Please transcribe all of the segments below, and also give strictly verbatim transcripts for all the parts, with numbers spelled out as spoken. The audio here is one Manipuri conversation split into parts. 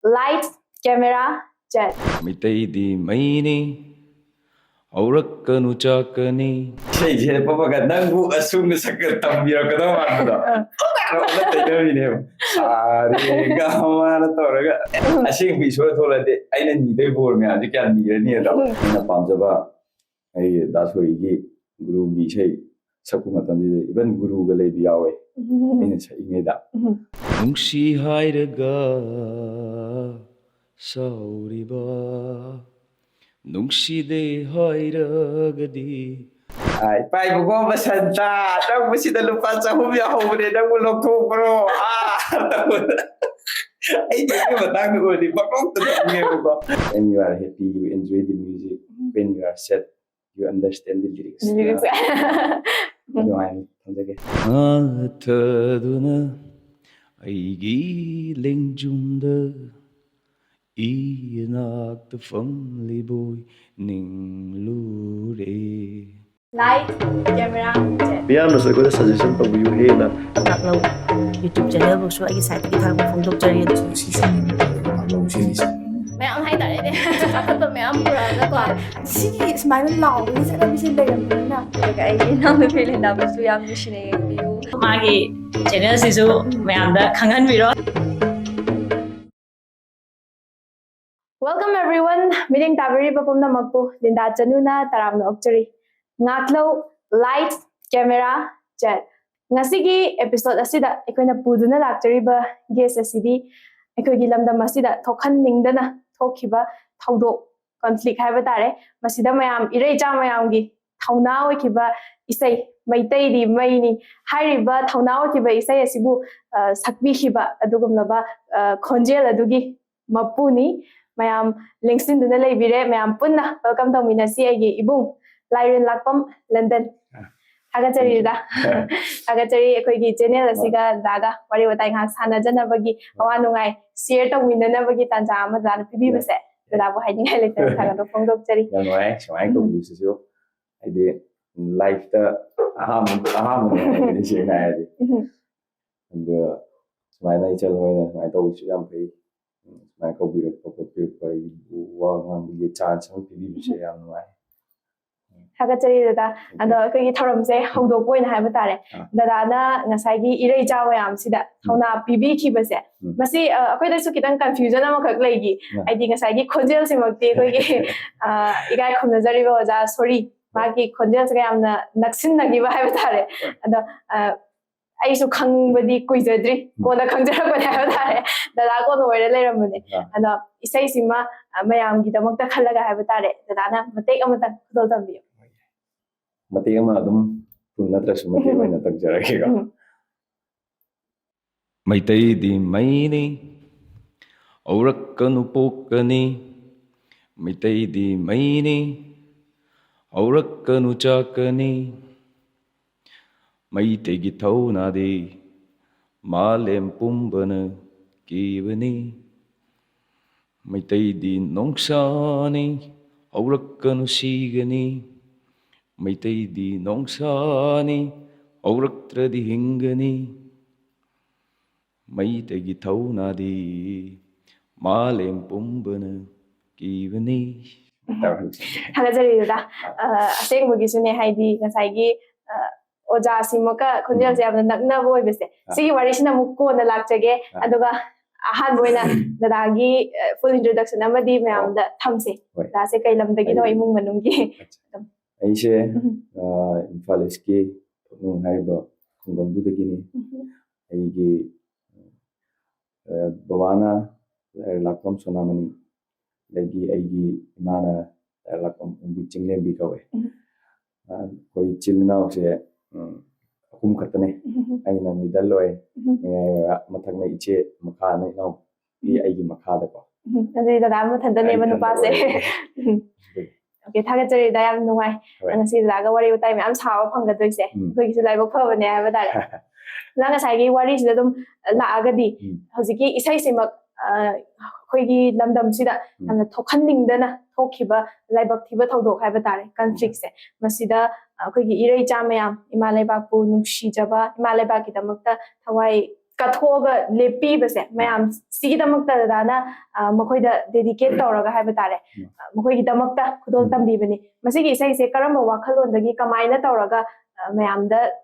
Light, camera, ꯆꯦꯠ꯫ ꯃꯤꯇꯩꯗꯤ ꯃꯩꯅꯤ, ꯍꯧꯔꯛꯀꯅꯨ ꯆꯥꯛꯀꯅꯤ꯫ ꯏꯁꯩꯁꯦ ꯄꯛꯄꯒ ꯅꯪꯕꯨ ꯑꯁꯨꯝꯅ ꯁꯛꯀ ꯇꯝꯕꯤꯔꯛꯀꯗꯕ ꯃꯥꯟꯕꯗꯣ꯫ ꯄꯛꯀ ꯇꯩꯅꯕꯤꯅꯦꯕ꯫ ꯁꯥꯔꯦꯒ ꯃꯥꯅ ꯇꯧꯔꯒ ꯑꯁꯦꯡꯕ ꯏꯁꯣꯔ ꯊꯣꯛꯂꯗꯤ ꯑꯩꯅ ꯅꯤꯗꯣꯏ ꯕꯣꯔ ꯃꯌꯥꯝꯁꯦ ꯀꯌꯥ ꯅꯤꯔꯅꯤ ꯑꯗꯣ꯫ ꯑꯩꯅ ꯄꯥꯝꯖꯕ ꯑꯩꯒꯤ ꯗꯥꯁꯣꯏꯒꯤ ꯒꯨꯔꯨꯒꯤ ꯏꯁꯩ ꯁꯛꯄ ꯃꯇꯝꯁꯤꯗ even ꯒꯨꯔꯨꯒ ꯂꯩꯕ ꯌꯥꯎꯋꯦ ꯑꯩꯅ ꯁꯛꯏꯉꯩꯗ꯫ ꯅꯨꯡꯁꯤ ꯍꯥꯏꯔꯒ ꯁꯥꯎꯔꯤꯕ, ꯅꯨꯡꯁꯤꯗꯦ ꯍꯥꯏꯔꯒꯗꯤ꯫ ꯏꯄꯥ ꯏꯕꯨꯡꯉꯣ ꯃꯁꯟꯇ ꯅꯪꯕꯨꯁꯤꯗ ꯂꯨꯄꯥ ꯆꯍꯨꯝ ꯌꯥꯎꯍꯧꯕꯅꯦ, ꯅꯪꯕꯨ ꯂꯧꯊꯣꯛꯄ꯭ꯔꯣ? ꯑꯥ, ꯇꯧꯕꯗ꯫ ꯑꯩꯗꯤ ꯑꯗꯨꯒꯤ ꯃꯇꯥꯡꯗ ꯑꯣꯏꯔꯗꯤ ꯄꯪꯅꯣꯛꯇ ꯅꯣꯛꯅꯤꯡꯉꯦꯕꯀꯣ꯫ When you are happy, you enjoy the music. When you are sad, you understand the lyrics. Lyrics. ꯑꯗꯨꯃꯥꯏꯅ ꯊꯝꯖꯒꯦ꯫ ꯉꯥꯊꯗꯨꯅ ꯑꯩꯒꯤ ꯂꯦꯡꯖꯨꯝꯗ ꯏꯅꯥꯛꯇ ꯐꯝꯂꯤꯕꯣꯏ ꯅꯤꯡꯂꯨꯔꯦ꯫ Light, camera, ꯆꯦꯠ꯫ ꯃꯤꯌꯥꯝꯅꯁꯨ ꯑꯩꯈꯣꯏꯗ ꯁꯖꯦꯁꯟ ꯇꯧꯕꯤꯌꯨ ꯍꯦꯟꯅ꯫ ꯉꯥꯛꯂꯧ ꯌꯨꯇ꯭ꯌꯨꯕ ꯆꯦꯅꯦꯜꯕꯨꯁꯨ ꯑꯩꯒꯤ ꯁꯥꯏꯠꯇꯒꯤ ꯊꯥꯒꯠꯄ ꯐꯣꯡꯗꯣꯛꯆꯔꯤ꯫ ꯁꯤ ꯆꯪꯉꯦ ꯉꯥꯛꯂꯧ ꯁꯤꯜꯂꯤꯁꯦ꯫ ꯃꯌꯥꯝ ꯍꯥꯏꯇꯥꯔꯦꯅꯦ, ꯆꯥꯎꯈꯠꯄ ꯃꯌꯥꯝ ꯄꯨꯔꯛꯑꯒꯀꯣ꯫ ꯁꯤꯒꯤ ꯁꯨꯃꯥꯏꯅ ꯂꯥꯎꯕꯒꯤ ꯆꯠꯅꯕꯤꯁꯦ ꯂꯩꯔꯝꯕꯅꯤꯅ꯫ ꯑꯗꯨꯒ ꯑꯩꯒꯤ ꯏꯅꯥꯎꯅꯨꯄꯤ ꯂꯤꯟꯗꯥꯕꯨꯁꯨ ꯌꯥꯝ ꯅꯨꯡꯁꯤꯅ ꯌꯦꯡꯕꯤꯌꯨ꯫ ꯃꯥꯒꯤ ꯆꯦꯅꯦꯜꯁꯤꯁꯨ ꯃꯌꯥꯝꯗ ꯈꯪꯍꯟꯕꯤꯔꯣ꯫ Welcome everyone, ꯃꯤꯠꯌꯦꯡ ꯇꯥꯕꯤꯔꯤꯕ ꯄꯨꯝꯅꯃꯛꯄꯨ ꯂꯤꯟꯗꯥ ꯆꯅꯨꯅ ꯇꯔꯥꯝꯅ ꯑꯣꯛꯆꯔꯤ꯫ ꯉꯥꯛꯂꯧ, light, camera, ꯆꯦꯠ꯫ ꯉꯁꯤꯒꯤ episode ꯑꯁꯤꯗ ꯑꯩꯈꯣꯏꯅ ꯄꯨꯗꯨꯅ ꯂꯥꯛꯆꯔꯤꯕ guest ꯑꯁꯤꯗꯤ ꯑꯩꯈꯣꯏꯒꯤ ꯂꯝꯗꯝ ꯑꯁꯤꯗ ꯊꯣꯛꯍꯟꯅꯤꯡꯗꯅ ꯊꯣꯛꯈꯤꯕ ꯊꯧꯗꯣꯛ, conflict ꯍꯥꯏꯕ ꯇꯥꯔꯦ꯫ ꯃꯁꯤꯗ ꯃꯌꯥꯝ, ꯏꯔꯩꯆꯥ ꯃꯌꯥꯝꯒꯤ ꯊꯧꯅꯥ ꯑꯣꯏꯈꯤꯕ ꯏꯁꯩ ꯃꯩꯇꯩꯗꯤ ꯃꯩꯅꯤ ꯍꯥꯏꯔꯤꯕ ꯊꯧꯅꯥ ꯑꯣꯏꯈꯤꯕ ꯏꯁꯩ ꯑꯁꯤꯕꯨ, ꯑ, ꯁꯛꯄꯤꯈꯤꯕ ꯑꯗꯨꯒꯨꯝꯂꯕ, ꯑ, ꯈꯣꯟꯖꯦꯜ ꯑꯗꯨꯒꯤ ꯃꯄꯨꯅꯤ꯫ ꯃꯌꯥꯝ ꯂꯦꯡꯁꯤꯟꯗꯨꯅ ꯂꯩꯕꯤꯔꯦ꯫ ꯃꯌꯥꯝ ꯄꯨꯟꯅ welcome ꯇꯧꯃꯤꯟꯅꯁꯤ ꯑꯩꯒꯤ ꯏꯕꯨꯡ ꯂꯥꯏꯔꯦꯟ ꯂꯥꯛꯄꯝ ꯂꯟꯗꯟ꯫ ꯊꯥꯒꯠꯆꯔꯤꯗ꯫ ꯊꯥꯒꯠꯆꯔꯤ ꯑꯩꯈꯣꯏꯒꯤ ꯆꯦꯅꯦꯜ ꯑꯁꯤꯒ ꯗꯥꯒ ꯋꯥꯔꯤ ꯋꯥꯇꯥꯏ ꯉꯥꯏꯍꯥꯛ ꯁꯥꯟꯅꯖꯅꯕꯒꯤ, ꯑꯋꯥ ꯅꯨꯡꯉꯥꯏ share ꯇꯧꯃꯤꯟꯅꯅꯕꯒꯤ ꯇꯥꯟꯖꯥ ꯑꯃ ꯗꯥꯅ ꯄꯤꯕꯤꯕꯁꯦ ꯗꯥꯗꯥꯕꯨ ꯍꯥꯏꯅꯤꯡꯉꯥꯏ ꯂꯩꯇꯅ ꯊꯥꯒꯠꯄ ꯐꯣꯡꯗꯣꯛꯆꯔꯤ꯫ ꯌꯥꯝ ꯅꯨꯡꯉꯥꯏ ꯁꯨꯃꯥꯏꯅ ꯀꯧꯕꯤꯕꯁꯤꯁꯨ꯫ ꯍꯥꯏꯗꯤ life ꯇ ꯑꯍꯥꯟꯕ ꯑꯍꯥꯟꯕꯅꯦ ꯍꯥꯏꯕꯅꯤ ꯁꯦꯡꯅ ꯍꯥꯏꯔꯗꯤ꯫ ꯑꯗꯣ ꯁꯨꯃꯥꯏꯅ ꯏꯆꯜ ꯍꯣꯏꯅ ꯁꯨꯃꯥꯏꯅ ꯇꯧꯕꯁꯨ ꯌꯥꯝ ꯐꯩ꯫ ꯁꯨꯃꯥꯏꯅ ꯀꯧꯕꯤꯔꯛꯄ ꯈꯣꯠꯄꯤꯔꯛꯄ, ꯑꯩꯕꯨ ꯋꯥ ꯉꯥꯡꯕꯒꯤ ꯆꯥꯟꯁ ꯑꯃ ꯄꯤꯕꯤꯕꯁꯦ ꯌꯥꯝ ꯅꯨꯡꯉꯥꯏ꯫ ꯊꯥꯒꯠꯆꯔꯤ ꯗꯗꯥ꯫ ꯑꯗꯣ ꯑꯩꯈꯣꯏꯒꯤ ꯊꯧꯔꯝꯁꯦ ꯍꯧꯗꯣꯛꯄ ꯑꯣꯏꯅ ꯍꯥꯏꯕ ꯇꯥꯔꯦ꯫ ꯑꯥ꯫ ꯗꯗꯥꯅ ꯉꯁꯥꯏꯒꯤ ꯏꯔꯩꯆꯥ ꯃꯌꯥꯝꯁꯤꯗ ꯊꯧꯅꯥ ꯄꯤꯕꯤꯈꯤꯕꯁꯦ, ꯎꯝ꯫ ꯃꯁꯤ ꯑ, ꯑꯩꯈꯣꯏꯗꯁꯨ ꯈꯤꯇꯪ ꯀꯟꯐ꯭ꯌꯨꯖꯟ ꯑꯃꯈꯛ ꯂꯩꯈꯤ꯫ ꯑꯥ꯫ ꯍꯥꯏꯗꯤ ꯉꯁꯥꯏꯒꯤ ꯈꯣꯟꯖꯦꯜꯁꯤꯃꯛꯇꯤ ꯑꯩꯈꯣꯏꯒꯤ ꯑ, ꯏꯀꯥꯏ ꯈꯨꯝꯅꯖꯔꯤꯕ ꯑꯣꯖꯥ ꯁꯣꯔꯤ, ꯃꯥꯒꯤ ꯈꯣꯟꯖꯦꯜꯁꯤꯒ ꯌꯥꯝꯅ ꯅꯛꯁꯤꯟꯅꯈꯤꯕ ꯍꯥꯏꯕ ꯇꯥꯔꯦ꯫ ꯍꯣꯏ꯫ ꯑꯗꯣ ꯑ, ꯑꯩꯁꯨ ꯈꯪꯕꯗꯤ ꯀꯨꯏꯖꯗ꯭ꯔꯤ, ꯎꯝ꯫ ꯀꯣꯟꯅ ꯈꯪꯖꯔꯛꯄꯅꯦ ꯍꯥꯏꯕ ꯇꯥꯔꯦ꯫ ꯗꯗꯥ ꯀꯣꯟꯅ ꯑꯣꯏꯔ ꯂꯩꯔꯝꯕꯅꯦ꯫ ꯑꯥ꯫ ꯑꯗꯣ ꯏꯁꯩꯁꯤꯃ ꯑ, ꯃꯌꯥꯝꯒꯤꯗꯃꯛꯇ ꯈꯜꯂꯒ ꯍꯥꯏꯕ ꯇꯥꯔꯦ, ꯗꯗꯥꯅ ꯃꯇꯦꯛ ꯑꯃꯇꯪ ꯈꯨꯗꯣꯜ ꯇꯝꯕꯤꯌꯨ꯫ ꯃꯇꯦꯛ ꯑꯃ ꯑꯗꯨꯝ ꯐꯨꯜ ꯅꯠꯇ꯭ꯔꯁꯨ ꯃꯇꯦꯛ ꯑꯣꯏꯅ ꯇꯧꯖꯔꯛꯀꯦꯀꯣ꯫ ꯎꯝ꯫ ꯃꯩꯇꯩꯗꯤ ꯃꯩꯅꯤ, ꯍꯧꯔꯛꯀꯅꯨ ꯄꯣꯛꯀꯅꯤ꯫ ꯃꯩꯇꯩꯗꯤ ꯃꯩꯅꯤ, ꯍꯧꯔꯛꯀꯅꯨ ꯆꯥꯛꯀꯅꯤ꯫ ꯃꯩꯇꯩꯒꯤ ꯊꯧꯅꯥꯗꯤ ꯃꯥꯂꯦꯝ ꯄꯨꯝꯕꯅ ꯀꯤꯕꯅꯤ꯫ ꯃꯩꯇꯩꯗꯤ ꯅꯣꯡꯁꯥꯅꯤ, ꯍꯧꯔꯛꯀꯅꯨ ꯁꯤꯒꯅꯤ꯫ ꯃꯩꯇꯩꯗꯤ ꯅꯣꯡꯁꯥꯅꯤ, ꯍꯧꯔꯛꯇ꯭ꯔꯗꯤ ꯍꯤꯡꯒꯅꯤ꯫ ꯃꯩꯇꯩꯒꯤ ꯊꯧꯅꯥꯗꯤ ꯃꯥꯂꯦꯝ ꯄꯨꯝꯕꯅ ꯀꯤꯕꯅꯤ꯫ ꯊꯥꯒꯠꯆꯔꯤ ꯗꯗꯥ꯫ ꯑ, ꯑꯁꯦꯡꯕꯒꯤꯁꯨꯅꯦ, ꯍꯥꯏꯗꯤ ꯉꯁꯥꯏꯒꯤ ꯑ, ꯑꯣꯖꯥꯁꯤꯃꯛꯀ ꯈꯣꯟꯖꯦꯜꯁꯦ ꯌꯥꯝꯅ ꯅꯛꯅꯕ ꯑꯣꯏꯕꯁꯦ, ꯑꯥ꯫ ꯁꯤꯒꯤ ꯋꯥꯔꯤꯁꯤꯅ ꯑꯃꯨꯛ ꯀꯣꯟꯅ ꯂꯥꯛꯆꯒꯦ꯫ ꯑꯥ꯫ ꯑꯗꯨꯒ ꯑꯍꯥꯟꯕ ꯑꯣꯏꯅ ꯗꯗꯥꯒꯤ ꯐꯨꯜ ꯏꯟꯇ꯭ꯔꯣꯗꯛꯁꯟ ꯑꯃꯗꯤ ꯃꯌꯥꯝꯗ ꯊꯝꯁꯦ꯫ ꯍꯣꯏ꯫ ꯗꯗꯥꯁꯦ ꯀꯩ ꯂꯝꯗꯒꯤꯅꯣ, ꯑꯩ ꯏꯃꯨꯡ ꯃꯅꯨꯡꯒꯤ? ꯑꯩꯁꯦ ꯎꯝ꯫ ꯑ, ꯏꯝꯐꯥꯜ ꯏꯁꯀꯤ ꯐꯛꯅꯨꯡ ꯍꯥꯏꯔꯤꯕ ꯈꯨꯡꯒꯪꯗꯨꯗꯒꯤꯅꯤ꯫ ꯎꯝ꯫ ꯑꯩꯒꯤ ꯑ, ꯕꯕꯥꯅ ꯂꯥꯏꯔꯤꯛ ꯂꯥꯛꯄꯝ ꯁꯣꯅꯥꯃꯅꯤ, ꯑꯗꯒꯤ ꯑꯩꯒꯤ ꯏꯃꯥꯅ ꯂꯥꯏꯔꯤꯛ ꯂꯥꯛꯄꯝ ꯑꯣꯡꯕꯤ ꯆꯤꯡꯂꯦꯝꯕꯤ ꯀꯧꯋꯦ꯫ ꯎꯝ꯫ ꯑ, ꯑꯩꯈꯣꯏ ꯏꯆꯤꯜ ꯏꯅꯥꯎꯁꯦ, ꯎꯝ, ꯑꯍꯨꯝ ꯈꯛꯇꯅꯦ꯫ ꯎꯝ꯫ ꯑꯩꯅ ꯃꯤꯗꯜ ꯑꯣꯏ, ꯎꯝ꯫ ꯃꯌꯥꯏ ꯑꯣꯏ, ꯃꯊꯛꯅ ꯏꯆꯦ, ꯃꯈꯥꯅ ꯏꯅꯥꯎ, ꯎꯝ꯫ ꯑꯩꯒꯤ ꯃꯈꯥꯗꯀꯣ꯫ ꯎꯝ, ꯑꯗꯨꯗꯤ ꯗꯗꯥ ꯃꯊꯟꯇꯅꯦꯕ ꯑꯩ ꯏꯊꯟꯇ ꯅꯨꯄꯥꯁꯦ꯫ ꯑꯣꯏꯔꯦ꯫ ꯎꯝ꯫ ꯑꯣꯀꯦ, ꯊꯥꯒꯠꯆꯔꯤ ꯗꯗꯥ, ꯌꯥꯝ ꯅꯨꯡꯉꯥꯏ꯫ ꯍꯣꯏ꯫ ꯉꯁꯤ ꯗꯗꯥꯒ ꯋꯥꯔꯤ ꯋꯥꯇꯥꯏ ꯃꯌꯥꯝ ꯁꯥꯕ ꯐꯪꯒꯗꯣꯏꯁꯦ꯫ ꯎꯝ꯫ ꯑꯩꯈꯣꯏꯒꯤꯁꯨ ꯂꯥꯏꯕꯛ ꯐꯕꯅꯦ ꯍꯥꯏꯕ ꯇꯥꯔꯦ꯫ ꯅꯪ ꯉꯁꯥꯏꯒꯤ ꯋꯥꯔꯤꯁꯤꯗ ꯑꯗꯨꯝ ꯂꯥꯛꯑꯒꯗꯤ, ꯎꯝ꯫ ꯍꯧꯖꯤꯛꯀꯤ ꯏꯁꯩꯁꯤꯃꯛ, ꯑ, ꯑꯩꯈꯣꯏꯒꯤ ꯂꯝꯗꯝꯁꯤꯗ ꯎꯝ꯫ ꯌꯥꯝꯅ ꯊꯣꯛꯍꯟꯅꯤꯡꯗꯅ ꯊꯣꯛꯈꯤꯕ ꯂꯥꯏꯕꯛ ꯊꯤꯕ ꯊꯧꯗꯣꯛ ꯍꯥꯏꯕ ꯇꯥꯔꯦ, ꯀꯟꯐ꯭ꯂꯤꯛꯁꯦ꯫ ꯃꯁꯤꯗ ꯑꯩꯈꯣꯏꯒꯤ ꯏꯔꯩꯆꯥ ꯃꯌꯥꯝ, ꯏꯃꯥ ꯂꯩꯕꯥꯛꯄꯨ ꯅꯨꯡꯁꯤꯖꯕ, ꯏꯃꯥ ꯂꯩꯕꯥꯛꯀꯤꯗꯃꯛꯇ ꯊꯋꯥꯏ ꯀꯠꯊꯣꯛꯑꯒ ꯂꯦꯞꯄꯤꯕꯁꯦ ꯃꯌꯥꯝ ꯁꯤꯒꯤꯗꯃꯛꯇ ꯗꯗꯥꯅ, ꯑ, ꯃꯈꯣꯏꯗ ꯗꯦꯗꯤꯀꯦꯠ ꯇꯧꯔꯒ ꯍꯥꯏꯕ ꯇꯥꯔꯦ, ꯎꯝ. ꯑ, ꯃꯈꯣꯏꯒꯤꯗꯃꯛꯇ ꯈꯨꯗꯣꯜ ꯎꯝ. ꯇꯝꯕꯤꯕꯅꯤ꯫ ꯃꯁꯤꯒꯤ ꯏꯁꯩꯁꯦ ꯀꯔꯝꯕ ꯋꯥꯈꯜꯂꯣꯟꯗꯒꯤ ꯀꯃꯥꯏꯅ ꯇꯧꯔꯒ, ꯑ, ꯃꯌꯥꯝꯗ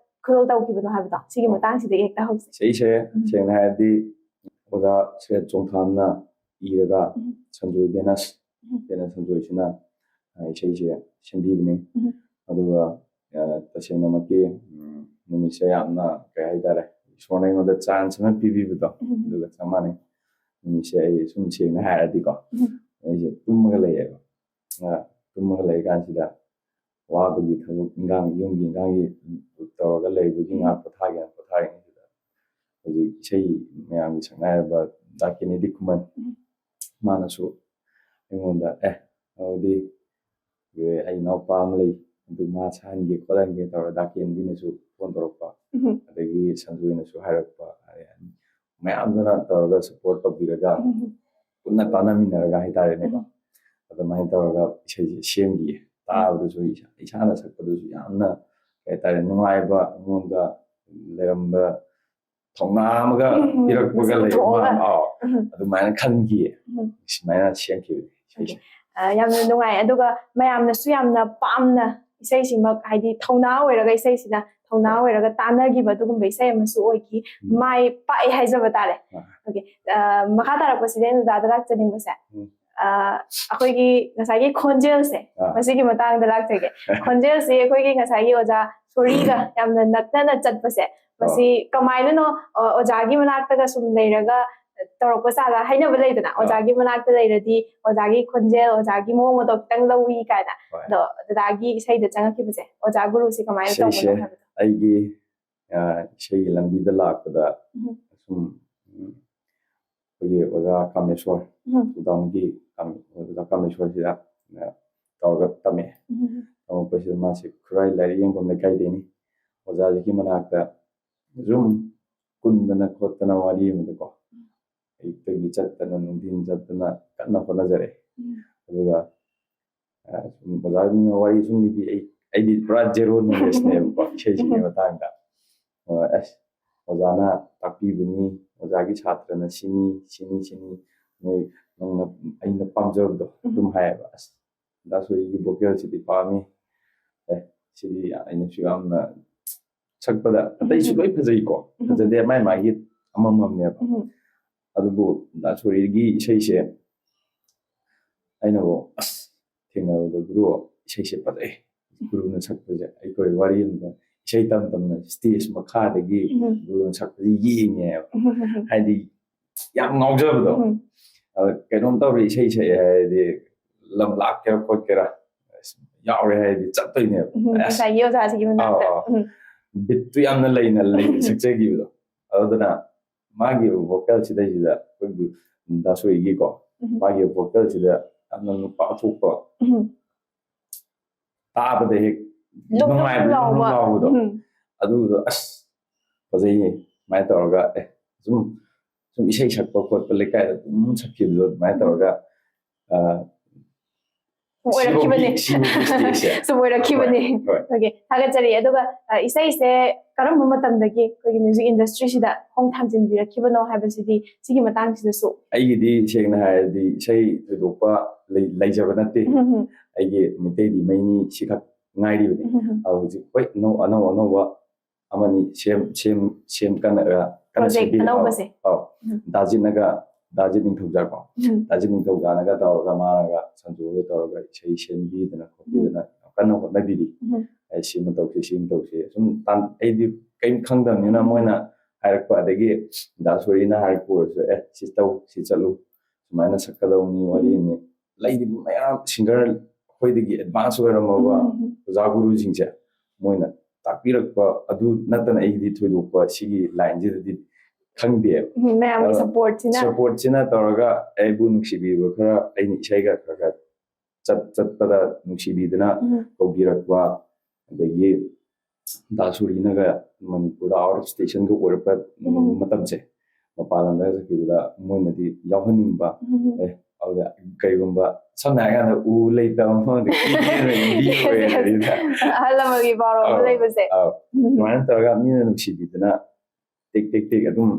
ꯈꯨꯗꯣꯜ ꯇꯧꯈꯤꯕꯅꯣ ꯍꯥꯏꯕꯗꯣ ꯁꯤꯒꯤ ꯑꯣ. ꯃꯇꯥꯡꯁꯤꯗꯒꯤ ꯍꯦꯛꯇ ꯍꯧꯁꯦ꯫ ꯏꯁꯩꯁꯦ ꯎꯝ. ꯁꯦꯡꯅ ꯍꯥꯏꯔꯗꯤ ꯑꯣꯖꯥ ꯁꯦꯠ ꯆꯣꯡꯊꯥꯝꯅ ꯏꯔꯒ ꯎꯝ. ꯁꯟꯖꯣꯏ ꯕꯦꯅꯁ ꯎꯝ. ꯕꯦꯅꯁ ꯁꯟꯖꯣꯏꯁꯤꯅ, ꯑ, ꯏꯁꯩꯁꯦ ꯁꯦꯝꯕꯤꯕꯅꯤ꯫ ꯎꯝ. ꯑꯗꯨꯒ, ꯑ, ꯇꯁꯦꯡꯅꯃꯛꯀꯤ, ꯎꯝ, ꯅꯨꯃꯤꯠꯁꯦ ꯌꯥꯝꯅ, ꯀꯩ ꯍꯥꯏꯇꯥꯔꯦ, ꯏꯁꯣꯔꯅ ꯑꯩꯉꯣꯟꯗ ꯆꯥꯟꯁ ꯑꯃ ꯄꯤꯕꯤꯕꯗꯣ, ꯎꯝ. ꯑꯗꯨꯒ ꯆꯞ ꯃꯥꯟꯅꯩ꯫ ꯅꯨꯃꯤꯠꯁꯦ ꯑꯩ ꯁꯨꯝ ꯁꯦꯡꯅ ꯍꯥꯏꯔꯗꯤꯀꯣ, ꯎꯝ. ꯑꯩꯁꯦ ꯇꯨꯝꯃꯒ ꯂꯩꯌꯦꯕ꯫ ꯑ, ꯇꯨꯝꯃꯒ ꯂꯩꯔꯀꯥꯟꯁꯤꯗ ꯋꯥꯕꯒꯤ ꯊꯕꯛ ꯏꯟꯈꯥꯡ, ꯌꯨꯝꯒꯤ ꯏꯟꯈꯥꯡꯒꯤ ꯇꯧꯔꯒ ꯂꯩꯕꯒꯤ ꯎꯝ. ꯉꯥꯏꯍꯥꯛ ꯄꯣꯊꯥꯒꯦꯅ ꯄꯣꯊꯥꯔꯤꯉꯩꯁꯤꯗ ꯍꯧꯖꯤꯛ ꯏꯁꯩ ꯃꯌꯥꯝꯒꯤ ꯁꯛꯅꯥꯏꯔꯕ ꯗꯥ ꯀꯦꯅꯦꯗꯤ ꯈꯨꯃꯟ, ꯎꯝ. ꯃꯥꯅꯁꯨ ꯑꯩꯉꯣꯟꯗ, "ꯑꯦ, ꯑꯗꯨꯗꯤ ꯑꯩ ꯏꯅꯥꯎꯄꯥ ꯑꯃ ꯂꯩ, ꯑꯗꯨ ꯃꯥ ꯁꯛꯍꯟꯒꯦ ꯈꯣꯠꯍꯟꯒꯦ" ꯇꯧꯔ ꯗꯥ ꯀꯦꯅꯦꯗꯤꯅꯁꯨ ꯐꯣꯟ ꯇꯧꯔꯛꯄ, ꯎꯝ. ꯑꯗꯒꯤ ꯁꯟꯖꯣꯏꯅꯁꯨ ꯍꯥꯏꯔꯛꯄ, ꯃꯌꯥꯝꯗꯨꯅ ꯇꯧꯔꯒ ꯁꯞꯄꯣꯔꯠ ꯇꯧꯕꯤꯔꯒ ꯎꯝ. ꯄꯨꯟꯅ ꯇꯥꯟꯅꯃꯤꯟꯅꯔꯒ ꯍꯥꯏꯇꯥꯔꯦꯅꯦꯀꯣ, ꯎꯝ. ꯑꯗꯨꯃꯥꯏꯅ ꯇꯧꯔꯒ ꯏꯁꯩꯁꯦ ꯁꯦꯝꯈꯤꯌꯦ꯫ ꯇꯥꯕꯗꯁꯨ ꯏꯁꯥ-, ꯏꯁꯥꯅ ꯁꯛꯄꯗꯁꯨ ꯌꯥꯝꯅ, ꯀꯩ ꯍꯥꯏꯇꯥꯔꯦ, ꯅꯨꯡꯉꯥꯏꯕ, ꯑꯩꯉꯣꯟꯗ ꯂꯩꯔꯝꯕ ꯊꯧꯅꯥ ꯑꯃꯒ ꯎꯝ, ꯄꯤꯔꯛꯄꯒ ꯃꯁꯛ ꯂꯩꯕ ꯎꯊꯣꯛꯑꯒ꯫ ꯃꯥ-, ꯑꯥꯎ, ꯎꯝ. ꯑꯗꯨꯃꯥꯏꯅ ꯈꯟꯈꯤꯌꯦ꯫ ꯎꯝ. ꯁꯨꯃꯥꯏꯅ ꯁꯦꯝꯈꯤꯕꯅꯤ ꯏꯁꯩꯁꯦ꯫ ꯑ, ꯌꯥꯝꯅ ꯅꯨꯡꯉꯥꯏ꯫ ꯑꯗꯨꯒ ꯃꯌꯥꯝꯅꯁꯨ ꯌꯥꯝꯅ ꯄꯥꯝꯅ ꯏꯁꯩꯁꯤꯃꯛ, ꯍꯥꯏꯗꯤ ꯊꯧꯅꯥ ꯑꯣꯏꯔꯒ ꯏꯁꯩꯁꯤꯅ ꯊꯧꯅꯥ ꯑꯣꯏꯔꯒ ꯇꯥꯟꯅꯈꯤꯕ ꯑꯗꯨꯒꯨꯝꯕ ꯏꯁꯩ ꯑꯃꯁꯨ ꯑꯣꯏꯈꯤ꯫ ꯎꯝ. ꯃꯥꯏ ꯄꯥꯛꯑꯦ ꯍꯥꯏꯖꯕ ꯇꯥꯔꯦ꯫ ꯑꯥ. ꯑꯣꯀꯦ꯫ ꯑ, ꯃꯈꯥ ꯇꯥꯔꯛꯄꯁꯤꯗ ꯑꯩꯅ ꯗꯗꯥꯗ ꯂꯥꯛꯆꯅꯤꯡꯕꯁꯦ, ꯎꯝ. ꯑ, ꯑꯩꯈꯣꯏꯒꯤ ꯉꯁꯥꯏꯒꯤ ꯈꯣꯟꯖꯦꯜꯁꯦ, ꯑꯥ. ꯃꯁꯤꯒꯤ ꯃꯇꯥꯡꯗ ꯂꯥꯛꯆꯒꯦ꯫ ꯈꯣꯟꯖꯦꯜꯁꯤ ꯑꯩꯈꯣꯏꯒꯤ ꯉꯁꯥꯏꯒꯤ ꯑꯣꯖꯥ ꯁꯣꯔꯤꯒ ꯌꯥꯝꯅ ꯅꯛꯅꯅ ꯆꯠꯄꯁꯦ, ꯃꯁꯤ ꯀꯃꯥꯏꯅꯅꯣ, ꯑ, ꯑꯣꯖꯥꯒꯤ ꯃꯅꯥꯛꯇꯒ ꯁꯨꯝ ꯂꯩꯔꯒ ꯇꯧꯔꯛꯄ ꯆꯥꯂ ꯍꯥꯏꯅꯕ ꯂꯩꯗꯅ, ꯑꯥ. ꯑꯣꯖꯥꯒꯤ ꯃꯅꯥꯛꯇ ꯂꯩꯔꯗꯤ ꯑꯣꯖꯥꯒꯤ ꯈꯣꯟꯖꯦꯜ, ꯑꯣꯖꯥꯒꯤ ꯃꯑꯣꯡ ꯃꯇꯧ ꯈꯤꯇꯪ ꯂꯧꯏ ꯀꯥꯏꯅ꯫ ꯍꯣꯏ. ꯑꯗꯣ ꯗꯗꯥꯒꯤ ꯏꯁꯩꯗ ꯆꯪꯉꯛꯈꯤꯕꯁꯦ ꯑꯣꯖꯥ ꯒꯨꯔꯨꯁꯤ ꯀꯃꯥꯏꯅ ꯏꯁꯩꯁꯦ ꯇꯧꯕꯅꯣ ꯍꯥꯏꯕꯗꯣ? ꯑꯩꯒꯤ, ꯑ, ꯏꯁꯩꯒꯤ ꯂꯝꯕꯤꯗ ꯂꯥꯛꯄꯗ ꯎꯝ. ꯁꯨꯝ, ꯎꯝ, ꯑꯩꯈꯣꯏꯒꯤ ꯑꯣꯖꯥ ꯀꯥꯃꯦꯁꯣꯔ, ꯎꯝ. ꯊꯧꯗꯥꯝꯒꯤ ꯀꯥꯃꯦ-, ꯑꯣꯖꯥ ꯀꯥꯃꯦꯁꯣꯔꯁꯤꯗ, ꯑ, ꯇꯧꯔꯒ ꯇꯝꯃꯛꯑꯦ꯫ ꯎꯝ. ꯇꯝꯃꯛꯄꯁꯤꯗ ꯃꯥꯁꯦ ꯈꯨꯔꯥꯏ ꯂꯥꯏꯔꯤꯛ ꯌꯦꯡꯐꯝ ꯂꯩꯀꯥꯏꯗꯩꯅꯤ꯫ ꯑꯣꯖꯥꯁꯤꯒꯤ ꯃꯅꯥꯛꯇ ꯁꯨꯝ ꯀꯨꯝꯗꯅ ꯈꯣꯠꯇꯅ ꯋꯥꯔꯤ ꯑꯃꯗꯀꯣ, ꯑꯌꯨꯛꯇꯒꯤ ꯆꯠꯇꯅ ꯅꯨꯡꯊꯤꯟ ꯆꯠꯇꯅ ꯀꯟꯅ ꯍꯣꯠꯅꯖꯔꯛꯑꯦ꯫ ꯎꯝ. ꯑꯗꯨꯒ, ꯑ, ꯁꯨꯝ ꯑꯣꯖꯥꯁꯤꯡꯅ ꯋꯥꯔꯤ ꯁꯨꯝ ꯂꯤꯕꯤ, ꯑꯩ, ꯑꯩꯗꯤ ꯄꯨꯔꯥ ꯖꯦꯔꯣ ꯅꯣꯂꯦꯖꯅꯦꯕꯀꯣ ꯏꯁꯩꯁꯤꯒꯤ ꯎꯝ. ꯃꯇꯥꯡꯗ꯫ ꯑ, ꯑꯁ, ꯑꯣꯖꯥꯅ ꯇꯥꯛꯄꯤꯕꯅꯤ, ꯑꯣꯖꯥꯒꯤ ꯁꯥꯇ꯭ꯔꯅ ꯁꯤꯅꯤ, ꯁꯤꯅꯤ, ꯁꯤꯅꯤ, ꯅꯣꯏ ꯅꯪꯅ, ꯑꯩꯅ ꯄꯥꯝꯖꯕꯗꯣ ꯑꯗꯨꯝ ꯍꯥꯏꯌꯦꯕ꯫ "ꯑꯁ, ꯗꯥ ꯁꯣꯔꯤꯒꯤ vocalꯁꯤꯗꯤ ꯄꯥꯝꯃꯤ, ꯑꯦ, ꯁꯤꯗꯤ ꯑꯩꯅꯁꯨ ꯌꯥꯝꯅ ꯁꯛꯄꯗ, ꯑꯇꯩꯁꯨ ꯂꯣꯏ ꯐꯖꯩꯀꯣ, ꯐꯖꯗꯦ, ꯃꯥꯏ ꯃꯥꯒꯤ ꯑꯃꯃꯝꯅꯦꯕ꯫ ꯑꯗꯨꯕꯨ ꯗꯥ ꯁꯣꯔꯤꯒꯤ ꯏꯁꯩꯁꯦ ꯑꯩꯅꯕꯨ ꯑꯁ ꯊꯦꯡꯅꯕꯗ, "ꯒꯨꯔꯨ, ꯏꯁꯩꯁꯦ ꯐꯖꯩ, ꯒꯨꯔꯨꯅ ꯁꯛꯄꯁꯦ꯫ ꯑꯩꯈꯣꯏ ꯋꯥꯔꯤ ꯑꯃꯗ ꯏꯁꯩ ꯇꯝ ꯇꯝꯅ stage ꯃꯈꯥꯗꯒꯤ ꯒꯨꯔꯨꯅ ꯁꯛꯄꯁꯦ ꯌꯦꯡꯉꯦꯕ꯫ ꯍꯥꯏꯗꯤ ꯌꯥꯝ ꯉꯥꯎꯖꯕꯗꯣ꯫ ꯑꯗ ꯀꯩꯅꯣꯝ ꯇꯧꯔꯦ, ꯏꯁꯩ ꯁꯛꯑꯦ ꯍꯥꯏꯔꯗꯤ, ꯂꯝ ꯂꯥꯛꯀꯦꯔꯥ ꯈꯣꯠꯀꯦꯔꯥ, ꯑꯁ, ꯌꯥꯎꯔꯦ ꯍꯥꯏꯔꯗꯤ ꯆꯠꯇꯣꯏꯅꯦꯕ꯫ ꯑꯁ, ꯉꯁꯥꯏꯒꯤ ꯑꯣꯖꯥꯁꯤꯒꯤ ꯃꯅꯥꯛꯇ꯫ ꯑꯥꯎ, ꯑꯥꯎ꯫ ꯕꯤꯠꯇꯨ ꯌꯥꯝꯅ ꯂꯩꯅ ꯂꯩꯅ ꯁꯛꯆꯈꯤꯕꯗꯣ꯫ ꯑꯗꯨꯅ ꯃꯥꯒꯤ vocalꯁꯤꯗꯩꯁꯤꯗ ꯑꯩꯈꯣꯏꯒꯤ ꯗꯥ ꯁꯣꯔꯤꯒꯤꯀꯣ, ꯃꯥꯒꯤ vocalꯁꯤꯗ ꯌꯥꯝꯅ ꯅꯨꯄꯥ ꯊꯣꯛꯄ, ꯇꯥꯕꯗ ꯍꯦꯛ ꯂꯨꯝ ꯂꯨꯝ ꯅꯨꯡꯉꯥꯏꯕ, ꯂꯨꯝ ꯂꯨꯝ ꯂꯥꯎꯕ꯫ ꯂꯥꯎꯕꯗꯣ꯫ ꯑꯗꯨꯗꯣ ꯑꯁ ꯐꯖꯩꯅꯦ꯫ ꯑꯗꯨꯃꯥꯏꯅ ꯇꯧꯔꯒ, ꯑꯦ, ꯁꯨꯝ, ꯁꯨꯝ ꯏꯁꯩ ꯁꯛꯄ ꯈꯣꯠꯄ ꯂꯩꯀꯥꯏꯗ ꯑꯗꯨꯝ ꯁꯛꯈꯤꯕꯗꯣ ꯑꯗꯨꯃꯥꯏꯅ ꯇꯧꯔꯒ, ꯑ, ꯁꯨꯝ ꯑꯣꯏꯔꯛꯈꯤꯕꯅꯦ꯫ ꯁꯤꯕꯣꯛꯀꯤ, ꯁꯤꯕꯣꯛꯀꯤ stageꯁꯦ꯫ ꯁꯨꯝ ꯑꯣꯏꯔꯛꯈꯤꯕꯅꯦ꯫ ꯍꯣꯏ, ꯍꯣꯏ꯫ Okay, ꯊꯥꯒꯠꯆꯔꯤ꯫ ꯑꯗꯨꯒ, ꯑ, ꯏꯁꯩꯁꯦ ꯀꯔꯝꯕ ꯃꯇꯝꯗꯒꯤ ꯑꯩꯈꯣꯏꯒꯤ music industryꯁꯤꯗ ꯈꯣꯡ ꯊꯥꯡꯖꯤꯟꯕꯤꯔꯛꯈꯤꯕꯅꯣ ꯍꯥꯏꯕꯁꯤꯗꯤ ꯁꯤꯒꯤ ꯃꯇꯥꯡꯁꯤꯗꯁꯨ꯫ ꯑꯩꯒꯤꯗꯤ ꯁꯦꯡꯅ ꯍꯥꯏꯔꯗꯤ ꯏꯁꯩ ꯊꯣꯏꯗꯣꯛꯄ ꯂꯩ-, ꯂꯩꯖꯕ ꯅꯠꯇꯦ꯫ ꯑꯩꯒꯤ ꯃꯩꯇꯩꯗꯤ ꯃꯩꯅꯤ ꯁꯤꯈꯛ ꯉꯥꯏꯔꯤꯕꯅꯤ꯫ ꯑꯗꯣ ꯍꯧꯖꯤꯛ ꯍꯣꯏ ꯑꯅꯧ-, ꯑꯅꯧ ꯑꯅꯧꯕ ꯑꯃꯅꯤ ꯁꯦꯝ-, ꯁꯦꯝ-, ꯁꯦꯝ ꯀꯟꯅ, ꯑ, ꯀꯟꯅ project ꯁꯦꯝꯕꯤꯔꯤ꯫ ꯑꯅꯧꯕꯁꯦ꯫ ꯑꯧ, ꯑꯧ꯫ ꯗꯥꯖꯤꯠꯅꯒ, ꯗꯥꯖꯤꯠ ꯅꯤꯡꯊꯧꯖꯥꯀꯣ꯫ ꯗꯥꯖꯤꯠ ꯅꯤꯡꯊꯧꯖꯥꯅꯒ ꯇꯧꯔꯒ, ꯃꯥꯅꯒ ꯁꯟꯖꯨꯒ ꯇꯧꯔꯒ ꯏꯁꯩ ꯁꯦꯝꯕꯤꯗꯅ ꯈꯣꯠꯄꯤꯗꯅ ꯌꯥꯝ ꯀꯟꯅ ꯍꯣꯠꯅꯕꯤꯔꯤ꯫ ꯑꯩ ꯁꯤꯃ ꯇꯧꯁꯤ, ꯁꯤꯃ ꯇꯧꯁꯤ꯫ ꯁꯨꯝ ꯇꯥꯟ-, ꯑꯩꯗꯤ ꯀꯔꯤꯝ ꯈꯪꯗꯕꯅꯤꯅ ꯃꯣꯏꯅ ꯍꯥꯏꯔꯛꯄ, ꯑꯗꯒꯤ ꯗꯥ ꯁꯣꯔꯤꯅ ꯍꯥꯏꯔꯛꯄ ꯑꯣꯏꯔꯁꯨ, "ꯑꯦ, ꯁꯤ ꯇꯧ, ꯁꯤ ꯆꯠꯂꯨ, ꯁꯨꯃꯥꯏꯅ ꯁꯛꯀꯗꯧꯅꯤ, ꯋꯥꯔꯤꯅꯤ"꯫ ꯂꯩꯔꯤꯕ ꯃꯌꯥꯝ singer ꯑꯩꯈꯣꯏꯗꯒꯤ advance ꯑꯣꯏꯔꯝꯃꯕ ꯑꯣꯖꯥ ꯒꯨꯔꯨꯁꯤꯡꯁꯦ ꯃꯣꯏꯅ ꯇꯥꯛꯄꯤꯔꯛꯄ ꯑꯗꯨ ꯅꯠꯇꯅ ꯑꯩꯒꯤꯗꯤ ꯊꯣꯏꯗꯣꯛꯄ ꯁꯤꯒꯤ lineꯁꯤꯗꯗꯤ ꯈꯪꯗꯦꯕ꯫ ꯃꯌꯥꯝꯒꯤ ꯑꯗꯣ supportꯁꯤꯅ꯫ Supportꯁꯤꯅ ꯇꯧꯔꯒ ꯑꯩꯕꯨ ꯅꯨꯡꯁꯤꯕꯤꯕ ꯈꯔ, ꯑꯩꯅ ꯏꯁꯩꯒ ꯈꯔ ꯈꯔ ꯆꯠ-, ꯆꯠꯄꯗ ꯅꯨꯡꯁꯤꯕꯤꯗꯅ ꯀꯧꯕꯤꯔꯛꯄ, ꯑꯗꯒꯤ ꯗꯥ ꯁꯨꯔꯤꯅꯒ ꯃꯅꯤꯄꯨꯔꯗ out of stationꯒ ꯑꯣꯏꯔꯛꯄ ꯃꯇꯝꯁꯦ, ꯃꯄꯥꯟ ꯂꯝꯗ ꯆꯠꯈꯤꯕꯗ ꯃꯣꯏꯅꯗꯤ ꯌꯥꯎꯍꯟꯅꯤꯡꯕ, ꯑꯦ, ꯑꯗꯨꯗ ꯀꯩꯒꯨꯝꯕ ꯁꯝꯅ ꯍꯥꯏꯔꯀꯥꯟꯗ ꯎ ꯂꯩꯇꯕ ꯃꯐꯝꯗ ꯀꯤꯗꯅ ꯏꯟꯕꯤ Yes, yes. ꯑꯣꯏꯔꯦ꯫ ꯑꯍꯜ ꯑꯃꯒꯤ ꯄꯥꯎꯔꯧ ꯑꯃ ꯑꯧ, ꯂꯩꯕꯁꯦ꯫ ꯑꯧ꯫ ꯑꯗꯨꯃꯥꯏꯅ ꯇꯧꯔꯒ ꯃꯤꯅ ꯅꯨꯡꯁꯤꯕꯤꯗꯅ ꯇꯦꯛ ꯇꯦꯛ ꯇꯦꯛ ꯑꯗꯨꯝ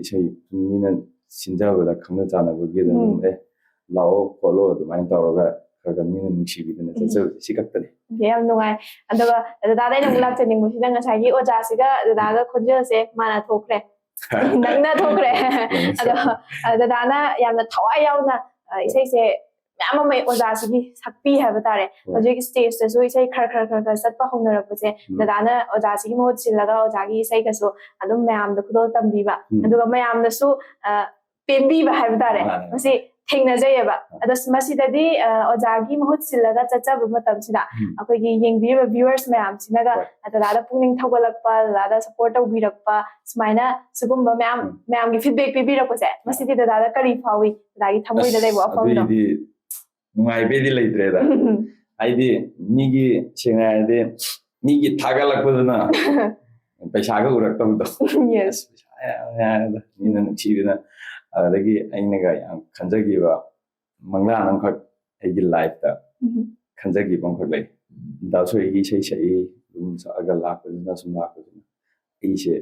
ꯏꯁꯩ ꯃꯤꯅ ꯁꯤꯟꯖꯕꯗ ꯈꯪꯅ ꯆꯥꯟꯅꯕꯒꯤ ꯑꯗꯨꯝ, ꯎꯝ꯫ "ꯑꯦ, ꯂꯥꯛꯑꯣ ꯈꯣꯠꯂꯣ" ꯑꯗꯨꯃꯥꯏꯅ ꯇꯧꯔꯒ ꯈꯔ ꯈꯔ ꯃꯤꯅ ꯅꯨꯡꯁꯤꯕꯤꯗꯅ, ꯎꯝ꯫ ꯆꯠꯆꯕꯁꯦ ꯁꯤ ꯈꯛꯇꯅꯤ꯫ ꯌꯥꯝ ꯅꯨꯡꯉꯥꯏ꯫ ꯑꯗꯨꯒ ꯗꯗꯥꯗ ꯑꯩꯅ ꯑꯃꯨꯛ ꯂꯥꯛꯆꯅꯤꯡꯕꯁꯤꯅ ꯉꯁꯥꯏꯒꯤ ꯑꯣꯖꯥꯁꯤꯒ ꯗꯗꯥꯒ ꯈꯣꯟꯖꯦꯜꯁꯦ ꯃꯥꯅ ꯊꯣꯛꯈ꯭ꯔꯦ꯫ ꯅꯪꯅ ꯊꯣꯛꯈ꯭ꯔꯦ꯫ ꯎꯝ꯫ ꯑꯗꯣ, ꯑ, ꯗꯗꯥꯅ ꯌꯥꯝꯅ ꯊꯋꯥꯏ ꯌꯥꯎꯅ, ꯑ, ꯏꯁꯩꯁꯦ ꯃꯌꯥꯝ ꯑꯃ ꯑꯣꯖꯥꯁꯤꯒꯤ ꯁꯛꯄꯤ ꯍꯥꯏꯕ ꯇꯥꯔꯦ꯫ ꯍꯣꯏ꯫ ꯍꯧꯖꯤꯛ stage ꯇꯁꯨ ꯏꯁꯩ ꯈꯔ ꯈꯔ ꯈꯔ ꯈꯔ ꯆꯠꯄ ꯍꯧꯅꯔꯛꯄꯁꯦ, ꯎꯝ꯫ ꯗꯗꯥꯅ ꯑꯣꯖꯥꯁꯤꯒꯤ ꯃꯍꯨꯠ ꯁꯤꯜꯂꯒ ꯑꯣꯖꯥꯒꯤ ꯏꯁꯩꯒꯁꯨ ꯑꯗꯨꯝ ꯃꯌꯥꯝꯗ ꯈꯨꯗꯣꯜ ꯇꯝꯕꯤꯕ, ꯎꯝ꯫ ꯑꯗꯨꯒ ꯃꯌꯥꯝꯅꯁꯨ, ꯑ, ꯄꯦꯟꯕꯤꯕ ꯍꯥꯏꯕ ꯇꯥꯔꯦ꯫ ꯃꯥꯅꯦ꯫ ꯃꯁꯤ ꯊꯦꯡꯅꯖꯩꯌꯦꯕ꯫ ꯑꯗꯣ ꯃꯁꯤꯗꯗꯤ, ꯑ, ꯑꯣꯖꯥꯒꯤ ꯃꯍꯨꯠ ꯁꯤꯜꯂꯒ ꯆꯠꯆꯕ ꯃꯇꯝꯁꯤꯗ, ꯎꯝ꯫ ꯑꯩꯈꯣꯏꯒꯤ ꯌꯦꯡꯕꯤꯔꯤꯕ viewers ꯃꯌꯥꯝꯁꯤꯅꯒ, ꯍꯣꯏ꯫ ꯗꯗꯥꯗ ꯄꯨꯛꯅꯤꯡ ꯊꯧꯒꯠꯂꯛꯄ, ꯗꯗꯥꯗ support ꯇꯧꯕꯤꯔꯛꯄ, ꯁꯨꯃꯥꯏꯅ ꯁꯤꯒꯨꯝꯕ ꯃꯌꯥꯝ, ꯎꯝ꯫ ꯃꯌꯥꯝꯒꯤ feedback ꯄꯤꯕꯤꯔꯛꯄꯁꯦ, ꯃꯁꯤꯗꯤ ꯗꯗꯥꯗ ꯀꯔꯤ ꯐꯥꯎꯏ? ꯗꯗꯥꯒꯤ ꯊꯃꯣꯏꯗ ꯂꯩꯕ ꯑꯁ, ꯋꯥꯐꯝꯗꯣ? ꯑꯗꯨꯏꯗꯤ ꯅꯨꯡꯉꯥꯏꯕꯩꯗꯤ ꯂꯩꯇ꯭ꯔꯦꯗ꯫ ꯍꯥꯏꯗꯤ ꯃꯤꯒꯤ, ꯁꯦꯡꯅ ꯍꯥꯏꯔꯗꯤ, ꯃꯤꯒꯤ ꯊꯥꯒꯠꯂꯛꯄꯗꯨꯅ ꯄꯩꯁꯥꯒ ꯎꯔꯛꯇꯕꯗꯣ꯫ Yes꯫ ꯑꯁ, ꯄꯩꯁꯥ ꯌꯥꯝ ꯌꯥꯔꯦꯗ, ꯃꯤꯅ ꯅꯨꯡꯁꯤꯕꯅ꯫ ꯑꯗꯨꯗꯒꯤ ꯑꯩꯅꯒ ꯌꯥꯝ ꯈꯟꯖꯈꯤꯕ ꯃꯪꯂꯥꯟ ꯑꯃꯈꯛ ꯑꯩꯒꯤ life ꯇ ꯎꯝ꯫ ꯈꯟꯖꯈꯤꯕ ꯑꯃꯈꯛ ꯂꯩ꯫ ꯗꯥ ꯁꯣꯏꯒꯤ ꯏꯁꯩ ꯁꯛꯏ, ꯑꯗꯨꯝ ꯁꯛꯑꯒ ꯂꯥꯛꯄꯁꯤꯅ ꯁꯨꯝ ꯂꯥꯛꯄꯁꯤꯅ ꯑꯩꯁꯦ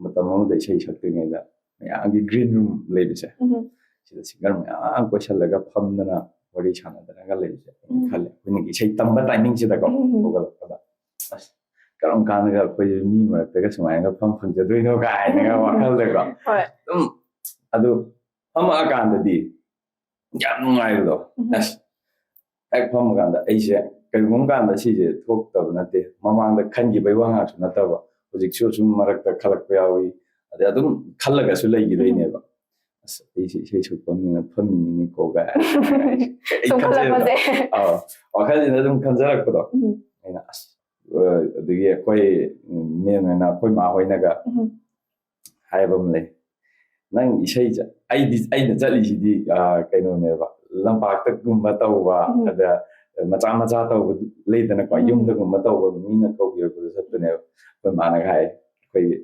ꯃꯇꯝ ꯑꯃꯗ ꯏꯁꯩ ꯁꯛꯇ꯭ꯔꯤꯉꯩꯗ ꯃꯌꯥꯝꯒꯤ green room ꯂꯩꯕꯁꯦ, ꯎꯝ꯫ ꯁꯤꯗ singer ꯃꯌꯥꯝ ꯀꯣꯏꯁꯜꯂꯒ ꯐꯝꯗꯅ ꯋꯥꯔꯤ ꯁꯥꯟꯅꯗꯅꯒ ꯂꯩꯕꯁꯦ ꯑꯩꯅ ꯎꯝ꯫ ꯈꯜꯂꯦ, ꯑꯩꯈꯣꯏꯅ ꯏꯁꯩ ꯇꯝꯕ timing ꯁꯤꯗꯀꯣ, ꯎꯝ꯫ ꯍꯧꯒꯠꯂꯛꯄꯗ, "ꯑꯁ, ꯀꯔꯝ ꯀꯥꯟꯗꯒ ꯑꯩꯈꯣꯏꯁꯦ ꯃꯤ ꯃꯔꯛꯇꯒ ꯁꯨꯃꯥꯏꯅꯒ ꯐꯝ ꯐꯪꯖꯗꯣꯏꯅꯣ?" ꯀꯥꯏꯅꯒ ꯋꯥꯈꯜꯗꯀꯣ꯫ ꯍꯣꯏ꯫ ꯑꯗꯨꯝ ꯑꯗꯨ ꯐꯝꯃꯛꯑꯀꯥꯟꯗꯗꯤ ꯌꯥꯝ ꯅꯨꯡꯉꯥꯏꯕꯗꯣ꯫ ꯎꯝ꯫ ꯑꯁ, ꯍꯦꯛ ꯐꯝꯃꯀꯥꯟꯗ ꯑꯩꯁꯦ ꯀꯔꯤꯒꯨꯝꯕ ꯀꯥꯟꯗ ꯁꯤꯁꯦ ꯊꯣꯛꯇꯕ ꯅꯠꯇꯦ, ꯃꯃꯥꯡꯗ ꯈꯟꯈꯤꯕꯩ ꯋꯥ ꯉꯥꯛꯁꯨ ꯅꯠꯇꯕ, ꯍꯧꯖꯤꯛꯁꯨ ꯁꯨꯝ ꯃꯔꯛꯇ ꯈꯜꯂꯛꯄ ꯌꯥꯎꯏ, ꯑꯗꯩ ꯑꯗꯨꯝ ꯈꯜꯂꯒꯁꯨ ꯂꯩꯈꯤꯗꯣꯏꯅꯦꯕ꯫ ꯎꯝ꯫ "ꯑꯁ, ꯑꯩꯁꯦ ꯏꯁꯩ ꯁꯛꯄ ꯃꯤꯅ ꯐꯝꯃꯤꯅꯤꯀꯣ" ꯀꯥꯏꯅ꯫ ꯑꯩ ꯁꯨꯝ ꯈꯟꯖꯩꯕꯗꯣ꯫ ꯈꯜꯂꯛꯄꯁꯦ꯫ ꯑꯥ, ꯋꯥꯈꯜꯁꯤꯗ ꯑꯗꯨꯝ ꯈꯟꯖꯔꯛꯄꯗꯣ꯫ ꯎꯝ꯫ ꯑꯩꯅ, ꯑꯁ, ꯑ, ꯑꯗꯒꯤ ꯑꯩꯈꯣꯏ, ꯎꯝ, main ꯑꯣꯏꯅ ꯑꯩꯈꯣꯏ ꯃꯥ ꯍꯣꯏꯅꯒ ꯎꯝ꯫ ꯍꯥꯏꯕ ꯑꯃ ꯂꯩ, "ꯅꯪ ꯏꯁꯩ ꯆ-, ꯑꯩꯗꯤ, ꯑꯩꯅ ꯆꯠꯂꯤꯁꯤꯗꯤ, ꯑ, ꯀꯩꯅꯣꯅꯦꯕ, ꯂꯝꯄꯥꯛꯇꯒꯨꯝꯕ ꯇꯧꯕ, ꯎꯝ꯫ ꯑꯗ ꯃꯆꯥ ꯃꯆꯥ ꯇꯧꯕ ꯂꯩꯗꯅꯀꯣ, ꯎꯝ꯫ ꯌꯨꯝꯗꯒꯨꯝꯕ ꯇꯧꯕ ꯃꯤꯅ ꯀꯧꯕꯤꯔꯛꯄꯗ ꯆꯠꯄꯅꯦꯕ"꯫ ꯑꯩꯈꯣꯏ ꯃꯥꯅꯒ ꯍꯥꯏ, ꯑꯩꯈꯣꯏꯒꯤ,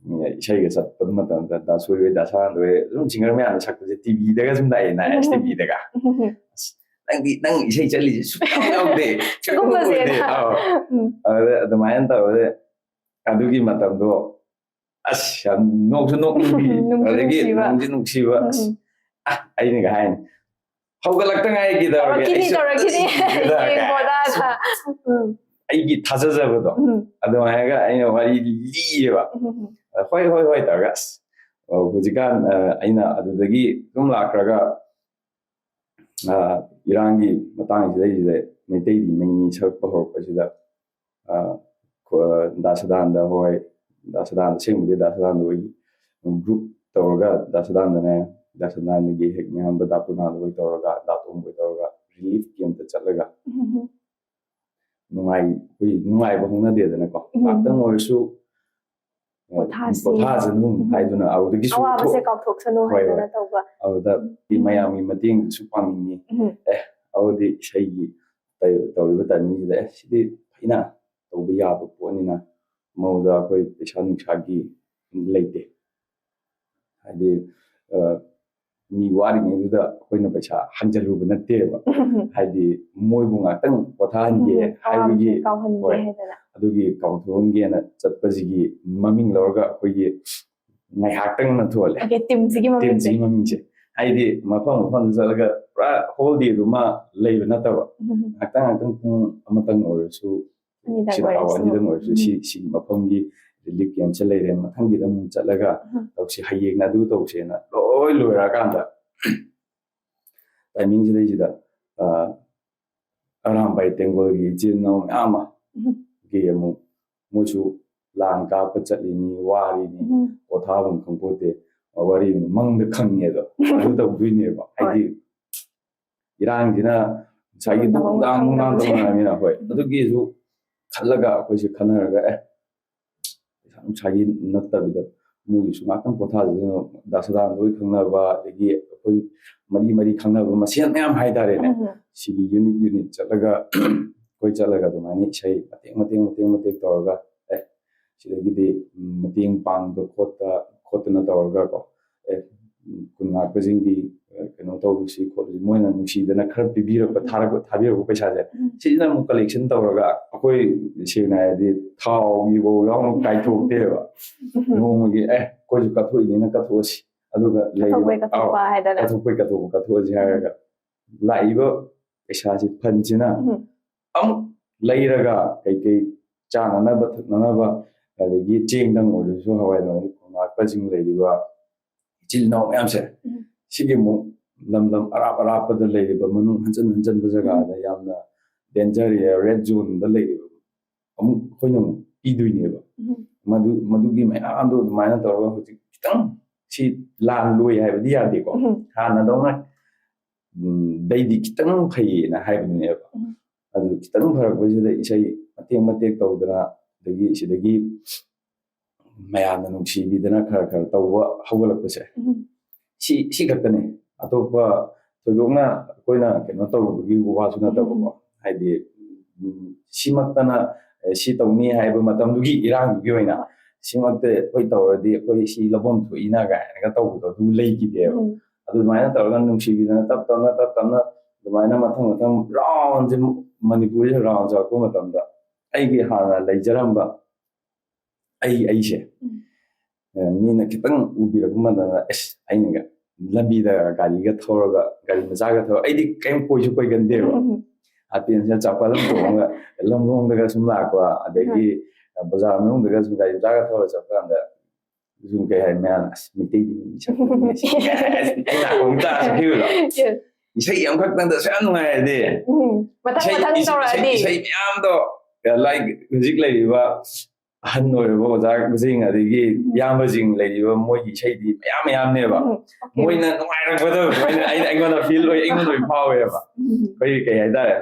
ꯎꯝ, ꯏꯁꯩꯒ ꯆꯠꯄ ꯃꯇꯝꯗ ꯗꯥ ꯁꯣꯏ ꯍꯣꯏ, ꯗꯥ ꯁꯅꯥꯗꯣ ꯍꯣꯏ, ꯑꯗꯨꯝ singer ꯃꯌꯥꯝꯅ ꯁꯛꯄꯁꯦ ꯇꯤꯚꯤꯗꯒ ꯁꯨꯝ ꯂꯥꯛꯑꯦꯅ, ꯎꯝ꯫ ꯑꯦꯁ ꯇꯤ ꯚꯤꯗꯒ꯫ ꯎꯝ꯫ "ꯑꯁ, ꯅꯪꯗꯤ, ꯅꯪ ꯏꯁꯩ ꯆꯠꯂꯤꯁꯦ ꯁꯨꯛꯌꯥꯎ ꯌꯥꯎꯗꯦ, ꯁꯨꯛꯌꯥꯎ ꯁꯨꯒꯨꯝꯕꯁꯦ꯫ ꯎꯗꯦ"꯫ ꯑꯥꯎ꯫ ꯎꯝ꯫ ꯑꯗꯨꯗ ꯑꯗꯨꯃꯥꯏꯅ ꯇꯧꯔꯦ꯫ ꯑꯗꯨꯒꯤ ꯃꯇꯝꯗꯣ ꯑꯁ, ꯌꯥꯝ ꯅꯣꯛꯁꯨ ꯅꯣꯛꯅꯤꯡꯕꯤ, ꯅꯨꯡꯁꯨ ꯑꯗꯒꯤ ꯅꯨꯡꯁꯤꯕ꯫ ꯅꯨꯡꯁꯨ ꯅꯨꯡꯁꯤꯕ꯫ ꯑꯁ, ꯎꯝ. ꯑ, ꯑꯩꯅꯒ ꯍꯥꯏꯅꯤ, "ꯍꯧꯒꯠꯂꯛꯇ ꯉꯥꯏꯒꯤ ꯇꯧꯔꯒꯦ, ꯇꯧꯔꯛꯈꯤꯅꯤ, ꯑꯩꯁꯨ ꯇꯧꯔꯛꯈꯤꯅꯤ꯫ ꯁꯤꯗ ꯀꯥꯏ." ꯌꯦꯡꯕꯗ꯫ ꯎꯝ. ꯑꯩꯒꯤ ꯊꯥꯖꯖꯕꯗꯣ ꯎꯝ. ꯑꯗꯨꯃꯥꯏꯅꯒ ꯑꯩꯅ ꯋꯥꯔꯤ ꯂꯤꯌꯦꯕ꯫ ꯎꯝ. "ꯍꯣꯏ, ꯍꯣꯏ, ꯍꯣꯏ" ꯇꯧꯔꯒ, ꯑꯁ, ꯑ, ꯍꯧꯖꯤꯛꯀꯥꯟ, ꯑ, ꯑꯩꯅ ꯑꯗꯨꯗꯒꯤ ꯑꯗꯨꯝ ꯂꯥꯛꯈ꯭ꯔꯒ, ꯑ, ꯏꯔꯥꯡꯒꯤ ꯃꯇꯥꯡꯁꯤꯗꯩꯁꯤꯗ ꯃꯩꯇꯩꯒꯤ ꯃꯩꯅꯤ ꯁꯛꯄ ꯍꯧꯔꯛꯄꯁꯤꯗ, ꯑ, ꯈꯣ-, ꯗꯥ ꯁꯗꯥꯅꯟꯗ ꯍꯣꯏ, ꯗꯥ ꯁꯗꯥꯅꯟꯗ, ꯑꯁꯦꯡꯕꯗꯤ ꯗꯥ ꯁꯗꯥꯅꯟꯗ ꯍꯣꯏꯒꯤ group ꯇꯧꯔꯒ, ꯗꯥ ꯁꯗꯥꯅꯟꯗꯅꯦ, ꯗꯥ ꯁꯗꯥꯅꯟꯗꯒꯤ ꯍꯦꯛ ꯃꯌꯥꯝꯕ ꯗꯥ ꯄꯨꯔꯅꯥꯟꯗ ꯍꯣꯏ ꯇꯧꯔꯒ, ꯗꯥ ꯇꯣꯝꯕ ꯍꯣꯏ ꯇꯧꯔꯒ relief camp ꯇ ꯆꯠꯂꯒ ꯎꯝ. ꯅꯨꯡꯉꯥꯏ-, ꯑꯩꯈꯣꯏ ꯅꯨꯡꯉꯥꯏꯕ ꯍꯧꯅꯗꯦꯗꯅꯀꯣ, ꯎꯝ. ꯉꯥꯛꯇꯪ ꯑꯣꯏꯔꯁꯨ ꯄꯣꯊꯥꯁꯤ. ꯄꯣꯊꯥꯁꯅꯨ ꯎꯝ. ꯍꯥꯏꯗꯨꯅ ꯑꯗꯨꯗꯒꯤꯁꯨ ꯑꯋꯥꯕꯁꯦ ꯊꯣꯛ-, ꯀꯥꯎꯊꯣꯛꯁꯅꯨ ꯍꯣꯏ, ꯍꯣꯏ꯫ ꯍꯥꯏꯗꯅ ꯇꯧꯕ. ꯑꯗꯨꯗ ꯎꯝ. ꯃꯌꯥꯝꯒꯤ ꯃꯇꯦꯡꯗꯨꯁꯨ ꯄꯥꯡꯅꯤꯡꯉꯤ꯫ ꯎꯝ. ꯑꯗꯨꯗꯤ ꯏꯁꯩꯒꯤ ꯇꯧ-, ꯇꯧꯔꯤꯕ timing ꯁꯤꯗ, "ꯑꯦ, ꯁꯤꯗꯤ ꯐꯩꯅ ꯇꯧꯕ ꯌꯥꯕ ꯄꯣꯠꯅꯤꯅ, ꯃꯧꯗ ꯑꯩꯈꯣꯏ ꯄꯩꯁꯥ ꯅꯨꯡꯁꯥꯒꯤ ꯂꯩꯇꯦ꯫ ꯍꯥꯏꯗꯤ, ꯑ, ꯃꯤ ꯋꯥꯔꯤꯉꯩꯗꯨꯗ ꯑꯩꯈꯣꯏꯅ ꯄꯩꯁꯥ ꯍꯟꯖꯜꯂꯨꯕ ꯅꯠꯇꯦꯕ꯫ ꯍꯥꯏꯗꯤ ꯃꯣꯏꯕꯨ ꯉꯥꯛꯇꯪ ꯄꯣꯊꯥꯍꯟꯒꯦ ꯎꯝ. ꯍꯥꯏꯕꯒꯤ, ꯑꯋꯥꯕꯁꯦ ꯀꯥꯎꯍꯟꯒꯦ ꯍꯣꯏ꯫ ꯍꯥꯏꯗꯅ꯫ ꯑꯗꯨꯒꯤ ꯀꯥꯎꯊꯣꯛꯍꯟꯒꯦꯅ ꯆꯠꯄꯁꯤꯒꯤ ꯃꯃꯤꯡ ꯂꯧꯔꯒ ꯑꯩꯈꯣꯏꯒꯤ ꯉꯥꯏꯍꯥꯛꯇꯪ ꯊꯣꯛꯍꯜꯂꯦ꯫ Okay, team ꯁꯤꯒꯤ ꯃꯃꯤꯡꯁꯦ꯫ Team ꯁꯤꯒꯤ ꯃꯃꯤꯡꯁꯦ꯫ ꯍꯥꯏꯗꯤ ꯃꯐꯝ ꯃꯐꯝꯗ ꯆꯠꯂꯒ ꯄꯨꯔꯥ whole day ꯗꯨꯃ ꯂꯩꯕ ꯅꯠꯇꯕ, ꯎꯝ. ꯉꯥꯛꯇꯪ ꯉꯥꯛꯇꯪ ꯄꯨꯡ ꯑꯃꯇꯪ ꯑꯣꯏꯔꯁꯨ, ꯑꯅꯤꯗꯪ ꯁꯤꯠ ꯑꯋꯥ ꯑꯣꯏꯔꯁꯨ꯫ ꯑꯅꯤꯗꯪ ꯑꯣꯏꯔꯁꯨ, ꯎꯝ. ꯁꯤ, ꯁꯤꯒꯤ ꯃꯐꯝꯒꯤ relief camp ꯁꯦ ꯂꯩꯔꯦ, ꯃꯊꯪꯒꯤꯗ ꯑꯃꯨꯛ ꯆꯠꯂꯒ ꯎꯝ. ꯇꯧꯁꯤ, ꯍꯌꯦꯡꯅ ꯑꯗꯨ ꯇꯧꯁꯦꯅ ꯂꯣꯏ ꯂꯣꯏꯔꯛꯑꯀꯥꯟꯗ, timing ꯁꯤꯗꯩꯁꯤꯗ, ꯑ, ꯑꯔꯥꯝꯕꯥꯏ ꯇꯦꯡꯒꯣꯜꯒꯤ ꯏꯆꯤꯜ ꯏꯅꯥꯎ ꯃꯌꯥꯝ ꯑꯃ ꯎꯝ. ꯒꯤ ꯑꯃꯨꯛ ꯃꯣꯏꯁꯨ ꯂꯥꯟ ꯀꯥꯞꯄ ꯆꯠꯂꯤꯅꯤ, ꯋꯥꯔꯤꯅꯤ, ꯎꯝ. ꯄꯣꯊꯥꯐꯝ ꯈꯪꯄꯣꯠꯇꯦ, ꯋꯥꯔꯤ ꯃꯪꯗ ꯈꯪꯉꯦ ꯑꯗꯣ꯫ ꯑꯗꯨ ꯇꯧꯗꯣꯏꯅꯦꯕ꯫ ꯍꯥꯏꯗꯤ ꯏꯔꯥꯡꯁꯤꯅ ꯉꯁꯥꯏꯒꯤ ꯇꯧꯐꯝ ꯗꯨꯡ ꯗꯥꯡ ꯗꯨꯡ ꯗꯥꯡ ꯈꯪꯗꯕꯁꯦ꯫ ꯇꯧꯅꯔꯃꯤꯅ, ꯍꯣꯏ꯫ ꯎꯝ. ꯑꯗꯨꯒꯤꯁꯨ ꯈꯜꯂꯒ ꯑꯩꯈꯣꯏꯁꯦ ꯈꯟꯅꯔꯒ, ꯑꯦ, ꯄꯩꯁꯥ ꯅꯨꯡꯁꯥꯒꯤ ꯅꯠꯇꯕꯤꯗ ꯃꯣꯏꯒꯤꯁꯨ ꯉꯥꯛꯇꯪ ꯄꯣꯊꯥꯖꯗꯅ, ꯗꯥ ꯁꯗꯥꯅꯟꯗ ꯍꯣꯏ ꯈꯪꯅꯕ, ꯑꯗꯒꯤ ꯑꯩꯈꯣꯏ ꯃꯔꯤ ꯃꯔꯤ ꯈꯪꯅꯕ ꯃꯁꯦꯟ ꯃꯌꯥꯝ ꯍꯥꯏꯇꯥꯔꯦꯅꯦ꯫ ꯎꯝ. ꯁꯤꯒꯤ unit unit ꯆꯠꯂꯒ ꯑꯩꯈꯣꯏ ꯆꯠꯂꯒ ꯑꯗꯨꯃꯥꯏꯅ ꯏꯁꯩ ꯃꯇꯦꯛ ꯃꯇꯦꯛ ꯃꯇꯦꯛ ꯃꯇꯦꯛ ꯇꯧꯔꯒ, ꯑꯦ, ꯁꯤꯗꯒꯤꯗꯤ ꯃꯇꯦꯡ ꯄꯥꯡꯕ ꯈꯣꯠꯄ ꯈꯣꯠꯇꯅ ꯇꯧꯔꯒꯀꯣ, ꯑꯦ, ꯈꯨꯟ ꯉꯥꯛꯄꯁꯤꯡꯒꯤ ꯀꯩꯅꯣ ꯇꯧꯔꯨꯁꯤ ꯈꯣꯠꯂꯨꯁꯤ, ꯃꯣꯏꯅ ꯅꯨꯡꯁꯤꯗꯅ ꯈꯔ ꯄꯤꯕꯤꯔꯛꯄ, ꯊꯥꯔꯛꯄ, ꯊꯥꯕꯤꯔꯛꯄ ꯄꯩꯁꯥꯁꯦ, ꯁꯤꯁꯤꯅ ꯑꯃꯨꯛ ꯀꯂꯦꯛꯁꯟ ꯇꯧꯔꯒ ꯑꯩꯈꯣꯏ, ꯁꯦꯡꯅ ꯍꯥꯏꯔꯗꯤ, ꯊꯥꯎꯒꯤꯐꯧ ꯌꯥꯎꯅ ꯀꯥꯏꯊꯣꯛꯇꯦꯕ꯫ ꯅꯣꯡꯃꯒꯤ, "ꯑꯦ, ꯑꯩꯈꯣꯏꯁꯨ ꯀꯠꯊꯣꯛꯏꯅꯤꯅ ꯀꯠꯊꯣꯛꯑꯁꯤ", ꯑꯗꯨꯒ ꯂꯩꯔꯤꯕ, ꯀꯠꯊꯣꯛꯄꯩ ꯀꯠꯊꯣꯛꯄ ꯑꯥꯎ, ꯍꯥꯏꯗꯅ꯫ "ꯀꯠꯊꯣꯛꯄꯩ ꯀꯠꯊꯣꯛꯄ ꯀꯠꯊꯣꯛꯑꯁꯤ" ꯍꯥꯏꯔꯒ ꯂꯥꯛꯏꯕ ꯄꯩꯁꯥꯁꯤ, ꯐꯟꯁꯤꯅ ꯎꯝ꯫ ꯑꯃꯨꯛ ꯂꯩꯔꯒ ꯀꯩꯀꯩ ꯆꯥꯅꯅꯕ ꯊꯛꯅꯅꯕ, ꯑꯗꯒꯤ ꯆꯦꯡꯗꯪ ꯑꯣꯏꯔꯁꯨ, ꯍꯋꯥꯏꯗꯪ ꯑꯣꯏꯔꯁꯨ, ꯈꯨꯟ ꯉꯥꯛꯄꯁꯤꯡ ꯂꯩꯔꯤꯕ ꯏꯆꯤꯜ ꯏꯅꯥꯎ ꯃꯌꯥꯝꯁꯦ, ꯎꯝ꯫ ꯁꯤꯒꯤ ꯑꯃꯨꯛ ꯂꯝ ꯂꯝ ꯑꯔꯥꯞ ꯑꯔꯥꯞꯄꯗ ꯂꯩꯔꯤꯕ, ꯃꯅꯨꯡ ꯍꯟꯖꯟ ꯍꯟꯖꯟꯕ ꯖꯒꯥꯗ, ꯌꯥꯝꯅ danger area, red zoneꯗ ꯂꯩꯔꯤꯕ, ꯑꯃꯨꯛ ꯑꯩꯈꯣꯏꯅ ꯑꯃꯨꯛ ꯄꯤꯗꯣꯏꯅꯦꯕ꯫ ꯎꯝ꯫ ꯃꯗꯨ, ꯃꯗꯨꯒꯤ ꯃꯌꯥꯝꯗꯣ ꯑꯗꯨꯃꯥꯏꯅ ꯇꯧꯔꯒ ꯍꯧꯖꯤꯛ ꯈꯤꯇꯪ, ꯁꯤ ꯂꯥꯟ ꯂꯣꯏ ꯍꯥꯏꯕꯗꯤ ꯌꯥꯗꯦꯀꯣ, ꯎꯝ꯫ ꯍꯥꯟꯅꯗꯧꯅ, ꯎꯝ, ꯗꯩꯗꯤ ꯈꯤꯇꯪ ꯐꯩꯌꯦꯅ ꯍꯥꯏꯕꯗꯨꯅꯦꯕ꯫ ꯎꯝ꯫ ꯑꯗꯨ ꯈꯤꯇꯪ ꯐꯔꯛꯄꯁꯤꯗ ꯏꯁꯩ ꯃꯇꯦꯛ ꯃꯇꯦꯛ ꯇꯧꯗꯅ, ꯑꯗꯒꯤ ꯁꯤꯗꯒꯤ ꯃꯌꯥꯝꯅ ꯅꯨꯡꯁꯤꯕꯤꯗꯅ ꯈꯔ ꯈꯔ ꯇꯧꯕ ꯍꯧꯒꯠꯂꯛꯄꯁꯦ, ꯎꯝ꯫ ꯁꯤ, ꯁꯤ ꯈꯛꯇꯅꯦ꯫ ꯑꯇꯣꯞꯄ ꯊꯣꯏꯗꯣꯛꯅ ꯑꯩꯈꯣꯏꯅ ꯀꯩꯅꯣ ꯇꯧꯔꯨꯕꯒꯤ ꯋꯥꯁꯨ ꯅꯠꯇꯕꯀꯣ꯫ ꯍꯥꯏꯗꯤ, ꯎꯝ, ꯁꯤꯃꯛꯇꯅ, ꯑꯦ, ꯁꯤ ꯇꯧꯅꯤ ꯍꯥꯏꯕ ꯃꯇꯝꯗꯨꯒꯤ ꯏꯔꯥꯡꯗꯨꯒꯤ ꯑꯣꯏꯅ, "ꯁꯤꯃꯛꯇ ꯑꯩꯈꯣꯏ ꯇꯧꯔꯗꯤ ꯑꯩꯈꯣꯏ ꯁꯤ ꯂꯧꯐꯝ ꯊꯣꯛꯏꯅ" ꯀꯥꯏꯅꯒ ꯇꯧꯕꯗꯣ ꯑꯗꯨ ꯂꯩꯈꯤꯗꯦꯕ꯫ ꯎꯝ꯫ ꯑꯗꯨꯃꯥꯏꯅ ꯇꯧꯔꯒ ꯅꯨꯡꯁꯤꯕꯤꯗꯅ ꯇꯞ ꯇꯞꯅ, ꯇꯞ ꯇꯞꯅ ꯑꯗꯨꯃꯥꯏꯅ ꯃꯊꯪ ꯃꯊꯪ roundꯁꯦ, ꯃꯅꯤꯄꯨꯔꯁꯦ round ꯆꯠꯂꯛꯄ ꯃꯇꯝꯗ ꯑꯩꯒꯤ ꯍꯥꯟꯅ ꯂꯩꯖꯔꯝꯕ ꯑꯩ, ꯑꯩꯁꯦ, ꯎꯝ꯫ ꯑꯦ, ꯃꯤꯅ ꯈꯤꯇꯪ ꯎꯕꯤꯔꯛꯄ ꯃꯇꯝꯗ, ꯑꯁ, ꯑꯩꯅꯒ ꯂꯝꯕꯤꯗ ꯒꯥꯔꯤꯒ ꯊꯧꯔꯒ, ꯒꯥꯔꯤ ꯃꯆꯥꯒ ꯊꯧꯔꯒ, ꯑꯩꯗꯤ ꯀꯔꯤꯝ ꯀꯣꯏꯁꯨ ꯀꯣꯏꯒꯟꯗꯦꯕ꯫ ꯎꯝ꯫ ꯍꯥꯄꯦꯟꯁꯦ ꯆꯥꯄꯜ ꯑꯃ ꯇꯣꯡꯉꯒ ꯂꯝꯂꯣꯡꯗꯒ ꯁꯨꯝ ꯂꯥꯛꯄ, ꯑꯗꯒꯤ ꯕꯖꯥꯔ ꯃꯅꯨꯡꯗꯒ ꯁꯨꯝ ꯒꯥꯔꯤ ꯃꯆꯥꯒ ꯊꯧꯔ ꯆꯠꯄ ꯀꯥꯟꯗ, ꯁꯨꯝ ꯀꯩ ꯍꯥꯏ, ꯃꯌꯥꯝꯅ, "ꯑꯁ, ꯃꯩꯇꯩꯗꯤ ꯃꯤ ꯏꯁꯩ ꯀꯣꯏꯕ ꯃꯤ ꯁꯤ-" ꯑꯩ ꯂꯥꯛꯄ ꯃꯇꯥꯡ ꯆꯠꯈꯤꯕꯗꯣ꯫ Yes. ꯏꯁꯩ ꯑꯃꯈꯛꯇꯪꯗꯁꯨ ꯌꯥꯝ ꯅꯨꯡꯉꯥꯏꯔꯗꯤ꯫ ꯎꯝ꯫ ꯃꯊꯪ ꯏꯁꯩ, ꯃꯊꯪ ꯏꯁꯩ, ꯇꯧꯔꯛꯑꯗꯤ꯫ ꯏꯁꯩ ꯃꯌꯥꯝꯗꯣ, like, ꯍꯧꯖꯤꯛ ꯂꯩꯔꯤꯕ ꯑꯍꯟ ꯑꯣꯏꯔꯕ ꯑꯣꯖꯥꯁꯤꯡ, ꯑꯗꯒꯤ ꯎꯝ꯫ ꯏꯌꯥꯝꯕꯁꯤꯡ ꯂꯩꯔꯤꯕ, ꯃꯣꯏꯒꯤ ꯏꯁꯩꯗꯤ ꯃꯌꯥꯝ ꯃꯌꯥꯝꯅꯦꯕ꯫ ꯎꯝ, okay. ꯃꯣꯏꯅ ꯅꯨꯡꯉꯥꯏꯔꯛꯄꯗꯣ, ꯃꯣꯏꯅ, ꯑꯩꯅ, ꯑꯩꯉꯣꯟꯗ feel ꯑꯣꯏ, ꯑꯩꯉꯣꯟꯗ ꯑꯣꯏ ꯐꯥꯎꯋꯦꯕ꯫ ꯎꯝ꯫ ꯑꯩꯈꯣꯏ ꯀꯩ ꯍꯥꯏꯇꯥꯔꯦ,